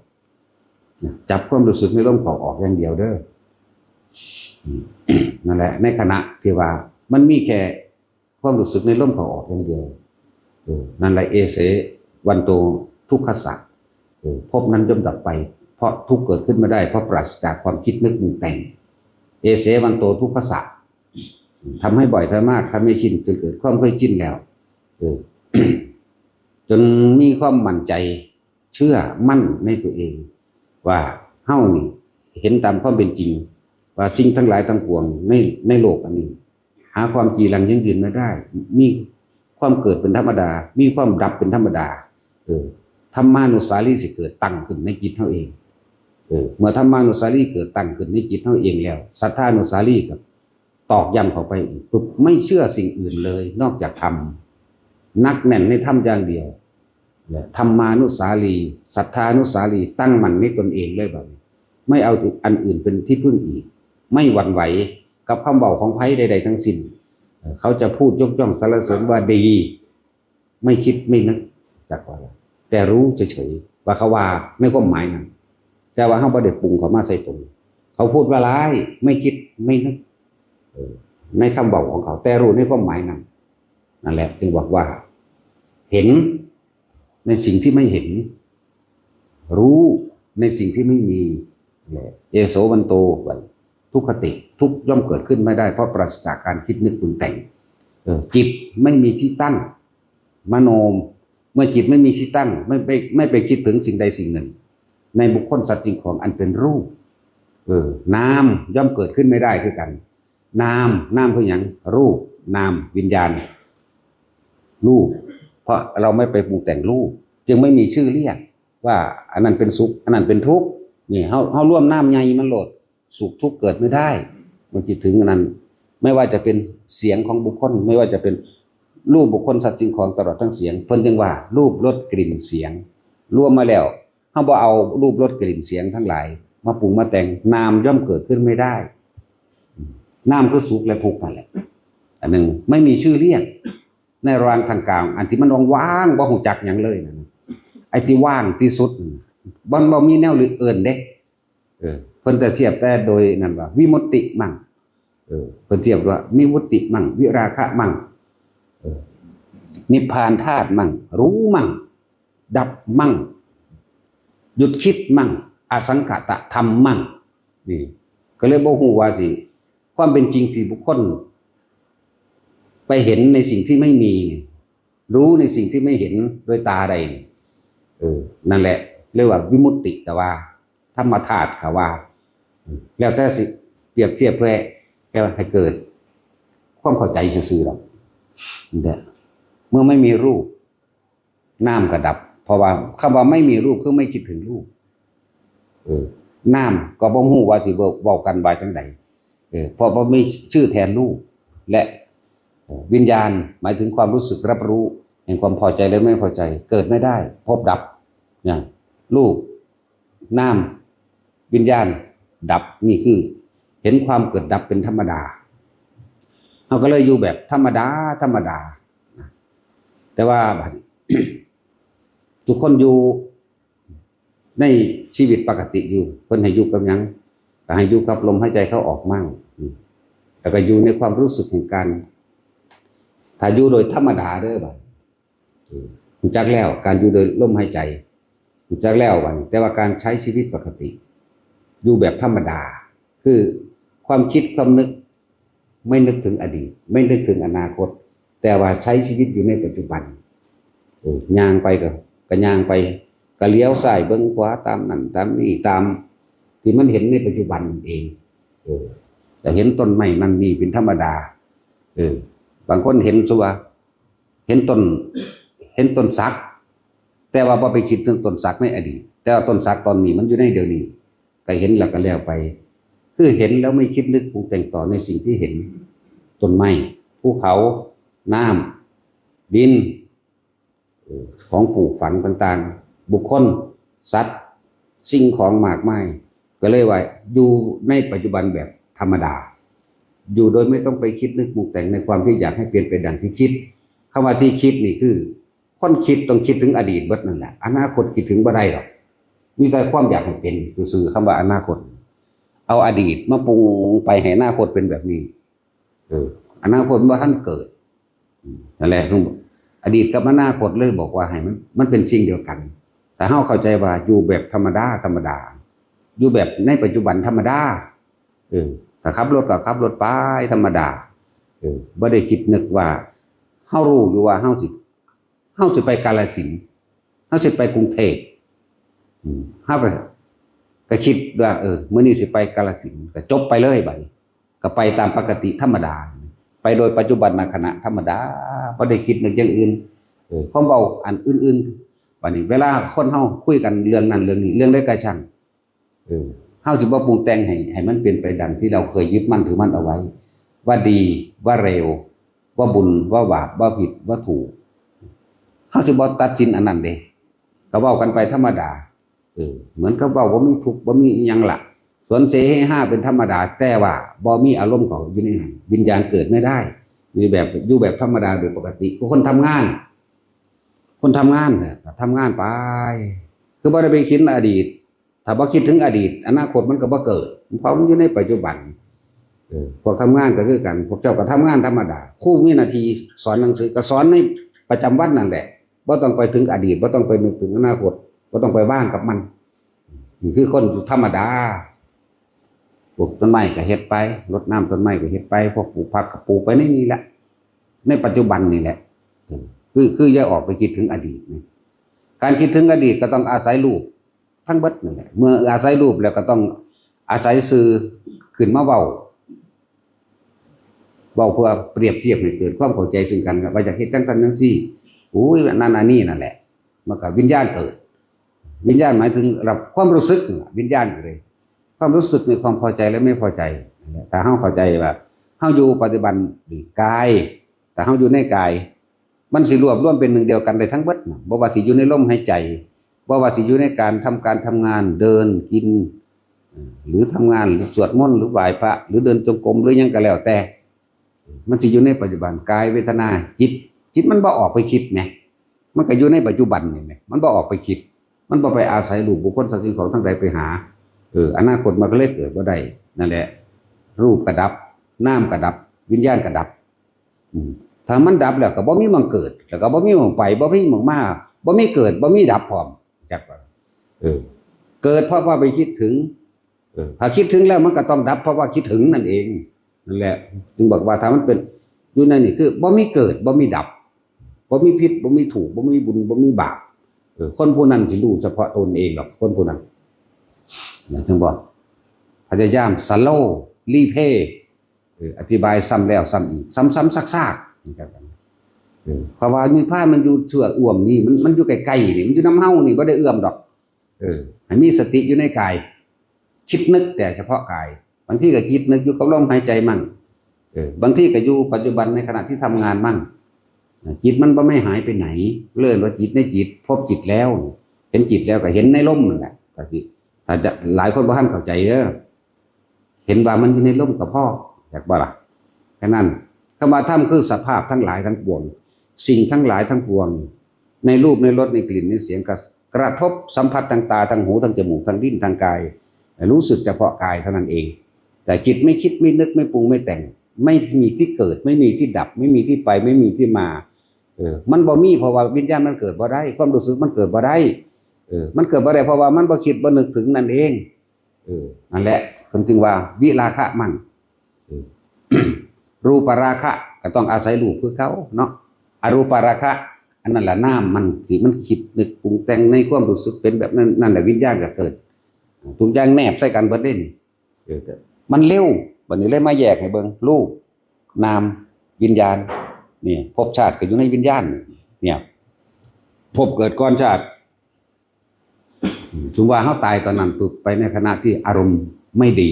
นะ จับความรู้สึกในลมเข้าออกอย่างเดียวเด้อ อืม นั่นแหละ ในขณะที่ว่ามันมีแค่ความรู้สึกในลมเข้าออกอย่างเดียว เออ นั่นแหละ เอเส วันโต ทุกขสสะ เออ ภพนั้นย่อมดับไป เพราะทุกข์เกิดขึ้นไม่ได้ เพราะปราศจากความคิดนึกปรุงแต่ง เอเส วันโต ทุกขสสะ ทำให้บ่อยทำมาก ทำให้ชิน จนเกิดความเคยชินแล้ว เออ จนมีความมั่นใจ เชื่อมั่นในตัวเอง ว่าเฮานี่เห็นตามความเป็นจริง ว่าสิ่งทั้งหลายทั้งปวงในในโลกอันนี้ หาความจีรังยั่งยืนไม่ได้ มีความเกิดเป็นธรรมดา มีความดับเป็นธรรมดา เออ ธรรมานุสาลีสิเกิดตั้งขึ้นในจิตเฮาเอง เออ เมื่อธรรมานุสาลีเกิดตั้งขึ้นในจิตเฮาเองแล้ว ศรัทธานุสาลีก็ตอกย้ำเข้าไปอีกปุ๊บ ไม่เชื่อสิ่งอื่นเลย นอกจากธรรม หนักแน่นในธรรมอย่างเดียว และธรรมานุสาลี ศรัทธานุสาลี ตั้งมั่นในตนเองเลยบัดนี้ ไม่เอาอันอื่นเป็นที่พึ่งอีก ไม่หวั่นไหวกับคำเว้าของไผใดๆทั้งสิ้น เอ่อ เขาจะพูดยกย่องสรรเสริญว่าดี ไม่คิดไม่นึก จักว่า แต่รู้เฉยๆว่าเขาว่าในความหมายนั้น แต่ว่าเฮาบ่ได้ปรุงเข้ามาใส่ตน เขาพูดว่าร้าย ไม่คิดไม่นึก เออ ในคำเว้าของเขา แต่รู้ในความหมายนั้น นั่นแหละจึงบอกว่า เห็นในสิ่งที่ไม่เห็น รู้ในสิ่งที่ไม่มี แหละ เอโสวันโต ทุกขติ ทุกข์ย่อมเกิดขึ้นไม่ได้ เพราะปราศจากการคิดนึกปรุงแต่ง เออ จิตไม่มีที่ตั้ง มโน เมื่อจิตไม่มีที่ตั้ง ไม่ไป ไม่ไปคิดถึงสิ่งใดสิ่งหนึ่ง ในบุคคลสัตว์สิ่งของอันเป็นรูป เออ นามย่อมเกิดขึ้นไม่ได้คือกัน นาม นามคือหยัง รูป นาม วิญญาณ รูป เพราะเราไม่ไปปรุงแต่งรูป จึงไม่มีชื่อเรียก ว่าอันนั้นเป็นสุข อันนั้นเป็นทุกข์ นี่ เฮา เฮารวมนามใหญ่มันโลด สุขทุกข์เกิดไม่ได้ มันคิดถึงอันนั้น ไม่ว่าจะเป็นเสียงของบุคคล ไม่ว่าจะเป็นรูปบุคคลสัตว์สิ่งของตลอดทั้งเสียง เพิ่นจึงว่ารูปรสกลิ่นเสียง รวมมาแล้ว เฮาบ่เอารูปรสกลิ่นเสียงทั้งหลายมาปรุงมาแต่ง นามย่อมเกิดขึ้นไม่ได้ นามคือสุขและทุกข์นั่นแหละ อันหนึ่ง ไม่มีชื่อเรียก ในระหว่างทางกลาง อันที่มันว่างๆ บ่ฮู้จักหยังเลยนั่นน่ะ ไอ้ที่ว่างที่สุด มันบ่มีแนวอื่นเด้ เออ เพิ่นจะเทียบแต่โดยนั่นว่า วิมุตติมัง เออ เพิ่นเทียบว่า วิมุตติมัง วิราคะมัง เออ นิพพานธาตุมัง รู้มัง ดับมัง หยุดคิดมัง อสังขตธรรมมัง นี่ ก็เลยบ่ฮู้ว่าสิ ความเป็นจริงที่บุคคล ไปเห็นในสิ่งที่ไม่มี รู้ในสิ่งที่ไม่เห็นโดยตาใดนี่ เออ นั่นแหละ เรียกว่าวิมุตติก็ว่า ธรรมธาตุก็ว่า แล้วแต่สิเปรียบเทียบเพื่อให้เกิดความเข้าใจซื่อๆดอก เนี่ย เมื่อไม่มีรูป นามก็ดับ เพราะว่าคำว่าไม่มีรูปคือไม่คิดถึงรูป เออ นามก็บ่ฮู้ว่าสิเว้า เว้ากันว่าจั่งใด เออ เพราะบ่มีชื่อแทนรูป และ เอ่อ วิญญาณหมายถึงความรู้สึกรับรู้แห่งความพอใจและไม่พอใจ เกิดไม่ได้ ภพดับ เนี่ย รูป นาม วิญญาณ ดับ นี่คือ เห็นความเกิดดับเป็นธรรมดา เฮาก็เลยอยู่แบบธรรมดา ธรรมดา แต่ว่าบัด ทุกคนอยู่ในชีวิตปกติอยู่ เพิ่นให้อยู่กับหยัง ก็ให้อยู่กับลมหายใจเข้าออกมั่ง อืม แล้วก็อยู่ในความรู้สึกแห่งการ ถ้าอยู่โดยธรรมดาเด้อบัด อืม รู้จักแล้ว การอยู่โดยลมหายใจ รู้จักแล้วบัด แต่ว่าการใช้ชีวิตปกติ อยู่แบบธรรมดา คือความคิดความนึก ไม่นึกถึงอดีต ไม่นึกถึงอนาคต แต่ว่าใช้ชีวิตอยู่ในปัจจุบัน เออ ย่างไปก็ ก็ย่างไป ก็เลี้ยวซ้ายเบิ่งขวาตามนั่นตามนี่ ตามที่มันเห็นในปัจจุบันนั่นเอง เออ แต่เห็นต้นไม้นั่นนี่เป็นธรรมดา เออ บางคนเห็นสัว เห็นต้น เห็นต้นสัก แต่ว่าบ่ไปคิดถึงต้นสักในอดีต แต่ว่าต้นสักตอนนี้มันอยู่ในเดี๋ยวนี้ ก็เห็นแล้วก็แล้วไป คือเห็นแล้วไม่คิดนึกปรุงแต่งต่อในสิ่งที่เห็น ต้นไม้ ภูเขา น้ำ ดิน เอ่อ ของปลูกฝังต่างๆ บุคคล สัตว์ สิ่งของมากมาย ก็เลยว่าอยู่ในปัจจุบันแบบธ ธรรมดา อยู่โดยไม่ต้องไปคิดนึกปรุงแต่งในความที่อยากให้เป็นไปดังที่คิด คำว่าที่คิดนี่คือ คนคิดต้องคิดถึงอดีตเบิดนั่นแหละ อนาคตคิดถึงบ่ได้หรอก มีแต่ความอยากให้เป็นซื่อๆ คำว่าอนาคต เอาอดีตมาปรุงไปให้อนาคตเป็นแบบนี้ เออ อนาคตบ่ทันเกิด อืม นั่นแหละ อดีตกับอนาคตเลยบอกว่าให้มัน มันเป็นสิ่งเดียวกัน ถ้าเฮาเข้าใจว่าอยู่แบบธรรมดาธรรมดา อยู่แบบในปัจจุบันธรรมดา เออ ถ้าขับรถก็ขับรถไปธรรมดา เออ บ่ได้คิดนึกว่า เฮารู้อยู่ว่าเฮาสิ เฮาสิไปกาฬสินธุ์ เฮาสิไปกรุงเทพฯ อืม เฮาก็ ก็คิดว่า เออ มื้อนี้สิไปกาฬสินธุ์ ก็จบไปเลยบัดนี้ ก็ไปตามปกติธรรมดา ไปโดยปัจจุบันขณะธรรมดา บ่ได้คิดนึกอย่างอื่น เออ ความเว้าอันอื่นๆ บัดนี้เวลาคนเฮาคุยกันเรื่องนั้นเรื่องนี้ เรื่องใดก็ช่าง เออ เฮาสิบ่ปรุงแต่งให้ ให้มันเป็นไปดังที่เราเคยยึดมั่นถือมั่นเอาไว้ ว่าดี ว่าเลว ว่าบุญ ว่าบาป ว่าผิด ว่าถูก เฮาสิบ่ตัดสินอันนั้นเด้ ก็เว้ากันไปธรรมดา เออ เหมือนกับเว้าบ่มีทุกข์ บ่มีอิหยังละ สวนเสเฮฮาเป็นธรรมดา แต่ว่าบ่มีอารมณ์เขาอยู่ในนั้น วิญญาณเกิดไม่ได้ อยู่แบบ อยู่แบบธรรมดาโดยปกติ คือคนทำงาน คนทำงานน่ะ ทำงานไป คือบ่ได้ไปคิดอดีต ถ้าบ่คิดถึงอดีต อนาคตมันก็บ่เกิด เพราะมันอยู่ในปัจจุบัน เออ พวกทำงานก็คือกัน พวกเจ้าก็ทำงานธรรมดา ครูมีหน้าที่สอนหนังสือ ก็สอนในประจำวันนั่นแหละ บ่ต้องไปถึงอดีต บ่ต้องไปนึกถึงอนาคต บ่ต้องไปว่างกับมัน นี่คือคนธรรมดา ปลูกต้นไม้ก็เฮ็ดไป รดน้ำต้นไม้ก็เฮ็ดไป พวกปลูกผักก็ปลูกไปในนี่แหละ ในปัจจุบันนี่แหละ เออ คือ คืออย่าออกไปคิดถึงอดีตนะ การคิดถึงอดีตก็ต้องอาศัยรูปทั้งเบิดนั่นแหละ เมื่ออาศัยรูปแล้วก็ต้องอาศัยสื่อขึ้นมาเว้า เว้าเพื่อเปรียบเทียบให้เกิดความเข้าใจซึ่งกัน ว่าอยากเฮ็ดจังซั่นจังซี่ โอ้ย อันนั้นอันนี้นั่นแหละ มันก็วิญญาณเกิด วิญญาณหมายถึงรับความรู้สึกนั่นล่ะ วิญญาณก็เลย ความรู้สึกในความพอใจและไม่พอใจนั่นแหละ ถ้าเฮาเข้าใจว่าเฮาอยู่ปัจจุบันนี่กาย ถ้าเฮาอยู่ในกาย มันสิรวบรวมเป็นหนึ่งเดียวกันได้ทั้งเบิดน่ะ บ่ว่าสิอยู่ในลมหายใจ บ่ว่าสิอยู่ในการทำการทำงาน เดิน กิน เอ่อ หรือทำงาน หรือสวดมนต์ หรือไหว้พระ หรือเดินจงกรม หรือหยังก็แล้วแต่ มันสิอยู่ในปัจจุบัน กาย เวทนา จิต จิตมันบ่ออกไปคิดแหม มันก็อยู่ในปัจจุบันนี่แหม มันบ่ออกไปคิด มันบ่ไปอาศัยรูปบุคคลสัตว์สิ่งของทั้งหลายไปหา เออ อนาคตมันก็เลยเกิดบ่ได้ นั่นแหละ รูปก็ดับ นามก็ดับ วิญญาณก็ดับ อืม ถ้ามันดับแล้วก็บ่มีหม่องเกิด แล้วก็บ่มีหม่องไป บ่มีหม่องมา บ่มีเกิด บ่มีดับพร้อม จักว่า เออ เกิดเพราะว่าไปคิดถึง เออ ถ้าคิดถึงแล้วมันก็ต้องดับเพราะว่าคิดถึงนั่นเอง นั่นแหละ จึงบอกว่าถ้ามันเป็นอยู่ในนี่คือบ่มีเกิด บ่มีดับ บ่มีผิด บ่มีถูก บ่มีบุญ บ่มีบาป เออ คนผู้นั้นสิรู้เฉพาะตนเองหรอก คนผู้นั้น นะ ถึงบอก พยายาม slow replay เออ อธิบายซ้ำแล้วซ้ำอีก ซ้ำๆ ซากๆ นะครับ เออ เพราะว่านิพพานมันอยู่เทือกอ้อมนี่ มัน มันอยู่ใกล้ๆ นี่ มันอยู่นำเฮานี่ บ่ได้เอื้อมดอก เออ ให้มีสติอยู่ในกาย คิดนึกแต่เฉพาะกาย บางทีก็คิดนึกอยู่กับลมหายใจมั่ง เออ บางทีก็อยู่ปัจจุบันในขณะที่ทำงานมั่ง อ่ะ จิตมันบ่ไม่หายไปไหน เรียกว่าจิตในจิต พบจิตแล้ว เห็นจิตแล้วก็เห็นในลมนั่นแหละ ถ้าสิ ถ้าจะ หลายคนบ่ทันเข้าใจเด้อ เห็นว่ามันอยู่ในลมก็พอ อยากบ่ล่ะ แค่นั้น คำว่าธรรมคือสภาพทั้งหลายทั้งปวง สิ่งทั้งหลายทั้งปวง ในรูป ในรส ในกลิ่น ในเสียง กระ กระทบสัมผัสทางตา ทางหู ทางจมูก ทางลิ้น ทางกาย รู้สึกเฉพาะกายเท่านั้นเอง แต่จิตไม่คิด ไม่นึก ไม่ปรุง ไม่แต่ง ไม่มีที่เกิด ไม่มีที่ดับ ไม่มีที่ไป ไม่มีที่มา เออ มันบ่มี เพราะว่าวิญญาณมันเกิดบ่ได้ ความรู้สึกมันเกิดบ่ได้ เออ มันเกิดบ่ได้ เพราะว่ามันบ่คิดบ่นึกถึงนั่นเอง เออ นั่นแหละ เพิ่นจึงว่าวิราคะมั่ง เออ รูปราคะก็ต้องอาศัยรูปคือเก่าเนาะ อรูปราคะ อันนั้นล่ะนามมัน ที่มันคิดนึกปรุงแต่งในความรู้สึกเป็นแบบนั้น นั่นแหละวิญญาณก็เกิด ทุกอย่างแนบใส่กันเบิดเด้นี่ เออ มันเร็ว บัดนี้เลยมาแยกให้เบิ่ง รูป นาม วิญญาณ นี่ ภพชาติก็อยู่ในวิญญาณ เนี่ย ภพเกิดก่อนชาติ สมมุติว่าเฮาตายตอนนั้นปุ๊บ ไปในขณะที่อารมณ์ไม่ดี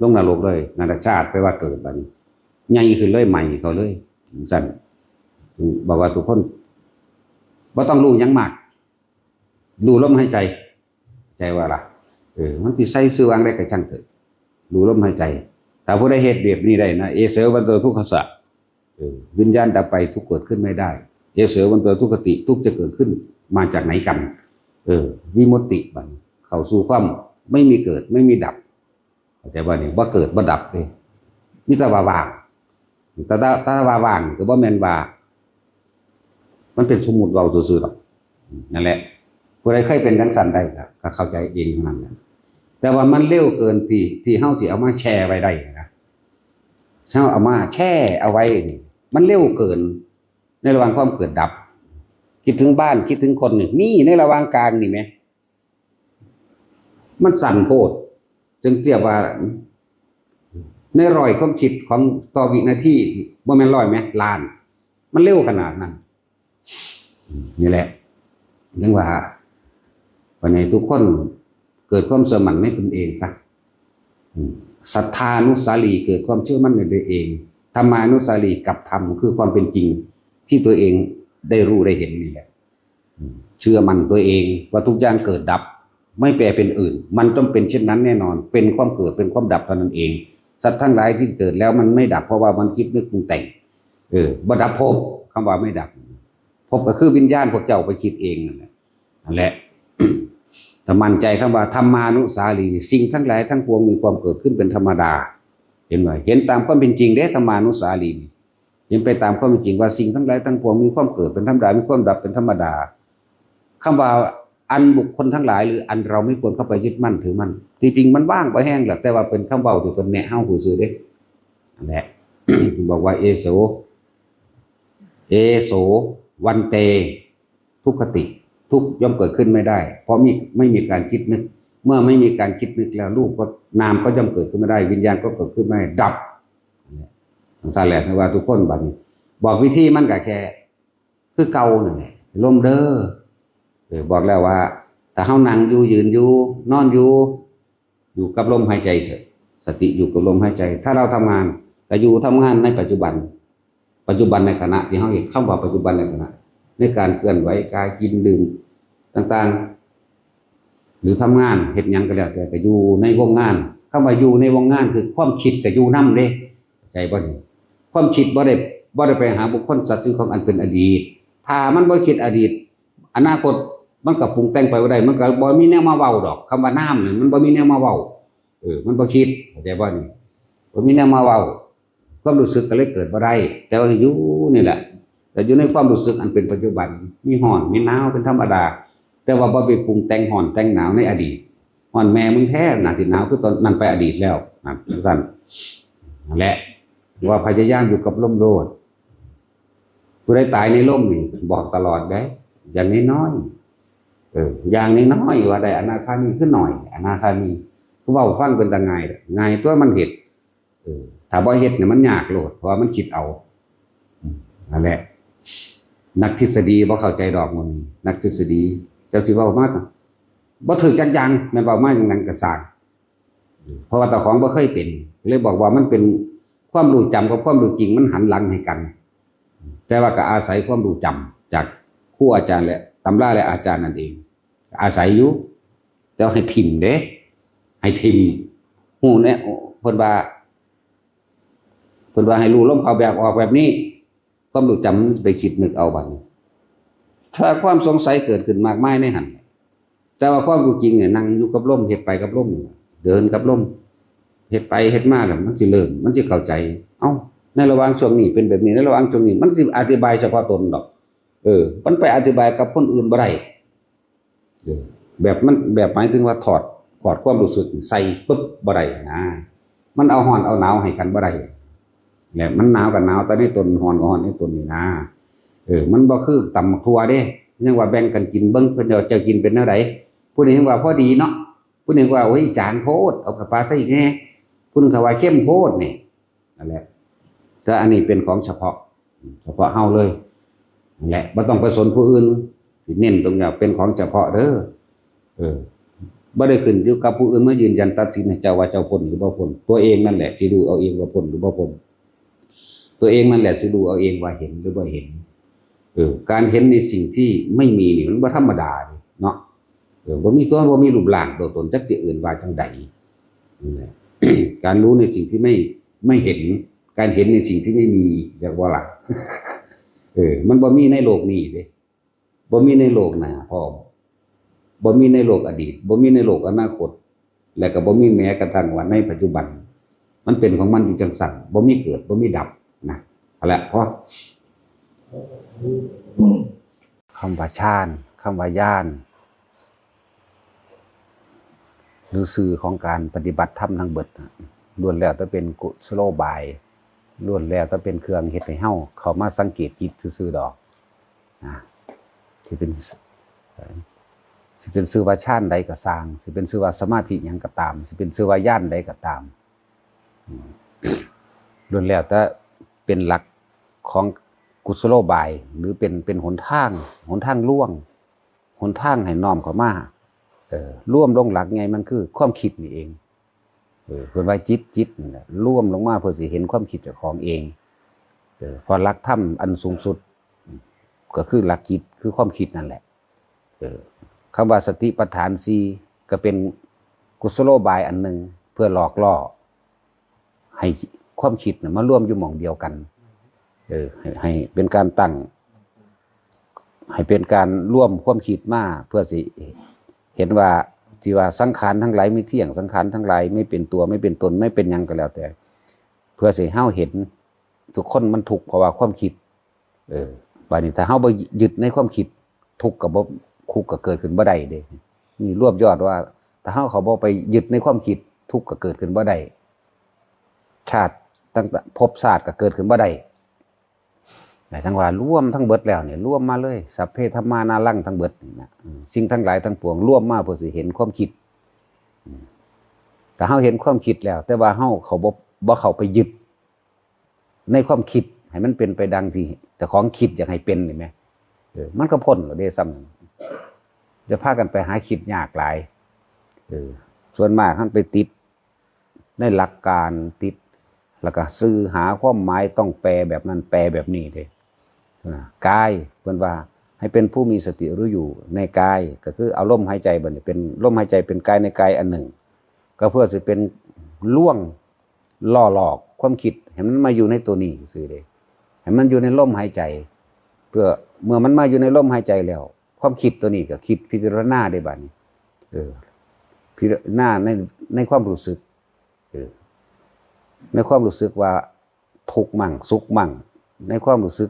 ลงนรกเลย นรกชาติแปลว่าเกิดบัดนี้ ใหญ่ขึ้นเลย ใหม่เขาเลย ซั่น บอกว่าทุกคน บ่ต้องรู้หยังมาก รู้ลมหายใจ ใจว่าล่ะ เออ มันสิใส่ชื่อว่าจั่งใดก็ช่างเถอะ รู้ลมหายใจ ถ้าผู้ใดเฮ็ดแบบนี้ได้นะ เอเสวันโตทุกขัสสะ เออ วิญญาณดับไป ทุกข์เกิดขึ้นไม่ได้ เอเสวันโตทุกขติ ทุกข์จะเกิดขึ้นมาจากไหนกัน เออ วิมุตติบัดนี้เข้าสู่ความไม่มีเกิดไม่มีดับ เข้าใจบ่นี่ บ่เกิดบ่ดับเลย มีแต่ว่าว่าง แต่ถ้า ถ้าว่าว่างก็บ่แม่นว่า มันเป็นสมมุติเว้าซื่อๆดอก นั่นแหละ ผู้ใดเคยเป็นจังซั่นได้ก็ ก็เข้าใจเองเท่านั้นแหละ แต่ว่ามันเร็วเกินที่ ที่เฮาสิเอามาแชร์ไว้ได้นะ เฮาเอามาแชร์เอาไว้นี่ มันเร็วเกิน ในระหว่างความเกิดดับ คิดถึงบ้าน คิดถึงคนนี่ มีในระหว่างกลางนี่แหม มันสั้นโพด จึงเทียบว่า ในร้อยความคิดของต่อวินาที บ่แม่นร้อยแหม ล้าน มันเร็วขนาดนั้น อืม นี่แหละ ถึงว่า วันนี้ทุกคนเกิดความเชื่อมั่นในตนเองซะ อืม ศรัทธานุสาลี เกิดความเชื่อมั่นในตัวเอง ธรรมานุสาลี กับธรรม คือความเป็นจริงที่ตัวเองได้รู้ได้เห็นนี่แหละ อืม เชื่อมั่นตัวเองว่าทุกอย่างเกิดดับ ไม่แปรเป็นอื่น มันต้องเป็นเช่นนั้นแน่นอน เป็นความเกิด เป็นความดับเท่านั้นเอง สัตว์ทั้งหลายที่เกิดแล้วมันไม่ดับ เพราะว่ามันคิดนึกปรุงแต่ง เออ บ่ดับภพ คำว่าไม่ดับ ภพก็คือวิญญาณพวกเจ้าไปคิดเองนั่นแหละ นั่นแหละ ถ้ามั่นใจคำว่าธรรมานุสาลีนี่ สิ่งทั้งหลายทั้งปวงมีความเกิดขึ้นเป็นธรรมดา เห็นไหม เห็นตามความเป็นจริงเด้ ธรรมานุสาลีนี่ เห็นไปตามความเป็นจริงว่าสิ่งทั้งหลายทั้งปวงมีความเกิดเป็นธรรมดา มีความดับเป็นธรรมดา คำว่าอันบุคคลทั้งหลาย หรืออันเราไม่ควรเข้าไปยึดมั่นถือมั่น ที่จริงมันว่างไปแห้งแหละ แต่ว่าเป็นคำเว้าที่เพิ่นแนะเฮาซื่อๆเด้ นั่นแหละ บอกว่า เอโส เอโส วันเต ทุกขติ ทุกข์ย่อมเกิดขึ้นไม่ได้ เพราะมี ไม่มีการคิดนึก เมื่อไม่มีการคิดนึกแล้ว รูปก็ นามก็ย่อมเกิดขึ้นไม่ได้ วิญญาณก็เกิดขึ้นไม่ได้ ดับ เนี่ย จังซั่นแหละ ว่าทุกคนบัดนี้ บอกวิธีมันก็แค่ คือเก่านั่นแหละ ลมเด้อ เออ บอกแล้วว่า ถ้าเฮานั่งอยู่ ยืนอยู่ นอนอยู่ อยู่กับลมหายใจเถอะ สติอยู่กับลมหายใจ ถ้าเราทำงาน ก็อยู่ทำงานในปัจจุบัน ปัจจุบันในขณะที่เฮาเฮ็ด คำว่าปัจจุบันในขณะ ในการเคลื่อนไหว กาย กิน ดื่ม ต่างๆ หรือทำงาน เฮ็ดหยังก็แล้วแต่ ก็อยู่ในวงงาน คำว่าอยู่ในวงงาน คือความคิดก็อยู่นำเด้ เข้าใจบ่นี่ ความคิดบ่ได้ บ่ได้ไปหาบุคคลสัตว์สิ่งของอันเป็นอดีต ถ้ามันบ่คิดอดีต อนาคตมันก็ปรุงแต่งไปบ่ได้ มันก็บ่มีแนวมาเว้าดอก คำว่านามนี่มันบ่มีแนวมาเว้า เออ มันบ่คิด เข้าใจบ่นี่ บ่มีแนวมาเว้า ความรู้สึกก็เลยเกิดบ่ได้ แต่ว่าอยู่นี่แหละ แต่อยู่ในความรู้สึกอันเป็นปัจจุบัน มีร้อน มีหนาวเป็นธรรมดา แต่ว่าบ่ไปปรุงแต่งร้อนแต่งหนาวในอดีต ฮ้อนแม่มึงแท้ น่าสิหนาวคือตอนนั้นไปอดีตแล้ว นะ จังซั่น นั่นแหละ ว่าพยายามอยู่กับลมโลด ผู้ใดตายในลมนี่ บอกตลอดเด้ อย่างน้อยๆ เออ อย่างน้อยๆ ว่าได้อนาคามีคือหน่อย อนาคามี คือเว้าฟังเป็นตาง่าย ง่ายตัวมันเฮ็ด เออ ถ้าบ่เฮ็ดเนี่ยมันยากโลด เพราะว่ามันคิดเอา อืม นั่นแหละ นักทฤษฎีบ่เข้าใจดอกหมู่นี้ นักทฤษฎี เจ้าสิเว้ามา บ่ถืกจักอย่าง แม่นเว้ามาอย่างนั้นก็ซ่าง เพราะว่าเจ้าของบ่เคยเป็น เลยบอกว่ามันเป็นความรู้จำกับความรู้จริงมันหันหลังให้กัน แต่ว่าก็อาศัยความรู้จำจากครูอาจารย์และตำราและอาจารย์นั่นเอง อาศัยอยู่ แต่ว่าให้ถิ่มเด้ ให้ถิ่ม ฮู้แน่ เพิ่นว่า เพิ่นว่าให้รู้ลมเข้าแบบออกแบบนี้ ความรู้จำมันไปคิดนึกเอาบัดนี้ ถ้าความสงสัยเกิดขึ้นมากมายในหั่น แต่ว่าความรู้จริงเนี่ยนั่งอยู่กับลม เฮ็ดไปกับลม เดินกับลม เฮ็ดไปเฮ็ดมาแล้วมันสิเริ่ม มันสิเข้าใจ เอ้า ในระหว่างช่วงนี้เป็นแบบนี้ ในระหว่างช่วงนี้ มันสิอธิบายเฉพาะตนดอก เออ มันไปอธิบายกับคนอื่นบ่ได้ เออ แบบมัน แบบหมายถึงว่าถอด ถอดความรู้สึกใส่ปุ๊บบ่ได้นะ มันเอาฮ้อนเอาหนาวให้กันบ่ได้ เนี่ย มันหนาวกับหนาวแต่ในตน ฮ้อนก็ฮ้อนในตนนี่นะ เออ มันบ่คือตำบักถั่วเด้ ยังว่าแบ่งกันกินเบิ่ง เพิ่นว่าเจ้ากินเป็นแนวใด ผู้หนึ่งว่าพอดีเนาะ ผู้หนึ่งว่า โอ้ย จางโพด เอาน้ำปลาใส่อีกแน่ ผู้หนึ่งก็ว่าเข้มโพดนี่ นั่นแหละ แต่อันนี้เป็นของเฉพาะ เฉพาะเฮาเลย นั่นแหละ บ่ต้องไปสนผู้อื่น สิเน้นตรงนี้เป็นของเฉพาะเด้อ เออ บ่ได้ขึ้นอยู่กับผู้อื่นมายืนยันตัดสินให้เจ้าว่าเจ้าพ้นหรือบ่พ้น ตัวเองนั่นแหละที่รู้เอาเองว่าพ้นหรือบ่พ้น ตัวเองนั่นแหละสิรู้เอาเองว่าเห็นหรือบ่เห็น เออ การเห็นในสิ่งที่ไม่มีนี่มันบ่ธรรมดาเด้เนาะ เออ บ่มีตัว บ่มีรูปร่างตัวตน จักสิเอิ้นว่าจั่งใด นั่นแหละ การรู้ในสิ่งที่ไม่ ไม่เห็น การเห็นในสิ่งที่ไม่มี อยากว่าล่ะ เออ มันบ่มีในโลกนี้เด้ บ่มีในโลกหน้าพร้อม บ่มีในโลกอดีต บ่มีในโลกอนาคต และก็บ่มีแม้กระทั่งว่าในปัจจุบัน มันเป็นของมันอยู่จังซั่น บ่มีเกิด บ่มีดับนะ เอาละพอ คำว่าฌาน คำว่าญาณ หรือชื่อของการปฏิบัติธรรมทั้งเบิดน่ะ ล้วนแล้วแต่เป็นกุศโลบาย ล้วนแล้วแต่เป็นเครื่องเฮ็ดให้เฮาเข้ามาสังเกตจิตซื่อๆดอกนะ สิเป็น สิเป็นชื่อว่าฌานใดก็ซ่าง สิเป็นชื่อว่าสมาธิหยังก็ตาม สิเป็นชื่อว่าญาณใดก็ตาม อืม ล้วนแล้วแต่เป็นหลักของกุศโลบาย หรือเป็น เป็นหนทาง หนทางลวง หนทางให้น้อมเข้ามา เออ รวมลงหลักใหญ่มันคือความคิดนี่เอง เออ เพิ่นว่าจิต จิตนั่นแหละ รวมลงมาเพื่อสิเห็นความคิดเจ้าของเอง เออ เพราะหลักธรรมอันสูงสุด ก็คือหลักจิต คือความคิดนั่นแหละ เออ คำว่าสติปัฏฐานสี่ ก็เป็นกุศโลบายอันหนึ่ง เพื่อหลอกล่อ ให้ความคิดน่ะมารวมอยู่หม่องเดียวกัน เออ ให้ ให้เป็นการตั้ง ให้เป็นการรวมความคิดมา เพื่อสิเห็นว่า ที่ว่าสังขารทั้งหลายไม่เที่ยง สังขารทั้งหลายไม่เป็นตัว ไม่เป็นตน ไม่เป็นหยังก็แล้วแต่ เพื่อสิให้เฮาเห็น ทุกคนมันทุกข์เพราะว่าความคิด เออ บาดนี้ถ้าเฮาบ่ยึดในความคิด ทุกข์ก็บ่ ทุกข์ก็เกิดขึ้นบ่ได้เด้ นี่รวบยอดว่า ถ้าเฮาเขาบ่ไปยึดในความคิด ทุกข์ก็เกิดขึ้นบ่ได้ ชาติตั้งแต่ภพชาติก็เกิดขึ้นบ่ได้ หมายถึงว่ารวมทั้งเบิดแล้วเนี่ย รวมมาเลย สัพเพธัมมานารังทั้งเบิดนี่นะ อืม สิ่งทั้งหลายทั้งปวงรวมมาเพื่อสิเห็นความคิด อืม ถ้าเฮาเห็นความคิดแล้ว แต่ว่าเฮาเขาบ่ บ่เข้าไปยึด ในความคิดให้มันเป็นไปดังที่เจ้าของคิดอยากให้เป็น เห็นไหม เออ มันก็พ้นแล้วเด้ซ้ำ จะพากันไปหาคิดยากหลาย เออ ส่วนมากมันไปติดในหลักการ ติด แล้วก็สื่อหาความหมาย ต้องแปลแบบนั้น แปลแบบนี้เด้ อ่ากาย เพิ่นว่าให้เป็นผู้มีสติรู้อยู่ในกาย ก็คือเอาลมหายใจบัดนี้เป็นลมหายใจเป็นกายในกายอันหนึ่ง ก็เพื่อสิเป็นลวงล่อหลอกความคิดให้มันมาอยู่ในตัวนี้ซื่อเด้ ให้มันอยู่ในลมหายใจ เพื่อเมื่อมันมาอยู่ในลมหายใจแล้ว ความคิดตัวนี้ก็คิดพิจารณาได้บัดนี้ เออ พิจารณาใน ในความรู้สึก เออ ในความรู้สึกว่าทุกข์มั่งสุขมั่ง ในความรู้สึก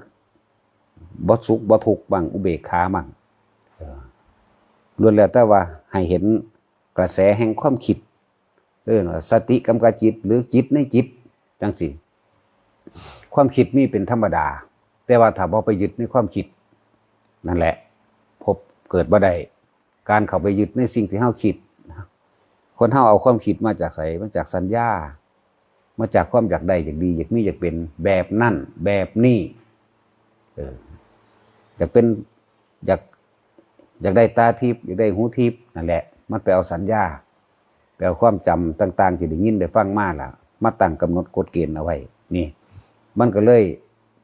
บ่สุขบ่ทุกข์มั่ง อุเบกขามั่ง เออ ล้วนแล้วแต่ว่าให้เห็นกระแสแห่งความคิด เออ สติกำกับจิต หรือจิตในจิต จังซี่ ความคิดมีเป็นธรรมดา แต่ว่าถ้าบ่ไปยึดในความคิด นั่นแหละ พบเกิดบ่ได้ การเข้าไปยึดในสิ่งที่เฮาคิด คนเฮาเอาความคิดมาจากไส มาจากสัญญา มาจากความอยากได้ อยากดี อยากมี อยากเป็น แบบนั้น แบบนี้ เออ อยากเป็น อยาก อยากได้ตาทิพย์ อยากได้หูทิพย์ นั่นแหละ มันไปเอาสัญญา ไปเอาความจำต่างๆที่ได้ยินได้ฟังมาล่ะ มาตั้งกำหนดกฎเกณฑ์เอาไว้ นี่ มันก็เลย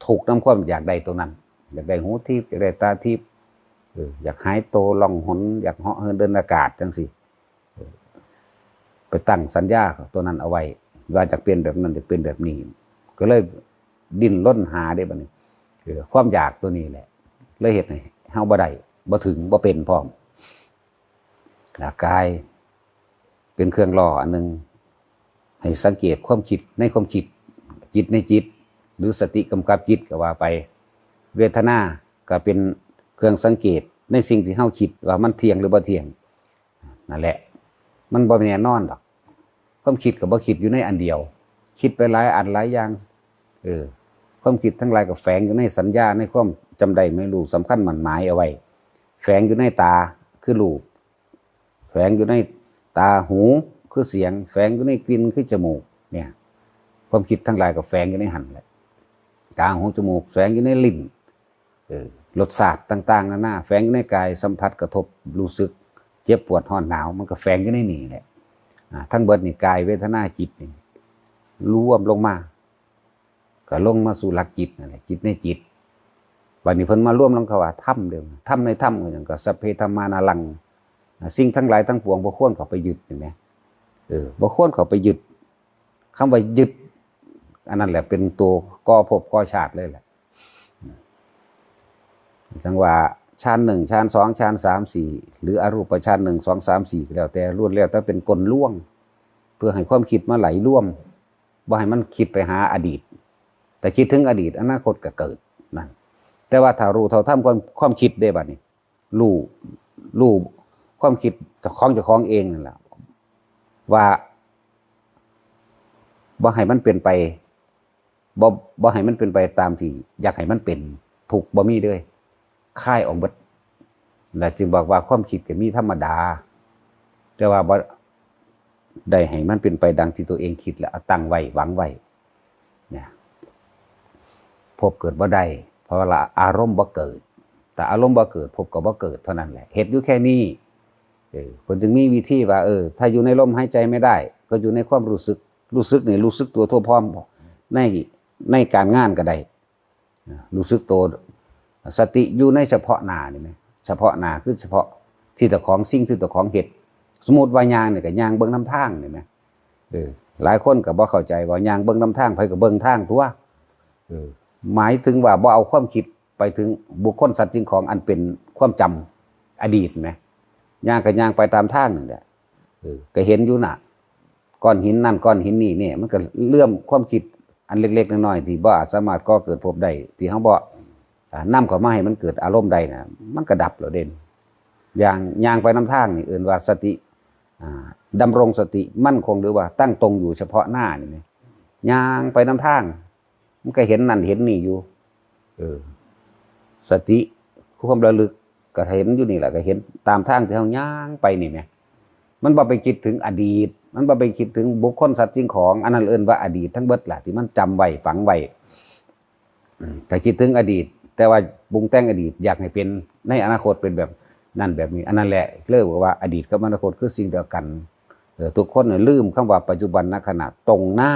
ทุกข์นำความอยากได้ตัวนั้น อยากได้หูทิพย์ อยากได้ตาทิพย์ เออ อยากหายโตล่องหน อยากเหาะเหินเดินอากาศจังซี่ เออ ไปตั้งสัญญาตัวนั้นเอาไว้ ว่าจะเป็นแบบนั้น จะเป็นแบบนี้ ก็เลยดิ้นรนหาได้บัดนี้ เออ ความอยากตัวนี้แหละ เลยเฮ็ดให้เฮาบ่ได้ บ่ถึง บ่เป็นพร้อม ร่างกายเป็นเครื่องล่ออันหนึ่ง ให้สังเกตความคิดในความคิด จิตในจิต หรือสติกำกับจิตก็ว่าไป เวทนาก็เป็นเครื่องสังเกตในสิ่งที่เฮาคิดว่ามันเที่ยงหรือบ่เที่ยง นั่นแหละ มันบ่แน่นอนดอก ความคิดก็บ่คิดอยู่ในอันเดียว คิดไปหลายอันหลายอย่าง เออ ความคิดทั้งหลายก็แฝงอยู่ในสัญญา ในความจำได้หมายรู้ สำคัญหมั่นหมายเอาไว้ แฝงอยู่ในตาคือรูป แฝงอยู่ในตา หูคือเสียง แฝงอยู่ในกลิ่นคือจมูก เนี่ย ความคิดทั้งหลายก็แฝงอยู่ในหั่นแหละ ตา หู จมูก แฝงอยู่ในลิ้น เออ รสชาติต่างๆนานา แฝงอยู่ในกาย สัมผัสกระทบ รู้สึก เจ็บปวดร้อนหนาว มันก็แฝงอยู่ในนี่แหละ อ่า ทั้งเบิดนี่ กาย เวทนา จิตนี่ รวมลงมา ก็ลงมาสู่หลักจิตนั่นแหละ จิตในจิต บัดนี้เพิ่นมารวมลงคำว่าธรรมเด้อ ธรรมในธรรมก็หยัง ก็สัพเพธัมมานารัง อ่า สิ่งทั้งหลายทั้งปวงบ่ควรเข้าไปยึด เห็นไหม เออ บ่ควรเข้าไปยึด คำว่ายึด อันนั้นแหละเป็นตัวก่อภพก่อชาติเลยแหละ จังว่าฌานหนึ่งฌานสองฌานสามสี่ หรืออรูปฌานหนึ่งสองสามสี่ก็แล้วแต่ล้วนแล้วแต่เป็นกลลวง เพื่อให้ความคิดมาไหลรวม บ่ให้มันคิดไปหาอดีต แต่คิดถึงอดีตอนาคตก็เกิดนั่น แต่ว่าถ้ารู้เท่าทันความความคิดได้บัดนี้ รู้รู้ความคิดของเจ้าของเองนั่นแหละ ว่าบ่ให้มันเป็นไปบ่บ่ให้มันเป็นไปตามที่อยากให้มันเป็น ทุกข์บ่มีเลย คลายออกเบิด และจึงบอกว่าความคิดก็มีธรรมดา แต่ว่าบ่ได้ให้มันเป็นไปดังที่ตัวเองคิดและเอาตั้งไว้หวังไว้ เนี่ย ภพเกิดบ่ได้ เพราะว่าอารมณ์บ่เกิด แต่อารมณ์บ่เกิด ภพก็บ่เกิดเท่านั้นแหละ เหตุอยู่แค่นี้ เออ คนจึงมีวิธีว่า เออ ถ้าอยู่ในลมหายใจไม่ได้ ก็อยู่ในความรู้สึก รู้สึกนี่รู้สึกตัวทั่วพร้อมในในการงานก็ได้ รู้สึกตัว สติอยู่ในเฉพาะหน้านี่ไหม เฉพาะหน้าคือเฉพาะที่เจ้าของสิ่งที่เจ้าของเหตุ สมมุติว่าย่างนี่ก็ย่างเบิ่งนำทางนี่ไหม เออ หลายคนก็บ่เข้าใจว่าย่างเบิ่งนำทาง ไผก็เบิ่งทางตัว เออ หมายถึงว่าบ่เอาความคิดไปถึงบุคคลสัตว์สิ่งของอันเป็นความจำอดีตไหม ย่างก็ย่างไปตามทางนั่นแหละ เออ ก็เห็นอยู่น่ะ ก้อนหินนั่นก้อนหินนี่เนี่ย มันก็เลื่อมความคิดอันเล็กๆน้อยๆที่บ่อาจสามารถก่อเกิดภพได้ ที่เฮาบ่ อ่า นำเข้ามาให้มันเกิดอารมณ์ได้น่ะ มันก็ดับแล้วเด้ ย่าง ย่างไปนำทางนี่เอิ้นว่าสติ อ่า ดำรงสติมั่นคง หรือว่าตั้งตรงอยู่เฉพาะหน้านี่ไหม ย่างไปนำทาง มันก็เห็นนั่นเห็นนี่อยู่ เออ สติความระลึกก็เห็นอยู่นี่แหละ ก็เห็นตามทางที่เฮาย่างไปนี่ไหม มันบ่ไปคิดถึงอดีต มันบ่ไปคิดถึงบุคคลสัตว์สิ่งของ อันนั้นเอิ้นว่าอดีตทั้งเบิดล่ะ ที่มันจำไว้ฝังไว้ อืม ถ้าคิดถึงอดีต แต่ว่าปรุงแต่งอดีต อยากให้เป็นในอนาคตเป็นแบบนั่นแบบนี้ อันนั้นแหละเรียกว่าอดีตกับอนาคตคือสิ่งเดียวกัน เออ ทุกคนน่ะลืมคำว่าปัจจุบันขณะ ตรงหน้า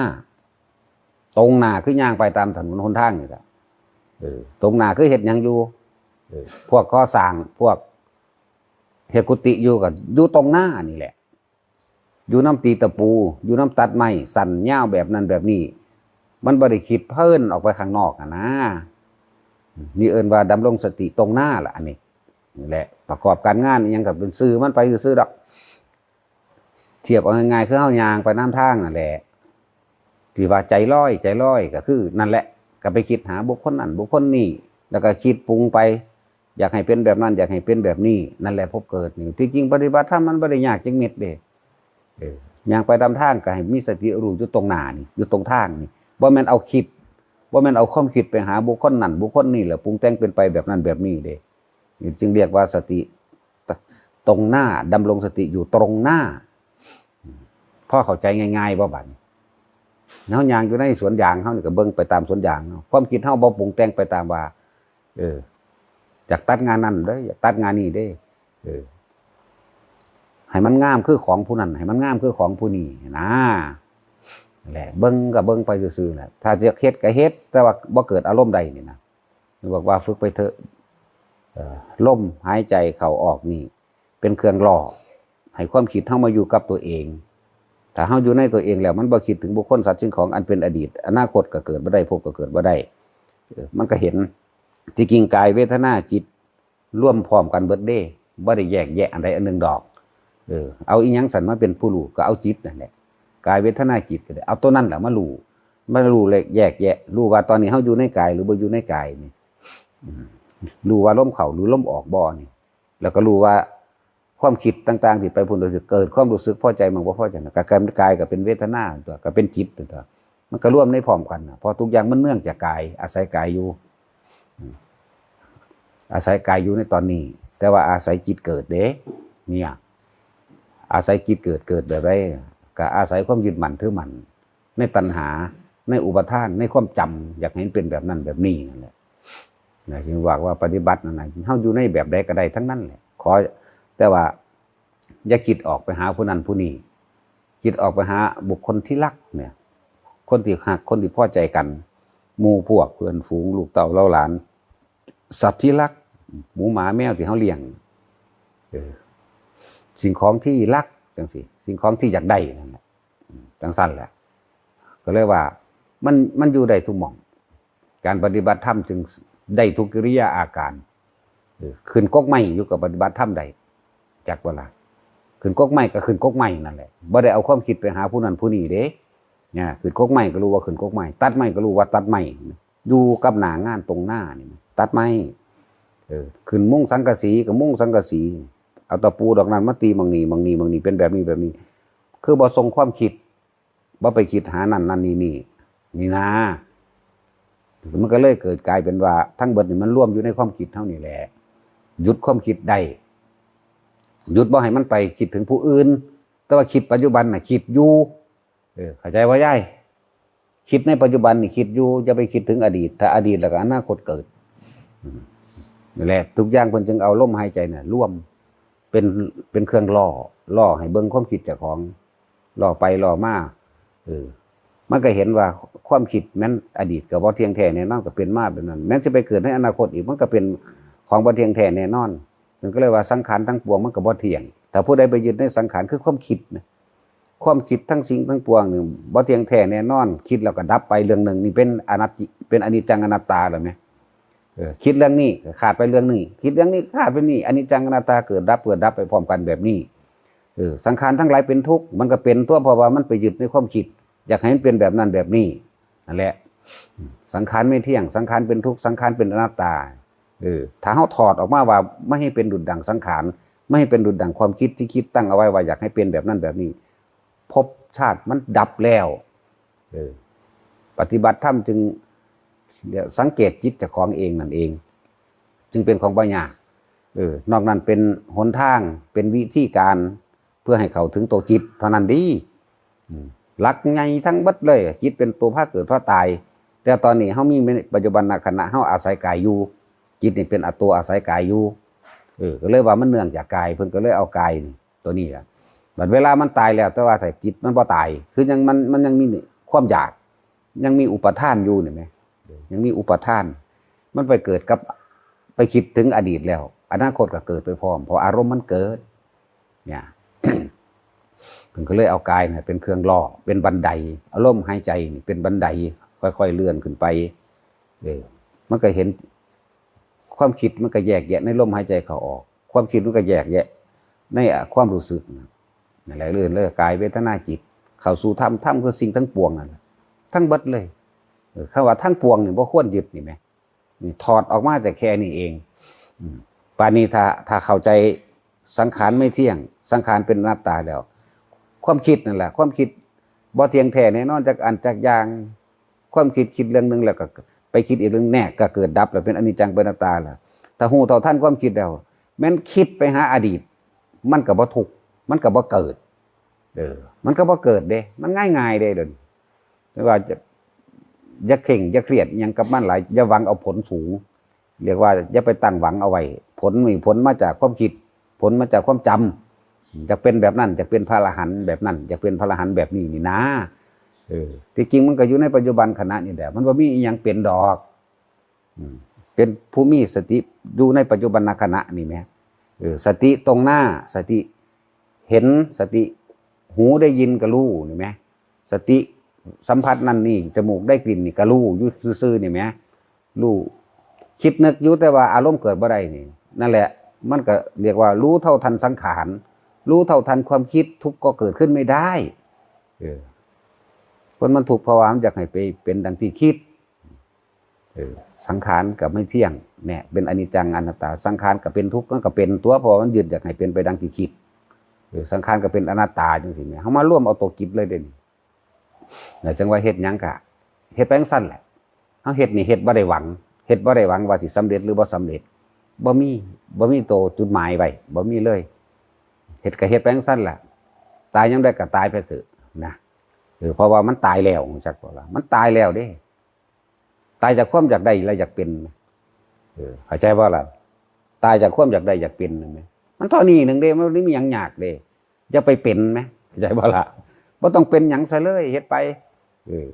ตรงหน้าคือย่างไปตามถนนหนทางนี่แหละ เออ ตรงหน้าคือเฮ็ดหยังอยู่ เออ พวกก่อสร้าง พวกเฮ็ดกุฏิอยู่ก็อยู่ตรงหน้านี่แหละ อยู่นำตีตะปู อยู่นำตัดไม้ สั้นยาวแบบนั้นแบบนี้ มันบ่ได้คิดเพิ่นออกไปข้างนอกหั้นนะ นี่เอิ้นว่าดำรงสติตรงหน้าล่ะ อันนี้ นี่แหละ ประกอบการงานอิหยังก็เป็นซื่อมันไปซื่อๆดอก เทียบเอาง่ายๆ คือเฮาย่างไปนำทางนั่นแหละ ที่ว่าใจลอย ใจลอยก็คือนั่นแหละ ก็ไปคิดหาบุคคลนั่นบุคคลนี่ แล้วก็คิดปรุงไป อยากให้เป็นแบบนั้น อยากให้เป็นแบบนี้ นั่นแหละภพเกิดนี่ ที่จริงปฏิบัติธรรมมันบ่ได้ยากจักเม็ดเด้ เออ ย่างไปตามทางก็ให้มีสติรู้อยู่ตรงหน้านี่ อยู่ตรงทางนี่ บ่แม่นเอาคิด บ่แม่นเอาความคิดไปหาบุคคลนั่นบุคคลนี่แล้วปรุงแต่งเป็นไปแบบนั้นแบบนี้เด้ นี่จึงเรียกว่าสติตรงหน้า ดำรงสติอยู่ตรงหน้า พอเข้าใจง่ายๆบ่บัดนี้ เฮาย่างอยู่ในสวนยาง เฮานี่ก็เบิ่งไปตามสวนยางเนาะ ความคิดเฮาบ่ปรุงแต่งไปตามว่า เออ อยากตัดงานนั่นเด้อ อยากตัดงานนี้เด้อ เออ ให้มันงามคือของผู้นั้น ให้มันงามคือของผู้นี้นะ แหละ เบิ่งก็เบิ่งไปซื่อๆแหละ ถ้าจะเฮ็ดก็เฮ็ด แต่ว่าบ่เกิดอารมณ์ใดนี่นะ บอกว่าฝึกไปเถอะ เอ่อ ลมหายใจเข้าออกนี่ เป็นเครื่องหล่อ ให้ความคิดเฮามาอยู่กับตัวเอง ถ้าเฮาอยู่ในตัวเองแล้ว มันบ่คิดถึงบุคคลสัตว์สิ่งของอันเป็นอดีต อนาคตก็เกิดบ่ได้ ภพก็เกิดบ่ได้ เออ มันก็เห็น ที่จริงกายเวทนาจิต รวมพร้อมกันเบิดเด้ บ่ได้แยกแยะอันใดอันหนึ่งดอก เออ เอาอีหยังสั่นมาเป็นผู้รู้ ก็เอาจิตนั่นแหละ กายเวทนาจิตก็ได้ เอาตัวนั้นแหละมารู้ มารู้เลยแยกแยะ รู้ว่าตอนนี้เฮาอยู่ในกายหรือบ่อยู่ในกายนี่ อืม รู้ว่าลมเข้าหรือลมออกบ่นี่ แล้วก็รู้ว่าความคิดต่างๆที่ไปพุ่น โดยที่เกิดความรู้สึกพอใจมั่งบ่พอใจนะ ก็กลายเป็นกาย ก็เป็นเวทนาตัว ก็เป็นจิตตัว มันก็รวมในพร้อมกันนะ เพราะทุกอย่างมันเนื่องจากกาย อาศัยกายอยู่ อืม อาศัยกายอยู่ในตอนนี้ แต่ว่าอาศัยจิตเกิดเด้ เนี่ย อาศัยจิตเกิด เกิดแบบใด ก็อาศัยความยึดมั่นถือมั่น ในตัณหา ในอุปาทาน ในความจำ อยากให้มันเป็นแบบนั้นแบบนี้นั่นแหละ นะ จึงว่า ว่าปฏิบัตินั่นนะ เฮาอยู่ในแบบใดก็ได้ทั้งนั้นแหละ ขอ แต่ว่า อย่าคิดออกไปหาผู้นั้นผู้นี้ คิดออกไปหาบุคคลที่รักเนี่ย คนที่ฮัก คนที่พอใจกัน หมู่พวก เพื่อนฝูง ลูกเต้าเหล่าหลาน สัตว์ที่รัก หมูหมาแมวที่เฮาเลี้ยง เออ สิ่งของที่รักจังซี่ สิ่งของที่อยากได้นั่นแหละ อืม จังซั่นแหละ ก็เลยว่า มันมันอยู่ได้ทุกหม่อง การปฏิบัติธรรมจึงได้ทุกกิริยาอาการ เออ ขึ้นกกไม้อยู่กับปฏิบัติธรรมได้ จักบ่ล่ะ ขึ้นกกไม้ก็ขึ้นกกไม้นั่นแหละ บ่ได้เอาความคิดไปหาผู้นั้นผู้นี้เด้ เนี่ย ขึ้นกกไม้ก็รู้ว่าขึ้นกกไม้ ตัดไม้ก็รู้ว่าตัดไม้ อยู่กับหน้างานตรงหน้านี่นะ ตัดไม้ เออ ขึ้นมุงสังกะสีก็มุงสังกะสี เอาตะปูดอกนั้นมาตีหม่องนี้ หม่องนี้ หม่องนี้ เป็นแบบนี้ แบบนี้ คือบ่ส่งความคิด บ่ไปคิดหานั่นนั่นนี่นี่ นี่นา มันก็เลยเกิดกลายเป็นว่าทั้งเบิดนี่มันรวมอยู่ในความคิดเฮานี่แหละ หยุดความคิดได้ หยุดบ่ให้มันไปคิดถึงผู้อื่น แต่ว่าคิดปัจจุบันน่ะคิดอยู่ เออ เข้าใจบ่ยาย คิดในปัจจุบันนี่คิดอยู่ อย่าไปคิดถึงอดีต ถ้าอดีตแล้วก็อนาคตเกิด อืม นั่นแหละ ทุกอย่างเพิ่นจึงเอาลมหายใจน่ะรวม เป็น เป็นเครื่องล่อ ล่อให้เบิ่งความคิดเจ้าของ ล่อไปล่อมา เออ มันก็เห็นว่าความคิดแม่นอดีตก็บ่เที่ยงแท้แน่นอน ก็เป็นมาแบบนั้น แม้นสิไปเกิดในอนาคตอีก มันก็เป็นของบ่เที่ยงแท้แน่นอน มันก็เลยว่าสังขารทั้งปวงมันก็บ่เที่ยง ถ้าผู้ใดไปยึดในสังขารคือความคิดนะ ความคิดทั้งสิ่งทั้งปวงนี่บ่เที่ยงแท้แน่นอน คิดแล้วก็ดับไปเรื่องหนึ่ง นี่เป็นอนัตติ เป็นอนิจจังอนัตตาแล้วแหม เออ คิดเรื่องนี้ก็ขาดไปเรื่องนี้ คิดเรื่องนี้ก็ขาดไปนี่ อนิจจังอนัตตาเกิดดับ เกิดดับไปพร้อมกันแบบนี้ เออ สังขารทั้งหลายเป็นทุกข์ มันก็เป็นตัว เพราะว่ามันไปยึดในความคิด อยากให้มันเป็นแบบนั้นแบบนี้ นั่นแหละ สังขารไม่เที่ยง สังขารเป็นทุกข์ สังขารเป็นอนัตตา เออ ถ้าเฮาถอดออกมาว่าไม่ให้เป็นดุจดั่งสังขาร ไม่ให้เป็นดุจดั่งความคิดที่คิดตั้งเอาไว้ว่าอยากให้เป็นแบบนั้นแบบนี้ ภพชาติมันดับแล้ว เออ ปฏิบัติธรรมจึง เดี๋ยวสังเกตจิตเจ้าของเองนั่นเอง จึงเป็นของบ่ยาก เออ นอกนั้นเป็นหนทาง เป็นวิธีการ เพื่อให้เข้าถึงตัวจิตเท่านั้นเด้ อืม หลักใหญ่ทั้งเบิดเลย จิตเป็นตัวพาเกิดพาตาย แต่ตอนนี้เฮามีปัจจุบันขณะ เฮาอาศัยกายอยู่ จิตนี่เป็นอัตตัวอาศัยกายอยู่ เออ ก็เลยว่ามันเนื่องจากกาย เพิ่นก็เลยเอากายนี่ ตัวนี้แหละ บัดเวลามันตายแล้ว แต่ว่าถ้าจิตมันบ่ตาย คือยังมัน มันยังมีความอยาก ยังมีอุปาทานอยู่นี่แหม ยังมีอุปาทาน มันไปเกิดกับ ไปคิดถึงอดีตแล้ว อนาคตก็เกิดไปพร้อม เพราะอารมณ์มันเกิด เนี่ย เพิ่นก็เลยเอากายเนี่ยเป็นเครื่องล่อ เป็นบันได เอาลมหายใจนี่เป็นบันได ค่อยๆเลื่อนขึ้นไป เออ มันก็เห็น ความคิดมันก็แยกแยะในลมหายใจเข้าออก ความคิดมันก็แยกแยะใน อ่ะ ความรู้สึกนะ นั่นแหละ เรื่องเรื่องกายเวทนาจิต เข้าสู่ธรรม ธรรมคือสิ่งทั้งปวงนั่นแหละ ทั้งเบิดเลย เออ คำว่าทั้งปวงนี่บ่ควรยึดนี่แหม นี่ถอดออกมาแต่แค่นี้เอง อืม ป่านนี้ถ้า ถ้าเข้าใจสังขารไม่เที่ยง สังขารเป็นอนัตตาแล้ว ความคิดนั่นแหละ ความคิดบ่เที่ยงแท้แน่นอนจักอันจักอย่าง ความคิดคิดเรื่องหนึ่งแล้วก็ไปคิดอีกเรื่อง แน่ ก็เกิดดับแล้ว เป็นอนิจจังเป็นอนัตตาแล้ว ถ้าฮู้เท่าทันความคิดแล้ว แม่นคิดไปหาอดีต มันก็บ่ทุกข์ มันก็บ่เกิด เออ มันก็บ่เกิดเด้ มันง่ายๆเด้ เดี๋ยวนี้ แต่ว่าจะ อย่าเคร่ง อย่าเครียดอิหยังกับมันหลาย อย่าหวังเอาผลสูง เรียกว่าอย่าไปตั้งหวังเอาไว้ ผลนี่ผลมาจากความคิด ผลมาจากความจำ อยากเป็นแบบนั้น อยากเป็นพระอรหันต์แบบนั้น อยากเป็นพระอรหันต์แบบนี้นี่นะ เออ ที่จริงมันก็อยู่ในปัจจุบันขณะนี่แหละ มันบ่มีอิหยังเป็นดอก อืม เป็นผู้มีสติอยู่ในปัจจุบันขณะนี่แหม เออ สติตรงหน้า สติเห็น สติหูได้ยินก็รู้นี่แหม สติสัมผัสนั่นนี่ จมูกได้กลิ่นนี่ก็รู้อยู่ซื่อๆนี่แหม รู้ คิดนึกอยู่แต่ว่าอารมณ์เกิดบ่ได้นี่ นั่นแหละ มันก็เรียกว่ารู้เท่าทันสังขาร รู้เท่าทันความคิด ทุกข์ก็เกิดขึ้นไม่ได้ เออ คนมันทุกข์เพราะว่ามันอยากให้ไปเป็นดังที่คิด เออ สังขารก็ไม่เที่ยง เนี่ย เป็นอนิจจังอนัตตา สังขารก็เป็นทุกข์ มันก็เป็นตัว เพราะว่ามันยึดอยากให้เป็นไปดังที่คิด เออ สังขารก็เป็นอนัตตาจังซี่แหม เฮามารวมเอาตัวจิตเลยเด้นี่ แล้วจังว่าเฮ็ดหยังกะ เฮ็ดไปจังซั่นแหละ เฮาเฮ็ดนี่เฮ็ดบ่ได้หวัง เฮ็ดบ่ได้หวังว่าสิสำเร็จหรือบ่สำเร็จ บ่มี บ่มีโตจุดหมายไว้ บ่มีเลย เฮ็ดก็เฮ็ดไปจังซั่นแหละ ตายยามใดก็ตายไปเถอะนะ เออ เพราะว่ามันตายแล้ว รู้จักบ่ล่ะ มันตายแล้วเด้ ตายจากความอยากได้และอยากเป็น เออ เข้าใจบ่ล่ะ ตายจากความอยากได้อยากเป็นนั่นแหม มันเท่านี้หนึ่งเด้ มันบ่มีหยังยากเด้ อย่าไปเป็นแหม เข้าใจบ่ล่ะ บ่ต้องเป็นหยังซะเลย เฮ็ดไป เออ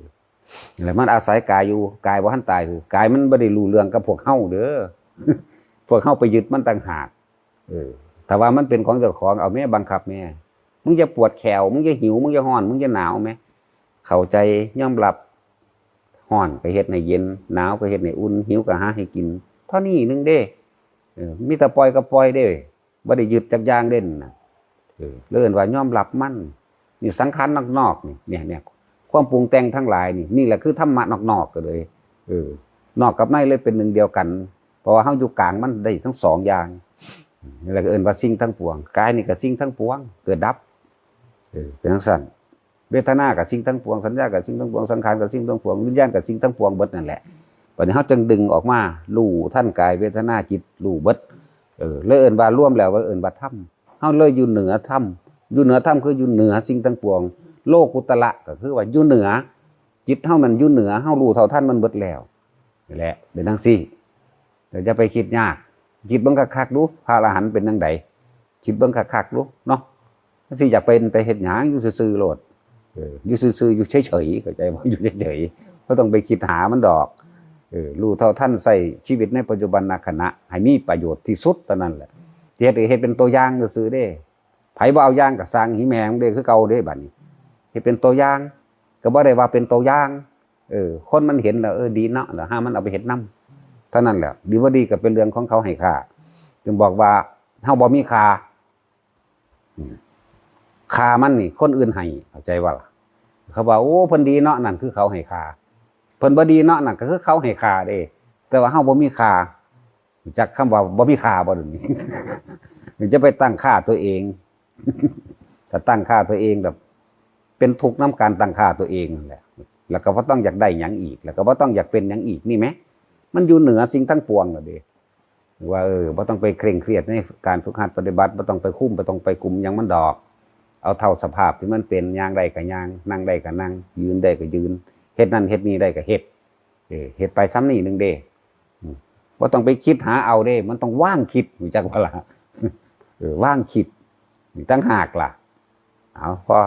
แล้วมันอาศัยกายอยู่ กายบ่ทันตาย คือกายมันบ่ได้รู้เรื่องกับพวกเฮาเด้อ พวกเฮาไปยึดมันต่างหาก เออ ถ้าว่ามันเป็นของเจ้าของ เอาแหม บังคับแหม มึงอย่าปวดแข้ว มึงอย่าหิว มึงอย่าร้อน มึงอย่าหนาวแหม เข้าใจ ยอมรับ ฮ้อนก็เฮ็ดให้เย็น หนาวก็เฮ็ดให้อุ่น หิวก็หาให้กิน เท่านี้หนึ่งเด้ เออ มีแต่ปล่อยกับปล่อยเด้ บ่ได้ยึดจักอย่างเด่นนะ เออ เรื่องว่ายอมรับมัน นี่สังขารนอกๆ นี่ เนี่ย เนี่ย ความปรุงแต่งทั้งหลายนี่ นี่แหละคือธรรมะนอกๆ ก็เลย เออ นอกกับในเลยเป็นหนึ่งเดียวกัน เพราะว่าเฮาอยู่กลางมันได้ทั้งสองอย่าง นี่แหละก็เอิ้นว่าสิ่งทั้งปวง กายนี่ก็สิ่งทั้งปวง เกิดดับ เออ เป็นจั่งซั้น เวทนาก็สิ่งทั้งปวง สัญญาก็สิ่งทั้งปวง สังขารก็สิ่งทั้งปวง วิญญาณก็สิ่งทั้งปวงเบิดนั่นแหละ บัดนี้เฮาจึงดึงออกมา รู้ทันกาย เวทนา จิต รู้เบิด เออ เลยเอิ้นว่ารวมแล้วว่าเอิ้นว่าธรรม เฮาเลยอยู่เหนือธรรม อยู่เหนือธรรมคืออยู่เหนือสิ่งทั้งปวง โลกุตระก็คือว่าอยู่เหนือ จิตเฮามันอยู่เหนือ เฮารู้เท่าทันมันเบิดแล้ว นี่แหละ เป็นจั่งซี้ เดี๋ยวจะไปคิดยาก คิดเบิ่งคักๆ ดู พระอรหันต์เป็นจั่งใด คิดเบิ่งคักๆ ดูเนาะ สิอยากเป็นแต่เฮ็ดหยัง อยู่ซื่อๆ โลด เออ อยู่ซื่อๆ อยู่เฉยๆ เข้าใจบ่ อยู่เฉยๆ บ่ต้องไปคิดหามันดอก เออ รู้เท่าทัน ใช้ชีวิตในปัจจุบันขณะ ให้มีประโยชน์ที่สุดเท่านั้นแหละ เฮ็ด เฮ็ดเป็นตัวอย่างซื่อๆ เด้ ไผบ่เอาอย่างก็ซ่างหิแม่งเด้ คือเก่าเด้ บัดนี้ เฮ็ดเป็นตัวอย่าง ก็บ่ได้ว่าเป็นตัวอย่าง เออ คนมันเห็นแล้ว เออ ดีเนาะ แล้วหามันเอาไปเฮ็ดนำ เท่านั้นแหละ ดีบ่ดีก็เป็นเรื่องของเขาให้ค่า จึงบอกว่าเฮาบ่มีค่า อืม ค่ามันนี่คนอื่นให้ เข้าใจบ่ล่ะ เขาว่า โอ้ เพิ่นดีเนาะ นั่นคือเขาให้ค่า เพิ่นบ่ดีเนาะ นั่นก็คือเขาให้ค่าเด้ แต่ว่าเฮาบ่มีค่า รู้จักคำว่าบ่มีค่าบ่เดี๋ยวนี้ มันจะไปตั้งค่าตัวเอง ถ้าตั้งค่าตัวเองแบบ เป็นทุกข์นำการตั้งค่าตัวเองนั่นแหละ แล้วก็บ่ต้องอยากได้หยังอีก แล้วก็บ่ต้องอยากเป็นหยังอีก นี่แหม มันอยู่เหนือสิ่งทั้งปวงแล้วเด้ ว่า เออ บ่ต้องไปเคร่งเครียดในการฝึกหัดปฏิบัติ บ่ต้องไปคุม บ่ต้องไปกุมหยังมันดอก เอาเท่าสภาพที่มันเป็น ย่างได้ก็ย่าง นั่งได้ก็นั่ง ยืนได้ก็ยืน เฮ็ดนั่นเฮ็ดนี่ได้ก็เฮ็ด เออ เฮ็ดไปส่ำนี้หนึ่งเด้ อืม บ่ต้องไปคิดหาเอาเด้ มันต้องวางคิด รู้จักบ่ล่ะ เออ วางคิด นี่ต่างหากล่ะ เอา พอ